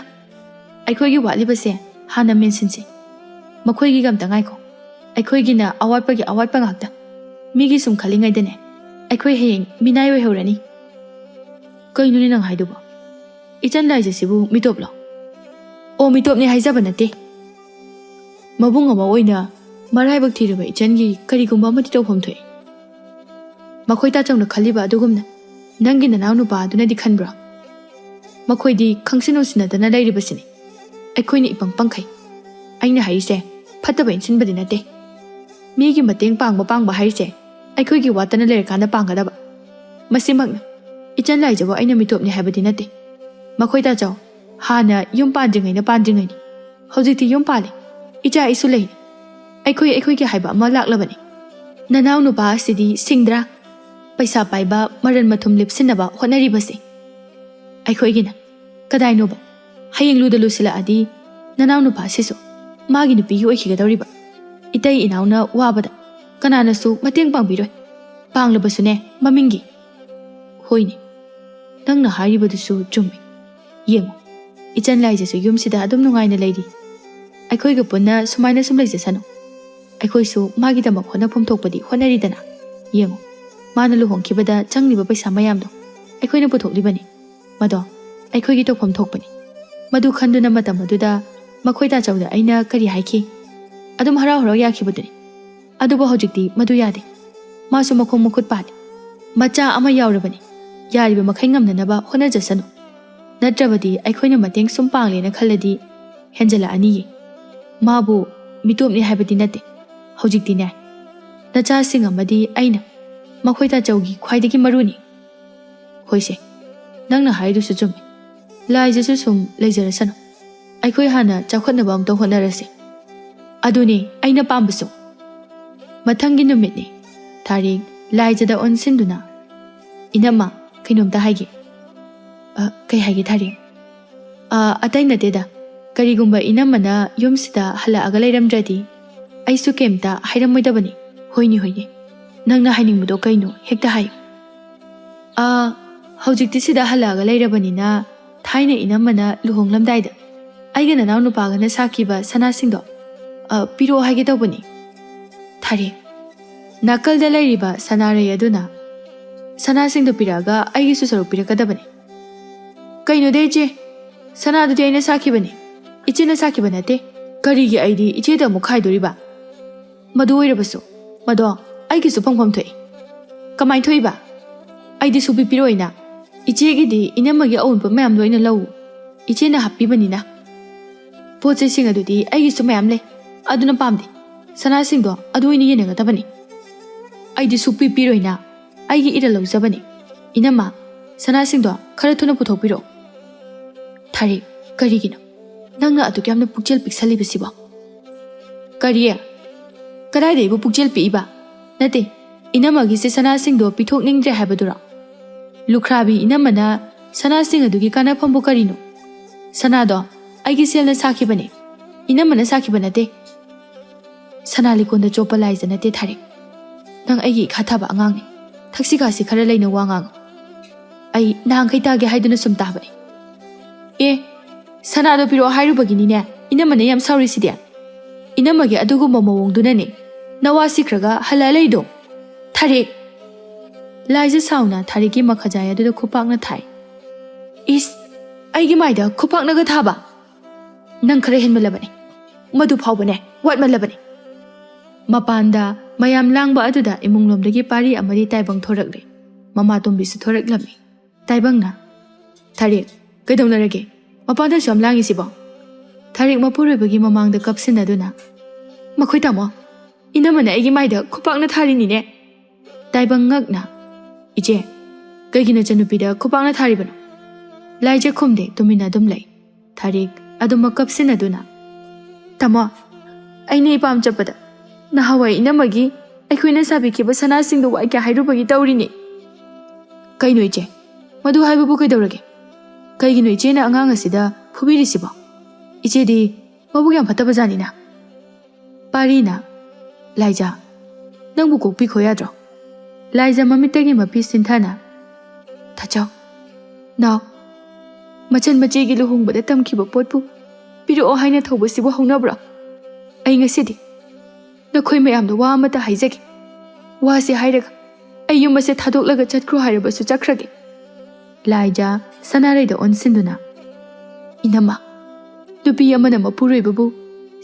ꯑꯩꯈꯣꯏꯒꯤ ꯋꯥꯠꯂꯤꯕꯁꯦ ꯍꯥꯟꯅ ꯃꯦꯟꯁꯤꯟꯁꯦ꯫ ꯃꯈꯣꯏꯒꯤꯒ ꯑꯝꯇ ꯉꯥꯏꯈꯣ꯫ ꯑꯩꯈꯣꯏꯒꯤꯅ ꯑꯋꯥꯠꯄꯒꯤ ꯑꯋꯥꯠꯄ ꯉꯥꯛꯇ꯫ ꯃꯤꯒꯤ ꯁꯨꯝ ꯈꯜꯂꯤꯉꯩꯗꯅꯦ, ꯑꯩꯈꯣꯏ ꯍꯌꯦꯡ ꯃꯤꯅꯥꯏ ꯑꯣꯏꯍꯧꯔꯅꯤ꯫" "ꯀꯩꯅꯣꯅꯦ ꯅꯪ ꯍꯥꯏꯗꯨꯕꯣ? ꯏꯆꯟ ꯂꯥꯏꯖꯁꯤꯕꯨ ꯃꯤꯇꯣꯞꯂꯣ?" "ꯑꯣ, ꯃꯤꯇꯣꯞꯅꯦ ꯍꯥꯏꯖꯕ ꯅꯠꯇꯦ꯫ ꯃꯕꯨꯡ ꯑꯃ ꯑꯣꯏꯅ ꯃꯔꯥꯏꯕꯛ ꯊꯤꯔꯕ ꯏꯆꯟꯒꯤ ꯀꯔꯤꯒꯨꯝꯕ ꯑꯃꯗꯤ ꯇꯧꯐꯝ ꯊꯣꯛꯏ꯫ ꯃꯈꯣꯏ ꯇꯥꯆꯧꯅ ꯈꯜꯂꯤꯕ ꯑꯗꯨꯒꯨꯝꯅ ꯅꯪꯒꯤ ꯅꯅꯥꯎ ꯅꯨꯄꯥ ꯑꯗꯨꯅꯗꯤ ꯈꯟꯕ꯭ꯔꯣ? ꯃꯈꯣꯏꯗꯤ ꯈꯪꯁꯤꯟ ꯅꯨꯡꯁꯤꯅꯗꯅ ꯂꯩꯔꯤꯕꯁꯤꯅꯤ꯫ ꯑꯩꯈꯣꯏꯅ ꯏꯄꯪ ꯄꯪꯈꯩ꯫ ꯑꯩꯅ ꯍꯥꯏꯔꯤꯁꯦ ꯐꯠꯇꯕ ꯏꯟꯁꯤꯟꯕꯗꯤ ꯅꯠꯇꯦ꯫ ꯃꯤꯒꯤ ꯃꯇꯦꯡ ꯄꯥꯡꯕ ꯄꯥꯡꯕ ꯍꯥꯏꯔꯤꯁꯦ ꯑꯩꯈꯣꯏꯒꯤ ꯋꯥꯠꯇꯅ ꯂꯩꯔꯀꯥꯟꯗ ꯄꯥꯡꯒꯗꯕ꯫ ꯃꯁꯤꯃꯛꯅ ꯏꯆꯟ ꯂꯥꯏꯖꯕꯨ ꯑꯩꯅ ꯃꯤꯇꯣꯞꯅꯤ ꯍꯥꯏꯕꯗꯤ ꯅꯠꯇꯦ꯫ ꯃꯈꯣꯏ ꯇꯥꯆꯧ, ꯍꯥꯟꯅ ꯌꯨꯝ ꯄꯥꯟꯗ꯭ꯔꯤꯉꯩꯅ ꯄꯥꯟꯗ꯭ꯔꯤꯉꯩꯅꯤ꯫ ꯍꯧꯖꯤꯛꯇꯤ ꯌꯨꯝ ꯄꯥꯜꯂꯦ, ꯏꯆꯥ ꯏꯁꯨ ꯂꯩ꯫ ꯑꯩꯈꯣꯏ ꯑꯩꯈꯣꯏꯒꯤ ꯍꯥꯏꯕ ꯑꯃ ꯂꯥꯛꯂꯕꯅꯤ꯫ ꯅꯅꯥꯎ ꯅꯨꯄꯥ ꯑꯁꯤꯗꯤ ꯁꯤꯡꯗ꯭ꯔꯥ? ꯄꯩꯁꯥ ꯄꯥꯏꯕ, ꯃꯔꯟ ꯃꯊꯨꯝ ꯂꯦꯞꯁꯤꯟꯅꯕ ꯍꯣꯠꯅꯔꯤꯕꯁꯦ꯫ ꯑꯩꯈꯣꯏꯒꯤꯅ ꯀꯗꯥꯏꯅꯣꯕ? ꯍꯌꯦꯡ ꯂꯨꯗ ꯂꯨꯁꯤꯜꯂꯛꯑꯗꯤ ꯅꯅꯥꯎ ꯅꯨꯄꯥ ꯑꯁꯤꯁꯨ ꯃꯥꯒꯤ ꯅꯨꯄꯤꯒꯤ ꯑꯣꯏꯈꯤꯒꯗꯧꯔꯤꯕ꯫ ꯏꯇꯩ ꯏꯅꯥꯎꯅ ꯋꯥꯕꯗ ꯀꯅꯥꯅꯁꯨ ꯃꯇꯦꯡ ꯄꯥꯡꯕꯤꯔꯣꯏ꯫ ꯄꯥꯡꯂꯕꯁꯨꯅꯦ, ꯃꯃꯤꯡꯒꯤ꯫ ꯍꯣꯏꯅꯦ, ꯅꯪꯅ ꯍꯥꯏꯔꯤꯕꯗꯨꯁꯨ ꯆꯨꯝꯃꯤ꯫ ꯌꯦꯡꯉꯨ, ꯏꯆꯟ ꯂꯥꯏꯖꯁꯨ ꯌꯨꯝꯁꯤꯗ ꯑꯗꯨꯝ ꯅꯨꯡꯉꯥꯏꯅ ꯂꯩꯔꯤ꯫ ꯑꯩꯈꯣꯏꯒ ꯄꯨꯟꯅ ꯁꯨꯃꯥꯏꯅ ꯁꯨꯝ ꯂꯩꯖꯁꯅꯨ꯫ ꯑꯩꯈꯣꯏꯁꯨ ꯃꯥꯒꯤꯗꯃꯛ ꯍꯣꯠꯅꯐꯝ ꯊꯣꯛꯄꯗꯤ ꯍꯣꯠꯅꯔꯤꯗꯅ꯫ ꯌꯦꯡꯉꯨ, ꯃꯥꯅ ꯂꯨꯍꯣꯡꯈꯤꯕꯗ ꯆꯪꯂꯤꯕ ꯄꯩꯁꯥ ꯃꯌꯥꯝꯗꯣ ꯑꯩꯈꯣꯏꯅ ꯄꯨꯊꯣꯛꯂꯤꯕꯅꯤ꯫ ꯃꯗꯣ ꯑꯩꯈꯣꯏꯒꯤ ꯇꯧꯐꯝ ꯊꯣꯛꯄꯅꯤ꯫ ꯃꯗꯨ ꯈꯟꯗꯨꯅ ꯃꯇꯝ ꯑꯗꯨꯗ ꯃꯈꯣꯏ ꯇꯥꯆꯧꯗ ꯑꯩꯅ ꯀꯔꯤ ꯍꯥꯏꯈꯤ? ꯑꯗꯨꯝ ꯍꯔꯥꯎ ꯍꯔꯥꯎ ꯌꯥꯈꯤꯕꯗꯨꯅꯤ꯫ ꯑꯗꯨꯕꯨ ꯍꯧꯖꯤꯛꯇꯤ ꯃꯗꯨ ꯌꯥꯗꯦ꯫ ꯃꯥꯁꯨ ꯃꯈꯣꯡ ꯃꯈꯨꯠ ꯄꯥꯜꯂꯤ꯫ ꯃꯆꯥ ꯑꯃ ꯌꯥꯎꯔꯕꯅꯤ꯫ ꯌꯥꯔꯤꯕ ꯃꯈꯩ ꯉꯝꯅꯅꯕ ꯍꯣꯠꯅꯖꯁꯅꯨ꯫ ꯅꯠꯇ꯭ꯔꯕꯗꯤ ꯑꯩꯈꯣꯏꯅ ꯃꯇꯦꯡ ꯁꯨꯝ ꯄꯥꯡꯂꯦꯅ ꯈꯜꯂꯗꯤ ꯍꯦꯟꯖꯜꯂꯛꯑꯅꯤꯌꯦ꯫ ꯃꯥꯕꯨ ꯃꯤꯇꯣꯞꯅꯤ ꯍꯥꯏꯕꯗꯤ ꯅꯠꯇꯦ꯫ ꯍꯧꯖꯤꯛꯇꯤꯅꯦ, ꯅꯆꯥꯁꯤꯡ ꯑꯃꯗꯤ ꯑꯩꯅ ꯃꯈꯣꯏ ꯇꯥꯆꯧꯒꯤ ꯈ꯭ꯋꯥꯏꯗꯒꯤ ꯃꯔꯨꯅꯤ꯫ ꯍꯣꯏꯁꯦ, ꯅꯪꯅ ꯍꯥꯏꯔꯤꯗꯨꯁꯨ ꯆꯨꯝꯃꯤ꯫ ꯂꯥꯏꯖꯁꯨ ꯁꯨꯝ ꯂꯩꯖꯔꯁꯅꯨ꯫ ꯑꯩꯈꯣꯏ ꯍꯥꯟꯅ ꯆꯥꯎꯈꯠꯅꯕ ꯑꯝꯇ ꯍꯣꯠꯅꯔꯁꯤ꯫ ꯑꯗꯨꯅꯤ ꯑꯩꯅ ꯄꯥꯝꯕꯁꯨ꯫ ꯃꯊꯪꯒꯤ ꯅꯨꯃꯤꯠꯅꯤ꯫ ꯊꯥꯔꯤꯛ ꯂꯥꯏꯖꯗ ꯑꯣꯟꯁꯤꯟꯗꯨꯅ, "ꯏꯅꯝꯃ, ꯀꯩꯅꯣꯝꯇ ꯍꯥꯏꯒꯦ꯫" "ꯑ, ꯀꯩ ꯍꯥꯏꯒꯦ, ꯊꯥꯔꯤꯛ?" "ꯑ, ꯑꯇꯩ ꯅꯠꯇꯦꯗ꯫ ꯀꯔꯤꯒꯨꯝꯕ ꯏꯅꯝꯃꯅ ꯌꯨꯝꯁꯤꯗ ꯍꯜꯂꯛꯑꯒ ꯂꯩꯔꯝꯗ꯭ꯔꯗꯤ ꯑꯩꯁꯨ ꯀꯩꯝꯇ ꯍꯥꯏꯔꯝꯃꯣꯏꯗꯕꯅꯤ꯫" "ꯍꯣꯏꯅꯦ, ꯍꯣꯏꯅꯦ꯫ ꯅꯪꯅ ꯍꯥꯏꯅꯤꯡꯕꯗꯣ ꯀꯩꯅꯣ? ꯍꯦꯛꯇ ꯍꯥꯏꯌꯨ꯫" "ꯑ, ꯍꯧꯖꯤꯛꯇꯤ ꯁꯤꯗ ꯍꯜꯂꯛꯑꯒ ꯂꯩꯔꯕꯅꯤꯅ ꯊꯥꯏꯅ ꯏꯅꯝꯃꯅ ꯂꯨꯍꯣꯡꯂꯝꯗꯥꯏꯗ ꯑꯩꯒ ꯅꯅꯥꯎ ꯅꯨꯄꯥꯒꯅ ꯁꯥꯈꯤꯕ ꯁꯅꯥꯁꯤꯡꯗꯣ, ꯑ, ꯄꯤꯔꯛꯑꯣ ꯍꯥꯏꯒꯦ ꯇꯧꯕꯅꯤ꯫" "ꯊꯥꯔꯤꯛ, ꯅꯥꯀꯜꯗ ꯂꯩꯔꯤꯕ ꯁꯅꯥꯔꯩ ꯑꯗꯨꯅ ꯁꯅꯥꯁꯤꯡꯗꯣ ꯄꯤꯔꯛꯑꯒ ꯑꯩꯒꯤꯁꯨ ꯁꯔꯨꯛ ꯄꯤꯔꯛꯀꯗꯕꯅꯤ꯫" "ꯀꯩꯅꯣꯗ ꯏꯆꯦ, ꯁꯅꯥꯗꯨꯗꯤ ꯑꯩꯅ ꯁꯥꯈꯤꯕꯅꯤ, ꯏꯆꯦꯅ ꯁꯥꯈꯤꯕ ꯅꯠꯇꯦ꯫ ꯀꯔꯤꯒꯤ ꯑꯩꯗꯤ ꯏꯆꯦꯗ ꯑꯃꯨꯛ ꯈꯥꯏꯗꯣꯔꯤꯕ? ꯃꯗꯨ ꯑꯣꯏꯔꯕꯁꯨ ꯃꯗꯣ ꯑꯩꯒꯤꯁꯨ ꯐꯪꯐꯝ ꯊꯣꯛꯏ꯫" "ꯀꯃꯥꯏꯅ ꯊꯣꯛꯏꯕ?" "ꯑꯩꯗꯤ ꯁꯨꯛꯄꯤ ꯄꯤꯔꯣꯏꯅ꯫ ꯏꯆꯦꯒꯤꯗꯤ ꯏꯅꯝꯃꯒꯤ ꯑꯑꯣꯟꯄꯣꯠ ꯃꯌꯥꯝ ꯂꯣꯏꯅ ꯂꯧ꯫ ꯏꯆꯦꯅ ꯍꯥꯞꯄꯤꯕꯅꯤꯅ꯫ ꯄꯣꯠ ꯆꯩꯁꯤꯡ ꯑꯗꯨꯗꯤ ꯑꯩꯒꯤꯁꯨ ꯃꯌꯥꯝ ꯂꯩ꯫ ꯑꯗꯨꯅ ꯄꯥꯝꯗꯦ꯫ ꯁꯅꯥꯁꯤꯡꯗꯣ ꯑꯗꯨ ꯑꯣꯏꯅ ꯌꯦꯟꯅꯒꯗꯕꯅꯤ꯫" "ꯑꯩꯗꯤ ꯁꯨꯛꯄꯤ ꯄꯤꯔꯣꯏꯅ꯫ ꯑꯩꯒꯤ ꯏꯔꯜ ꯂꯧꯖꯕꯅꯤ꯫ ꯏꯅꯝꯃ, ꯁꯅꯥꯁꯤꯡꯗꯣ ꯈꯔ ꯊꯨꯅ ꯄꯨꯊꯣꯛꯄꯤꯔꯛꯑꯣ꯫" "ꯊꯥꯔꯤꯛ, ꯀꯔꯤꯒꯤꯅꯣ ꯅꯪꯅ ꯑꯗꯨꯛ ꯌꯥꯝꯅ ꯄꯨꯛꯆꯦꯜ ꯄꯤꯛꯁꯜꯂꯤꯕꯁꯤꯕꯣ?" "ꯀꯔꯤ? ꯀꯗꯥꯏꯗ ꯑꯩꯕꯨ ꯄꯨꯛꯆꯦꯜ ꯄꯤꯛꯏꯕ? ꯅꯠꯇꯦ, ꯏꯅꯝꯃꯒꯤꯁꯦ ꯁꯅꯥꯁꯤꯡꯗꯣ ꯄꯤꯊꯣꯛꯅꯤꯡꯗ꯭ꯔꯦ ꯍꯥꯏꯕꯗꯨꯔꯣ? ꯂꯨꯈ꯭ꯔꯥꯕꯤ ꯏꯅꯝꯃꯅ ꯁꯅꯥꯁꯤꯡ ꯑꯗꯨꯒꯤ ꯀꯥꯟꯅꯐꯝꯕꯨ ꯀꯔꯤꯅꯣ? ꯁꯅꯥꯗꯣ ꯑꯩꯒꯤ ꯁꯦꯜꯅ ꯁꯥꯈꯤꯕꯅꯦ, ꯏꯅꯝꯃꯅ ꯁꯥꯈꯤꯕ ꯅꯠꯇꯦ꯫" "ꯁꯅꯥ ꯂꯤꯀꯣꯟꯗ ꯆꯣꯞꯄ ꯂꯥꯏꯖ ꯅꯠꯇꯦ, ꯊꯥꯔꯤꯛ꯫ ꯅꯪ ꯑꯩꯒꯤ ꯏꯈꯥ ꯊꯥꯕ ꯑꯉꯥꯡꯅꯤ꯫ ꯊꯛꯁꯤ ꯈꯥꯁꯤ ꯈꯔ ꯂꯩꯅ ꯋꯥ ꯉꯥꯡꯉꯨ꯫" ꯑꯩ ꯅꯍꯥꯟꯈꯩ ꯇꯥꯒꯦ ꯍꯥꯏꯗꯨꯅ ꯁꯨꯝ ꯇꯥꯕꯅꯤ꯫ ꯑꯦ, ꯁꯅꯥꯗꯣ ꯄꯤꯔꯛꯑꯣ ꯍꯥꯏꯔꯨꯕꯒꯤꯅꯤꯅꯦ ꯏꯅꯝꯃꯅ ꯌꯥꯝ ꯁꯥꯎꯔꯤꯁꯤꯗꯤ꯫ ꯏꯅꯝꯃꯒꯤ ꯑꯗꯨꯒꯨꯝꯕ ꯃꯑꯣꯡꯗꯨꯅꯅꯦ ꯅꯋꯥ ꯁꯤꯈ꯭ꯔꯒ ꯍꯜꯂꯛꯑ ꯂꯩꯗꯣ꯫ ꯊꯥꯔꯤꯛ! ꯂꯥꯏꯖ ꯁꯥꯎꯅ ꯊꯥꯔꯤꯛꯀꯤ ꯃꯈꯖꯥꯏ ꯑꯗꯨꯗ ꯈꯨꯄꯥꯛꯅ ꯊꯥꯏ꯫ ꯏꯁ! ꯑꯩꯒꯤ ꯃꯥꯏꯗ ꯈꯨꯄꯥꯛꯅꯒ ꯊꯥꯕ? ꯅꯪ ꯈꯔ ꯍꯦꯟꯃꯜꯂꯕꯅꯤ꯫ ꯃꯗꯨ ꯐꯥꯎꯕꯅꯦ, ꯋꯥꯠꯃꯜꯂꯕꯅꯤ꯫ ꯃꯄꯥꯟꯗ ꯃꯌꯥꯝ ꯂꯥꯡꯕ ꯑꯗꯨꯗ ꯏꯃꯨꯡꯂꯣꯝꯗꯒꯤ ꯄꯥꯔꯤ ꯑꯃꯗꯤ ꯇꯥꯏꯕꯪ ꯊꯣꯔꯛꯂꯦ꯫ ꯃꯃꯥꯇꯣꯝꯕꯤꯁꯨ ꯊꯣꯔꯛꯂꯝꯃꯤ꯫ ꯇꯥꯏꯕꯪꯅ, "ꯊꯥꯔꯤꯛ, ꯀꯩꯗꯧꯅꯔꯒꯦ? ꯃꯄꯥꯟꯗꯁꯨ ꯌꯥꯝ ꯂꯥꯡꯉꯤꯁꯤꯕꯣ?" ꯊꯥꯔꯤꯛ ꯃꯄꯨꯔꯣꯏꯕꯒꯤ ꯃꯃꯥꯡꯗ ꯀꯞꯁꯤꯟꯅꯗꯨꯅ, "ꯃꯈꯣꯏ ꯇꯥꯃꯣ, ꯏꯅꯝꯃꯅ ꯑꯩꯒꯤ ꯃꯥꯏꯗ ꯈꯨꯄꯥꯛꯅ ꯊꯥꯔꯤꯅꯤꯅꯦ!" ꯇꯥꯏꯕꯪ ꯉꯛꯅ, "ꯏꯆꯦ, ꯀꯩꯒꯤ ꯅꯆꯟꯅꯨꯄꯤꯗ ꯈꯨꯄꯥꯛꯅ ꯊꯥꯔꯤꯕꯅꯣ?" ꯂꯥꯏꯖ ꯈꯨꯝꯗꯦ, ꯇꯨꯃꯤꯟꯅ ꯑꯗꯨꯝ ꯂꯩ꯫ ꯊꯥꯔꯤꯛ ꯑꯗꯨꯃꯛ ꯀꯞꯁꯤꯟꯅꯗꯨꯅ, "ꯇꯥꯃꯣ, ꯑꯩꯅ ꯏꯄꯥꯝ ꯆꯠꯄꯗ ꯅꯍꯥꯟꯋꯥꯏ ꯏꯅꯝꯃꯒꯤ ꯑꯩꯈꯣꯏꯅ ꯁꯥꯕꯤꯈꯤꯕ ꯁꯅꯥꯁꯤꯡꯗꯨ ꯋꯥꯏꯒꯦ ꯍꯥꯏꯔꯨꯕꯒꯤ ꯇꯧꯔꯤꯅꯤ꯫" "ꯀꯩꯅꯣ ꯏꯆꯦ, ꯃꯗꯨ ꯍꯥꯏꯕꯕꯨ ꯀꯩꯗꯧꯔꯒꯦ? ꯀꯩꯒꯤꯅꯣ ꯏꯆꯦꯅ ꯑꯉꯥꯡ ꯑꯁꯤꯗ ꯐꯨꯕꯤꯔꯤꯁꯤꯕꯣ? ꯏꯆꯦꯗꯤ ꯃꯕꯨꯛ ꯌꯥꯝ ꯐꯠꯇꯕ ꯖꯥꯠꯅꯤꯅ꯫" ꯄꯥꯔꯤꯅ, "ꯂꯥꯏꯖꯥ, ꯅꯪꯕꯨ ꯀꯣꯛꯄꯤꯈꯣ ꯌꯥꯗ꯭ꯔꯣ?" ꯂꯥꯏꯖꯥ ꯃꯃꯤꯠꯇꯒꯤ ꯃꯄꯤ ꯁꯤꯟꯊꯅ, "ꯊꯥꯆꯧ, ꯅꯥꯎ, ꯃꯆꯟ ꯃꯆꯦꯒꯤ ꯂꯨꯍꯣꯡꯕꯗ ꯇꯝꯈꯤꯕ ꯄꯣꯠꯄꯨ ꯄꯤꯔꯛꯑꯣ ꯍꯥꯏꯅ ꯊꯧꯕꯁꯤꯕꯨ ꯍꯧꯅꯕ꯭ꯔꯣ? ꯑꯩ ꯉꯁꯤꯗꯤ ꯅꯈꯣꯏ ꯃꯌꯥꯝꯗ ꯋꯥ ꯑꯃꯇ ꯍꯥꯏꯖꯒꯦ꯫ ꯋꯥꯁꯦ ꯍꯥꯏꯔꯒ ꯑꯩ ꯌꯨꯝ ꯑꯁꯦ ꯊꯥꯗꯣꯛꯂꯒ ꯆꯠꯈ꯭ꯔꯣ ꯍꯥꯏꯔꯕꯁꯨ ꯆꯠꯈ꯭ꯔꯒꯦ꯫" ꯂꯥꯏꯖꯥ ꯁꯅꯥꯔꯩꯗ ꯑꯣꯟꯁꯤꯟꯗꯨꯅ, "ꯏꯅꯝꯃ, ꯅꯨꯄꯤ ꯑꯃꯅ ꯃꯄꯨꯔꯣꯏꯕꯕꯨ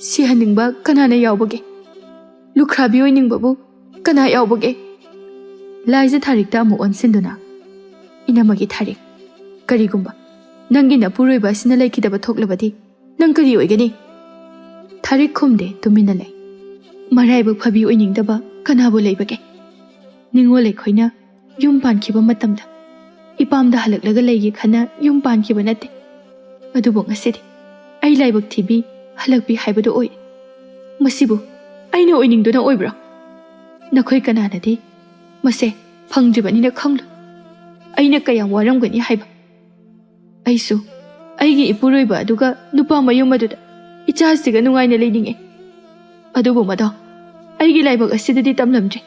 ꯁꯤꯍꯟꯅꯤꯡꯕ ꯀꯅꯥꯅ ꯌꯥꯎꯕꯒꯦ? ꯂꯨꯈ꯭ꯔꯥꯕꯤ ꯑꯣꯏꯅꯤꯡꯕꯕꯨ ꯀꯅꯥ ꯌꯥꯎꯕꯒꯦ?" ꯂꯥꯏꯖ ꯊꯥꯔꯤꯛꯇ ꯑꯃꯨꯛ ꯑꯣꯟꯁꯤꯟꯗꯨꯅ, "ꯏꯅꯝꯃꯒꯤ ꯊꯥꯔꯤꯛ, ꯀꯔꯤꯒꯨꯝꯕ ꯅꯪꯒꯤ ꯅꯄꯨꯔꯣꯏꯕ ꯑꯁꯤꯅ ꯂꯩꯈꯤꯗꯕ ꯊꯣꯛꯂꯕꯗꯤ ꯅꯪ ꯀꯔꯤ ꯑꯣꯏꯒꯅꯤ?" ꯊꯥꯔꯤꯛ ꯈꯨꯝꯗꯦ, ꯇꯨꯃꯤꯟꯅ ꯂꯩ꯫ ꯃꯔꯥꯏꯕꯛ ꯐꯕꯤ ꯑꯣꯏꯅꯤꯡꯗꯕ ꯀꯅꯥꯕꯨ ꯂꯩꯕꯒꯦ? ꯅꯤꯉꯣꯜ ꯑꯩꯈꯣꯏꯅ ꯌꯨꯝ ꯄꯥꯟꯈꯤꯕ ꯃꯇꯝꯗ ꯏꯄꯥꯝꯗ ꯍꯜꯂꯛꯂꯒ ꯂꯩꯒꯦ ꯈꯟꯅ ꯌꯨꯝ ꯄꯥꯟꯈꯤꯕ ꯅꯠꯇꯦ꯫ ꯑꯗꯨꯕꯨ ꯉꯁꯤꯗꯤ ꯑꯩ ꯂꯥꯏꯕꯛ ꯊꯤꯕꯤ ꯍꯜꯂꯛꯄꯤ ꯍꯥꯏꯕꯗꯨ ꯑꯣꯏ꯫ ꯃꯁꯤꯕꯨ ꯑꯩꯅ ꯑꯣꯏꯅꯤꯡꯗꯨꯅ ꯑꯣꯏꯕ꯭ꯔꯣ? ꯅꯈꯣꯏ ꯀꯅꯥꯅꯗꯤ ꯃꯁꯦ ꯐꯪꯗ꯭ꯔꯤꯕꯅꯤꯅ ꯈꯪꯂꯣꯏ꯫ ꯑꯩꯅ ꯀꯌꯥꯝ ꯋꯥꯔꯝꯒꯅꯤ ꯍꯥꯏꯕ꯫ ꯑꯩꯁꯨ ꯑꯩꯒꯤ ꯏꯄꯨꯔꯣꯏꯕ ꯑꯗꯨꯒ ꯅꯨꯄꯥ ꯃꯌꯨꯝ ꯑꯗꯨꯗ ꯏꯆꯥꯁꯤꯒ ꯅꯨꯡꯉꯥꯏꯅ ꯂꯩꯅꯤꯡꯉꯦ꯫ ꯑꯗꯨꯕꯨ ꯃꯗꯣ ꯑꯩꯒꯤ ꯂꯥꯏꯕꯛ ꯑꯁꯤꯗꯗꯤ ꯇꯝꯂꯝꯗ꯭ꯔꯦ꯫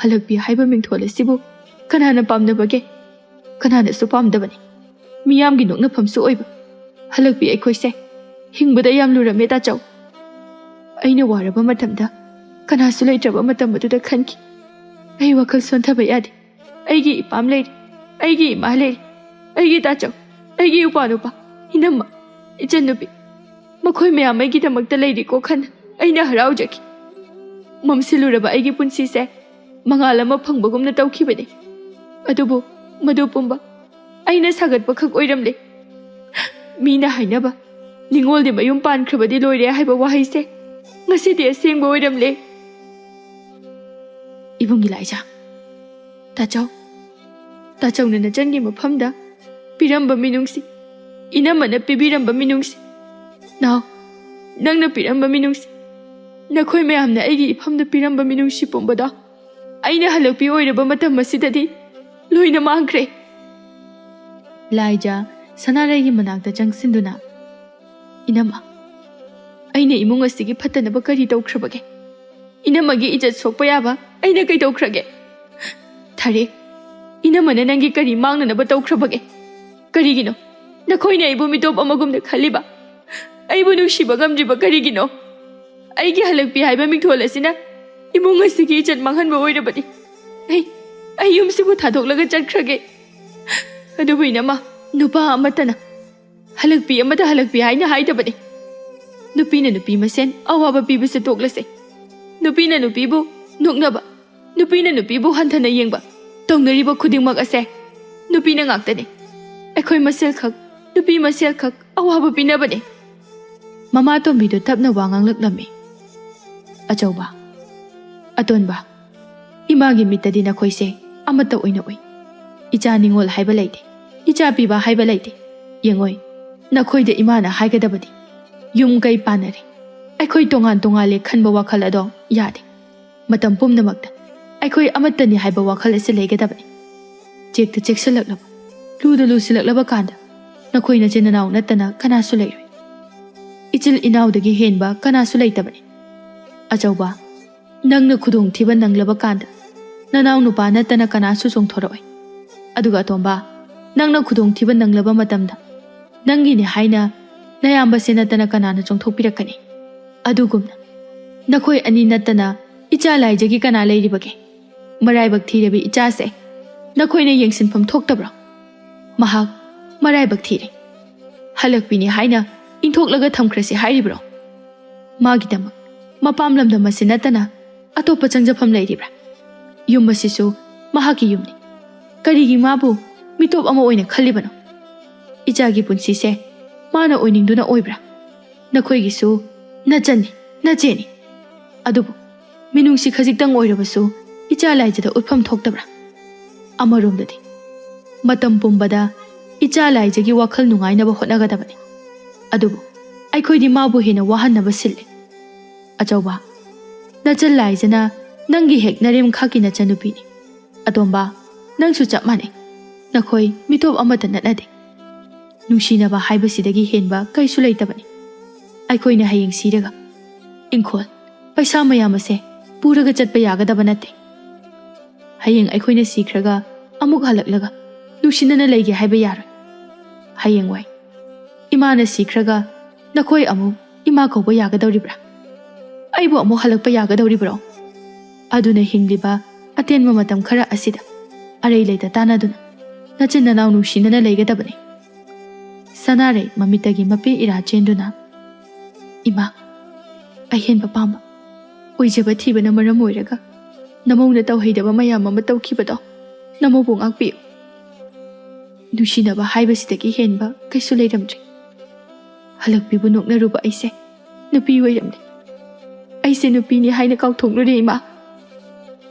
ꯍꯜꯂꯛꯄꯤ ꯍꯥꯏꯕ ꯃꯤꯡꯊꯣꯜ ꯑꯁꯤꯕꯨ ꯀꯅꯥꯅ ꯄꯥꯝꯅꯕꯒꯦ? ꯀꯅꯥꯅꯁꯨ ꯄꯥꯝꯗꯕꯅꯤ꯫ ꯃꯤꯌꯥꯝꯒꯤ ꯅꯣꯛꯅꯐꯝꯁꯨ ꯑꯣꯏꯕ꯫ ꯍꯜꯂꯛꯄꯤ ꯑꯩꯈꯣꯏꯁꯦ ꯍꯤꯡꯕꯗ ꯌꯥꯝ ꯂꯨꯔꯝꯃꯦ ꯇꯥꯆꯧ꯫ ꯑꯩꯅ ꯋꯥꯔꯕ ꯃꯇꯝꯗ ꯀꯅꯥꯁꯨ ꯂꯩꯇ꯭ꯔꯕ ꯃꯇꯝ ꯑꯗꯨꯗ ꯈꯟꯈꯤ, "ꯑꯩ ꯋꯥꯈꯜ ꯁꯣꯟꯊꯕ ꯌꯥꯗꯦ꯫ ꯑꯩꯒꯤ ꯏꯄꯥꯝ ꯂꯩꯔꯤ, ꯑꯩꯒꯤ ꯏꯃꯥ ꯂꯩꯔꯤ, ꯑꯩꯒꯤ ꯇꯥꯆꯧ, ꯑꯩꯒꯤ ꯏꯄꯥ ꯅꯨꯄꯥ, ꯏꯅꯝꯃ, ꯏꯆꯟꯅꯨꯄꯤ, ꯃꯈꯣꯏ ꯃꯌꯥꯝ ꯑꯩꯒꯤꯗꯃꯛꯇ ꯂꯩꯔꯤꯀꯣ" ꯈꯟꯅ ꯑꯩꯅ ꯍꯔꯥꯎꯖꯈꯤ꯫ ꯃꯝꯁꯤꯜꯂꯨꯔꯕ ꯑꯩꯒꯤ ꯄꯨꯟꯁꯤꯁꯦ ꯃꯉꯥꯜ ꯑꯃ ꯐꯪꯕꯒꯨꯝꯅ ꯇꯧꯈꯤꯕꯅꯤ꯫ ꯑꯗꯨꯕꯨ ꯃꯗꯨ ꯄꯨꯝꯕ ꯑꯩꯅ ꯁꯥꯒꯠꯄ ꯈꯛ ꯑꯣꯏꯔꯝꯂꯦ꯫ ꯃꯤꯅ ꯍꯥꯏꯅꯕ, "ꯅꯤꯉꯣꯜꯗꯤ ꯃꯌꯨꯝ ꯄꯥꯟꯈ꯭ꯔꯕꯗꯤ ꯂꯣꯏꯔꯦ" ꯍꯥꯏꯕ ꯋꯥꯍꯩꯁꯦ ꯉꯁꯤꯗꯤ ꯑꯁꯦꯡꯕ ꯑꯣꯏꯔꯝꯂꯦ꯫ ꯏꯕꯨꯡ ꯏꯂꯥꯏꯖꯥ, ꯇꯥꯆꯧ, ꯇꯥꯆꯧꯅ ꯅꯆꯟꯒꯤ ꯃꯐꯝꯗ ꯄꯤꯔꯝꯕ ꯃꯤꯅꯨꯡꯁꯤ, ꯏꯅꯝꯃꯅ ꯄꯤꯕꯤꯔꯝꯕ ꯃꯤꯅꯨꯡꯁꯤ, ꯅꯥꯎ, ꯅꯪꯅ ꯄꯤꯔꯝꯕ ꯃꯤꯅꯨꯡꯁꯤ, ꯅꯈꯣꯏ ꯃꯌꯥꯝꯅ ꯑꯩꯒꯤ ꯏꯐꯝꯗ ꯄꯤꯔꯝꯕ ꯃꯤꯅꯨꯡꯁꯤ ꯄꯨꯝꯕꯗꯣ ꯑꯩꯅ ꯍꯜꯂꯛꯄꯤ ꯑꯣꯏꯔꯕ ꯃꯇꯝ ꯑꯁꯤꯗꯗꯤ ꯂꯣꯏꯅ ꯃꯥꯡꯈ꯭ꯔꯦ꯫ ꯂꯥꯏꯖꯥ ꯁꯅꯥꯔꯩꯒꯤ ꯃꯅꯥꯛꯇ ꯆꯪꯁꯤꯟꯗꯨꯅ, "ꯏꯅꯝꯃ, ꯑꯩꯅ ꯏꯃꯨꯡ ꯑꯁꯤꯒꯤ ꯐꯠꯇꯅꯕ ꯀꯔꯤ ꯇꯧꯈ꯭ꯔꯕꯒꯦ? ꯏꯅꯝꯃꯒꯤ ꯏꯖꯠ ꯁꯣꯛꯄ ꯌꯥꯕ ꯑꯩꯅ ꯀꯩ ꯇꯧꯈ꯭ꯔꯒꯦ? ꯊꯔꯦꯛ, ꯏꯅꯝꯃꯅ ꯅꯪꯒꯤ ꯀꯔꯤ ꯃꯥꯡꯅꯅꯕ ꯇꯧꯈ꯭ꯔꯕꯒꯦ? ꯀꯔꯤꯒꯤꯅꯣ ꯅꯈꯣꯏꯅ ꯑꯩꯕꯨ ꯃꯤꯇꯣꯞ ꯑꯃꯒꯨꯝꯅ ꯈꯜꯂꯤꯕ? ꯑꯩꯕꯨ ꯅꯨꯡꯁꯤꯕ ꯉꯝꯗ꯭ꯔꯤꯕ ꯀꯔꯤꯒꯤꯅꯣ? ꯑꯩꯒꯤ ꯍꯜꯂꯛꯄꯤ ꯍꯥꯏꯕ ꯃꯤꯡꯊꯣꯜ ꯑꯁꯤꯅ ꯏꯃꯨꯡ ꯑꯁꯤꯒꯤ ꯏꯖꯠ ꯃꯥꯡꯍꯟꯕ ꯑꯣꯏꯔꯕꯗꯤ ꯑꯩ, ꯑꯩ ꯌꯨꯝꯁꯤꯕꯨ ꯊꯥꯗꯣꯛꯂꯒ ꯆꯠꯈ꯭ꯔꯒꯦ꯫ ꯑꯗꯨꯕꯨ ꯏꯅꯝꯃ, ꯅꯨꯄꯥ ꯑꯃꯠꯇꯅ ꯍꯜꯂꯛꯄꯤ ꯑꯃꯗ ꯍꯜꯂꯛꯄꯤ ꯍꯥꯏꯅ ꯍꯥꯏꯗꯕꯅꯤ꯫ ꯅꯨꯄꯤꯅ ꯅꯨꯄꯤ ꯃꯁꯦꯟ ꯑꯋꯥꯕ ꯄꯤꯕꯁꯦ ꯇꯣꯛꯂꯁꯦ꯫ ꯅꯨꯄꯤꯅ ꯅꯨꯄꯤꯕꯨ ꯅꯣꯛꯅꯕ, ꯅꯨꯄꯤꯅ ꯅꯨꯄꯤꯕꯨ ꯍꯟꯊꯅ ꯌꯦꯡꯕ, ꯇꯧꯅꯔꯤꯕ ꯈꯨꯗꯤꯡꯃꯛ ꯑꯁꯦ ꯅꯨꯄꯤꯅ ꯉꯥꯛꯇꯅꯤ꯫ ꯑꯩꯈꯣꯏ ꯃꯁꯦꯜꯈꯛ, ꯅꯨꯄꯤ ꯃꯁꯦꯜꯈꯛ ꯑꯋꯥꯕ ꯄꯤꯅꯕꯅꯤ꯫" ꯃꯃꯥ ꯇꯣꯝꯕꯤꯗꯨ ꯇꯞꯅ ꯋꯥ ꯉꯥꯡꯂꯛꯂꯝꯃꯤ꯫ "ꯑꯆꯧꯕ, ꯑꯇꯣꯟꯕ, ꯏꯃꯥꯒꯤ ꯃꯤꯠꯇꯗꯤ ꯅꯈꯣꯏꯁꯦ ꯑꯃꯠꯇ ꯑꯣꯏꯅ ꯎꯏ꯫ ꯏꯆꯥ ꯅꯤꯉꯣꯜ ꯍꯥꯏꯕ ꯂꯩꯇꯦ, ꯏꯆꯥ ꯄꯤꯕ ꯍꯥꯏꯕ ꯂꯩꯇꯦ꯫ ꯌꯦꯡꯉꯣꯏ, ꯅꯈꯣꯏꯗ ꯏꯃꯥꯅ ꯍꯥꯏꯒꯗꯕꯗꯤ ꯌꯨꯝ ꯀꯩ ꯄꯥꯟꯅꯔꯦ, ꯑꯩꯈꯣꯏ ꯇꯣꯉꯥꯟ ꯇꯣꯉꯥꯜꯂꯦ ꯈꯟꯕ ꯋꯥꯈꯜ ꯑꯗꯣ ꯌꯥꯗꯦ꯫ ꯃꯇꯝ ꯄꯨꯝꯅꯃꯛꯇ ꯑꯩꯈꯣꯏ ꯑꯃꯠꯇꯅꯤ ꯍꯥꯏꯕ ꯋꯥꯈꯜ ꯑꯁꯤ ꯂꯩꯒꯗꯕꯅꯤ꯫ ꯆꯦꯛꯇ ꯆꯦꯛꯁꯤꯜꯂꯛꯂꯕ, ꯂꯨꯗ ꯂꯨꯁꯤꯜꯂꯛꯂꯕ ꯀꯥꯟꯗ ꯅꯈꯣꯏ ꯅꯆꯤꯟ ꯅꯅꯥꯎ ꯅꯠꯇꯅ ꯀꯅꯥꯁꯨ ꯂꯩꯔꯣꯏ꯫ ꯏꯆꯤꯜ ꯏꯅꯥꯎꯗꯒꯤ ꯍꯦꯟꯕ ꯀꯅꯥꯁꯨ ꯂꯩꯇꯕꯅꯤ꯫ ꯑꯆꯧꯕ, ꯅꯪꯅ ꯈꯨꯗꯣꯡꯊꯤꯕ ꯅꯪꯂꯕ ꯀꯥꯟꯗ ꯅꯅꯥꯎ ꯅꯨꯄꯥ ꯅꯠꯇꯅ ꯀꯅꯥꯁꯨ ꯆꯣꯡꯊꯣꯔꯛꯑꯣꯏ꯫ ꯑꯗꯨꯒ ꯑꯇꯣꯝꯕ, ꯅꯪꯅ ꯈꯨꯗꯣꯡꯊꯤꯕ ꯅꯪꯂꯕ ꯃꯇꯝꯗ ꯅꯪꯒꯤꯅꯤ ꯍꯥꯏꯅ ꯅꯌꯥꯝꯕꯁꯦ ꯅꯠꯇꯅ ꯀꯅꯥꯅ ꯆꯣꯡꯊꯣꯛꯄꯤꯔꯛꯀꯅꯤ? ꯑꯗꯨꯒꯨꯝꯅ ꯅꯈꯣꯏ ꯑꯅꯤ ꯅꯠꯇꯅ ꯏꯆꯥ ꯂꯥꯏꯖꯒꯤ ꯀꯅꯥ ꯂꯩꯔꯤꯕꯒꯦ? ꯃꯔꯥꯏꯕꯛ ꯊꯤꯔꯕꯤ ꯏꯆꯥꯁꯦ ꯅꯈꯣꯏꯅ ꯌꯦꯡꯁꯤꯟꯐꯝ ꯊꯣꯛꯇꯕ꯭ꯔꯣ? ꯃꯍꯥꯛ ꯃꯔꯥꯏꯕꯛ ꯊꯤꯔꯦ꯫ ꯍꯜꯂꯛꯄꯤꯅꯤ ꯍꯥꯏꯅ ꯏꯟꯊꯣꯛꯂꯒ ꯊꯝꯈ꯭ꯔꯁꯤ ꯍꯥꯏꯔꯤꯕ꯭ꯔꯣ? ꯃꯥꯒꯤꯗꯃꯛ ꯃꯄꯥꯝ ꯂꯝꯗꯝ ꯑꯁꯤ ꯅꯠꯇꯅ ꯑꯇꯣꯞꯄ ꯆꯪꯖꯐꯝ ꯂꯩꯔꯤꯕ꯭ꯔꯥ? ꯌꯨꯝ ꯑꯁꯤꯁꯨ ꯃꯍꯥꯛꯀꯤ ꯌꯨꯝꯅꯤ꯫ ꯀꯔꯤꯒꯤ ꯃꯥꯕꯨ ꯃꯤꯇꯣꯞ ꯑꯃ ꯑꯣꯏꯅ ꯈꯜꯂꯤꯕꯅꯣ? ꯏꯆꯥꯒꯤ ꯄꯨꯟꯁꯤꯁꯦ ꯃꯥꯅ ꯑꯣꯏꯅꯤꯡꯗꯨꯅ ꯑꯣꯏꯕ꯭ꯔꯥ? ꯅꯈꯣꯏꯒꯤꯁꯨ ꯅꯆꯟꯅꯤ, ꯅꯆꯦꯅꯤ꯫ ꯑꯗꯨꯕꯨ ꯃꯤꯅꯨꯡꯁꯤ ꯈꯖꯤꯛꯇꯪ ꯑꯣꯏꯔꯕꯁꯨ ꯏꯆꯥ ꯂꯥꯏꯖꯗ ꯎꯠꯐꯝ ꯊꯣꯛꯇꯕ꯭ꯔꯥ? ꯑꯃꯔꯣꯝꯗꯗꯤ ꯃꯇꯝ ꯄꯨꯝꯕꯗ ꯏꯆꯥ ꯂꯥꯏꯖꯒꯤ ꯋꯥꯈꯜ ꯅꯨꯡꯉꯥꯏꯅꯕ ꯍꯣꯠꯅꯒꯗꯕꯅꯤ꯫ ꯑꯗꯨꯕꯨ ꯑꯩꯈꯣꯏꯗꯤ ꯃꯥꯕꯨ ꯍꯦꯟꯅ ꯋꯥꯍꯟꯅꯕ ꯁꯤꯜꯂꯤ꯫ ꯑꯆꯧꯕ, ꯅꯆꯟ ꯂꯥꯏꯖꯅ ꯅꯪꯒꯤ ꯍꯦꯛ ꯅꯔꯦꯝꯈꯥꯛꯀꯤ ꯅꯆꯟꯅꯨꯄꯤꯅꯤ꯫ ꯑꯇꯣꯝꯕ, ꯅꯪꯁꯨ ꯆꯞ ꯃꯥꯟꯅꯩ꯫ ꯅꯈꯣꯏ ꯃꯤꯇꯣꯞ ꯑꯃꯠꯇ ꯅꯠꯅꯗꯦ꯫ ꯅꯨꯡꯁꯤꯅꯕ ꯍꯥꯏꯕꯁꯤꯗꯒꯤ ꯍꯦꯟꯕ ꯀꯩꯁꯨ ꯂꯩꯇꯕꯅꯤ꯫ ꯑꯩꯈꯣꯏꯅ ꯍꯌꯦꯡ ꯁꯤꯔꯒ ꯏꯪꯈꯣꯜ, ꯄꯩꯁꯥ ꯃꯌꯥꯝ ꯑꯁꯦ ꯄꯨꯔꯒ ꯆꯠꯄ ꯌꯥꯒꯗꯕ ꯅꯠꯇꯦ꯫ ꯍꯌꯦꯡ ꯑꯩꯈꯣꯏꯅ ꯁꯤꯈ꯭ꯔꯒ ꯑꯃꯨꯛ ꯍꯜꯂꯛꯂꯒ ꯅꯨꯡꯁꯤꯅꯅ ꯂꯩꯒꯦ ꯍꯥꯏꯕ ꯌꯥꯔꯣꯏ꯫ ꯍꯌꯦꯡꯋꯥꯏ ꯏꯃꯥꯅ ꯁꯤꯈ꯭ꯔꯒ ꯅꯈꯣꯏ ꯑꯃꯨꯛ ꯏꯃꯥ ꯀꯧꯕ ꯌꯥꯒꯗꯧꯔꯤꯕ꯭ꯔꯥ? ꯑꯩꯕꯨ ꯑꯃꯨꯛ ꯍꯜꯂꯛꯄ ꯌꯥꯒꯗꯧꯔꯤꯕ꯭ꯔꯣ? ꯑꯗꯨꯅ ꯍꯤꯡꯂꯤꯕ ꯑꯇꯦꯟꯕ ꯃꯇꯝ ꯈꯔ ꯑꯁꯤꯗ ꯑꯔꯩ ꯂꯩꯇ ꯇꯥꯟꯅꯗꯨꯅ ꯅꯆꯤꯟ ꯅꯅꯥꯎ ꯅꯨꯡꯁꯤꯅꯅ ꯂꯩꯒꯗꯕꯅꯤ꯫ ꯁꯅꯥꯔꯩ ꯃꯃꯤꯠꯇꯒꯤ ꯃꯄꯤ ꯏꯔꯥ ꯆꯦꯟꯗꯨꯅ, "ꯏꯃꯥ, ꯑꯍꯦꯟꯕ ꯄꯥꯝꯕ, ꯑꯣꯏꯖꯕ ꯊꯤꯕꯅ ꯃꯔꯝ ꯑꯣꯏꯔꯒ ꯅꯃꯧꯅ ꯇꯧꯍꯩꯗꯕ ꯃꯌꯥꯝ ꯑꯃ ꯇꯧꯈꯤꯕꯗꯣ ꯅꯃꯧꯕꯨ ꯉꯥꯛꯄꯤꯌꯨ꯫ ꯅꯨꯡꯁꯤꯅꯕ ꯍꯥꯏꯕꯁꯤꯗꯒꯤ ꯍꯦꯟꯕ ꯀꯩꯁꯨ ꯂꯩꯔꯝꯗ꯭ꯔꯦ꯫ ꯍꯜꯂꯛꯄꯤꯕꯨ ꯅꯣꯛꯅꯔꯨꯕ ꯑꯩꯁꯦ ꯅꯨꯄꯤ ꯑꯣꯏꯔꯝꯂꯦ꯫ ꯑꯩꯁꯦ ꯅꯨꯄꯤꯅꯤ ꯍꯥꯏꯅ ꯀꯥꯎꯊꯣꯛꯂꯨꯔꯦ, ꯏꯃꯥ꯫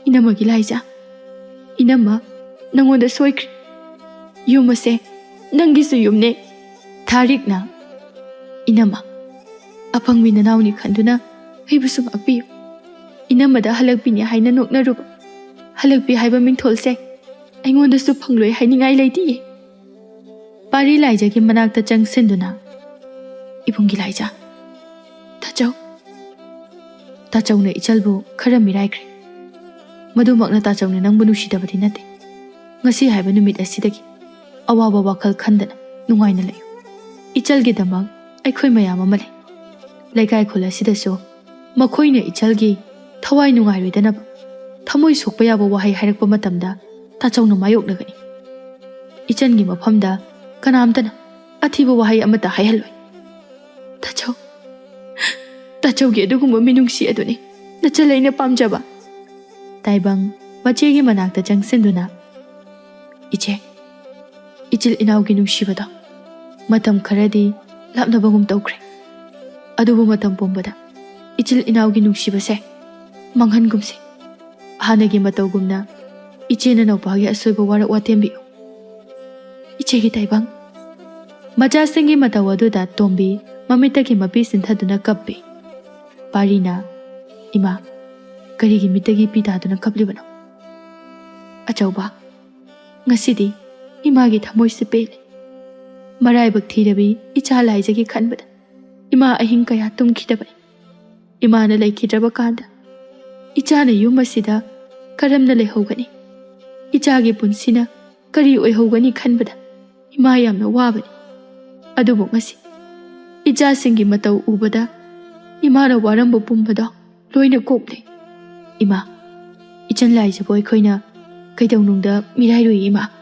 ꯏꯅꯝꯃꯒꯤ ꯂꯥꯏꯖꯥ, ꯏꯅꯝꯃ, ꯅꯪꯉꯣꯟꯗ ꯁꯣꯏꯈ꯭ꯔꯦ꯫ ꯌꯨꯝ ꯑꯁꯦ ꯅꯪꯒꯤꯁꯨ ꯌꯨꯝꯅꯦ꯫ ꯊꯥꯔꯤꯛꯅ, ꯏꯅꯝꯃ, ꯑꯄꯪꯕꯤ ꯅꯅꯥꯎꯅꯤ ꯈꯟꯗꯨꯅ ꯑꯩꯕꯨꯁꯨ ꯉꯥꯛꯄꯤꯌꯨ꯫ ꯏꯅꯝꯃꯗ ꯍꯜꯂꯛꯄꯤꯅꯤ ꯍꯥꯏꯅ ꯅꯣꯛꯅꯔꯨꯕ ꯍꯜꯂꯛꯄꯤ ꯍꯥꯏꯕ ꯃꯤꯡꯊꯣꯜꯁꯦ ꯑꯩꯉꯣꯟꯗꯁꯨ ꯐꯪꯂꯣꯏ ꯍꯥꯏꯅꯤꯡꯉꯥꯏ ꯂꯩꯇꯤꯌꯦ꯫" ꯄꯥꯔꯤ ꯂꯥꯏꯖꯒꯤ ꯃꯅꯥꯛꯇ ꯆꯪꯁꯤꯟꯗꯨꯅ, "ꯏꯕꯨꯡꯒꯤ ꯂꯥꯏꯖꯥ, ꯇꯥꯆꯧ꯫" ꯇꯥꯆꯧꯅ ꯏꯆꯜꯕꯨ ꯈꯔ ꯃꯤꯔꯥꯏꯈ꯭ꯔꯦ꯫ ꯃꯗꯨꯃꯛꯅ ꯇꯥꯆꯧꯅ ꯅꯪꯕꯨ ꯅꯨꯡꯁꯤꯗꯕꯗꯤ ꯅꯠꯇꯦ꯫ ꯉꯁꯤ ꯍꯥꯏꯕ ꯅꯨꯃꯤꯠ ꯑꯁꯤꯗꯒꯤ ꯑꯋꯥꯕ ꯋꯥꯈꯜ ꯈꯟꯗꯅ ꯅꯨꯡꯉꯥꯏꯅ ꯂꯩꯌꯨ꯫ ꯏꯆꯜꯒꯤꯗꯃꯛ ꯑꯩꯈꯣꯏ ꯃꯌꯥꯝ ꯑꯃ ꯂꯩ꯫ ꯂꯩꯀꯥꯏ ꯈꯨꯜ ꯑꯁꯤꯗꯁꯨ ꯃꯈꯣꯏꯅ ꯏꯆꯜꯒꯤ ꯊꯋꯥꯏ ꯅꯨꯡꯉꯥꯏꯔꯣꯏꯗꯅꯕ, ꯊꯃꯣꯏ ꯁꯣꯛꯄ ꯌꯥꯕ ꯋꯥꯍꯩ ꯍꯥꯏꯔꯛꯄ ꯃꯇꯝꯗ ꯇꯥꯆꯧꯅ ꯃꯥꯌꯣꯛꯅꯒꯅꯤ꯫ ꯏꯆꯟꯒꯤ ꯃꯐꯝꯗ ꯀꯅꯥꯝꯇꯅ ꯑꯊꯤꯕ ꯋꯥꯍꯩ ꯑꯃꯠꯇ ꯍꯥꯏꯍꯜꯂꯣꯏ꯫ ꯇꯥꯆꯧ, ꯇꯥꯆꯧꯒꯤ ꯑꯗꯨꯒꯨꯝꯕ ꯃꯤꯅꯨꯡꯁꯤ ꯑꯗꯨꯅꯤ ꯅꯆꯜ ꯑꯩꯅ ꯄꯥꯝꯖꯕ꯫ ꯇꯥꯏꯕꯪ ꯃꯆꯦꯒꯤ ꯃꯅꯥꯛꯇ ꯆꯪꯁꯤꯟꯗꯨꯅ, "ꯏꯆꯦ, ꯏꯆꯤꯜ ꯏꯅꯥꯎꯒꯤ ꯅꯨꯡꯁꯤꯕꯗꯣ ꯃꯇꯝ ꯈꯔꯗꯤ ꯂꯥꯞꯅꯕꯒꯨꯝ ꯇꯧꯈ꯭ꯔꯦ꯫ ꯑꯗꯨꯕꯨ ꯃꯇꯝ ꯄꯨꯝꯕꯗ ꯏꯆꯤꯜ ꯏꯅꯥꯎꯒꯤ ꯅꯨꯡꯁꯤꯕꯁꯦ ꯃꯥꯡꯍꯟꯒꯨꯝꯁꯤ꯫ ꯍꯥꯟꯅꯒꯤ ꯃꯇꯧꯒꯨꯝꯅ ꯏꯆꯦ ꯅꯅꯥꯎꯄꯥꯒꯤ ꯑꯁꯣꯏꯕ ꯋꯥꯔꯛ ꯋꯥꯇꯦꯝꯕꯤꯌꯨ꯫ ꯏꯆꯦꯒꯤ ꯇꯥꯏꯕꯪ"꯫ ꯃꯆꯥꯁꯤꯡꯒꯤ ꯃꯇꯧ ꯑꯗꯨꯗ ꯇꯣꯝꯕꯤ ꯃꯃꯤꯠꯇꯒꯤ ꯃꯄꯤ ꯆꯤꯟꯊꯗꯨꯅ ꯀꯞꯄꯤ꯫ ꯄꯥꯔꯤꯅ, "ꯏꯃꯥ, ꯀꯔꯤꯒꯤ ꯃꯤꯠꯇꯒꯤ ꯄꯤ ꯇꯥꯗꯨꯅ ꯀꯞꯂꯤꯕꯅꯣ?" "ꯑꯆꯧꯕ, ꯉꯁꯤꯗꯤ ꯏꯃꯥꯒꯤ ꯊꯃꯣꯏꯁꯦ ꯄꯦꯜꯂꯦ꯫ ꯃꯔꯥꯏꯕꯛ ꯊꯤꯔꯕꯤ ꯏꯆꯥ ꯂꯥꯏꯖꯒꯤ ꯈꯟꯕꯗ ꯏꯃꯥ ꯑꯍꯤꯡ ꯀꯌꯥ ꯇꯨꯝꯈꯤꯗꯕꯅꯤ꯫ ꯏꯃꯥꯅ ꯂꯩꯈꯤꯗ꯭ꯔꯕ ꯀꯥꯟꯗ ꯏꯆꯥꯅ ꯌꯨꯝ ꯑꯁꯤꯗ ꯀꯔꯝꯅ ꯂꯩꯍꯧꯒꯅꯤ? ꯏꯆꯥꯒꯤ ꯄꯨꯟꯁꯤꯅ ꯀꯔꯤ ꯑꯣꯏꯍꯧꯒꯅꯤ ꯈꯟꯕꯗ ꯏꯃꯥ ꯌꯥꯝꯅ ꯋꯥꯕꯅꯤ꯫ ꯑꯗꯨꯕꯨ ꯉꯁꯤ ꯏꯆꯥꯁꯤꯡꯒꯤ ꯃꯇꯧ ꯎꯕꯗ ꯏꯃꯥꯅ ꯋꯥꯔꯝꯕ ꯄꯨꯝꯕꯗꯣ ꯂꯣꯏꯅ ꯀꯣꯛꯂꯦ꯫ ꯏꯃꯥ, ꯏꯆꯟ ꯂꯥꯏꯖꯕꯨ ꯑꯩꯈꯣꯏꯅ ꯀꯩꯗꯧꯅꯨꯡꯗ ꯃꯤꯔꯥꯏꯔꯣꯏ ꯏꯃꯥ"꯫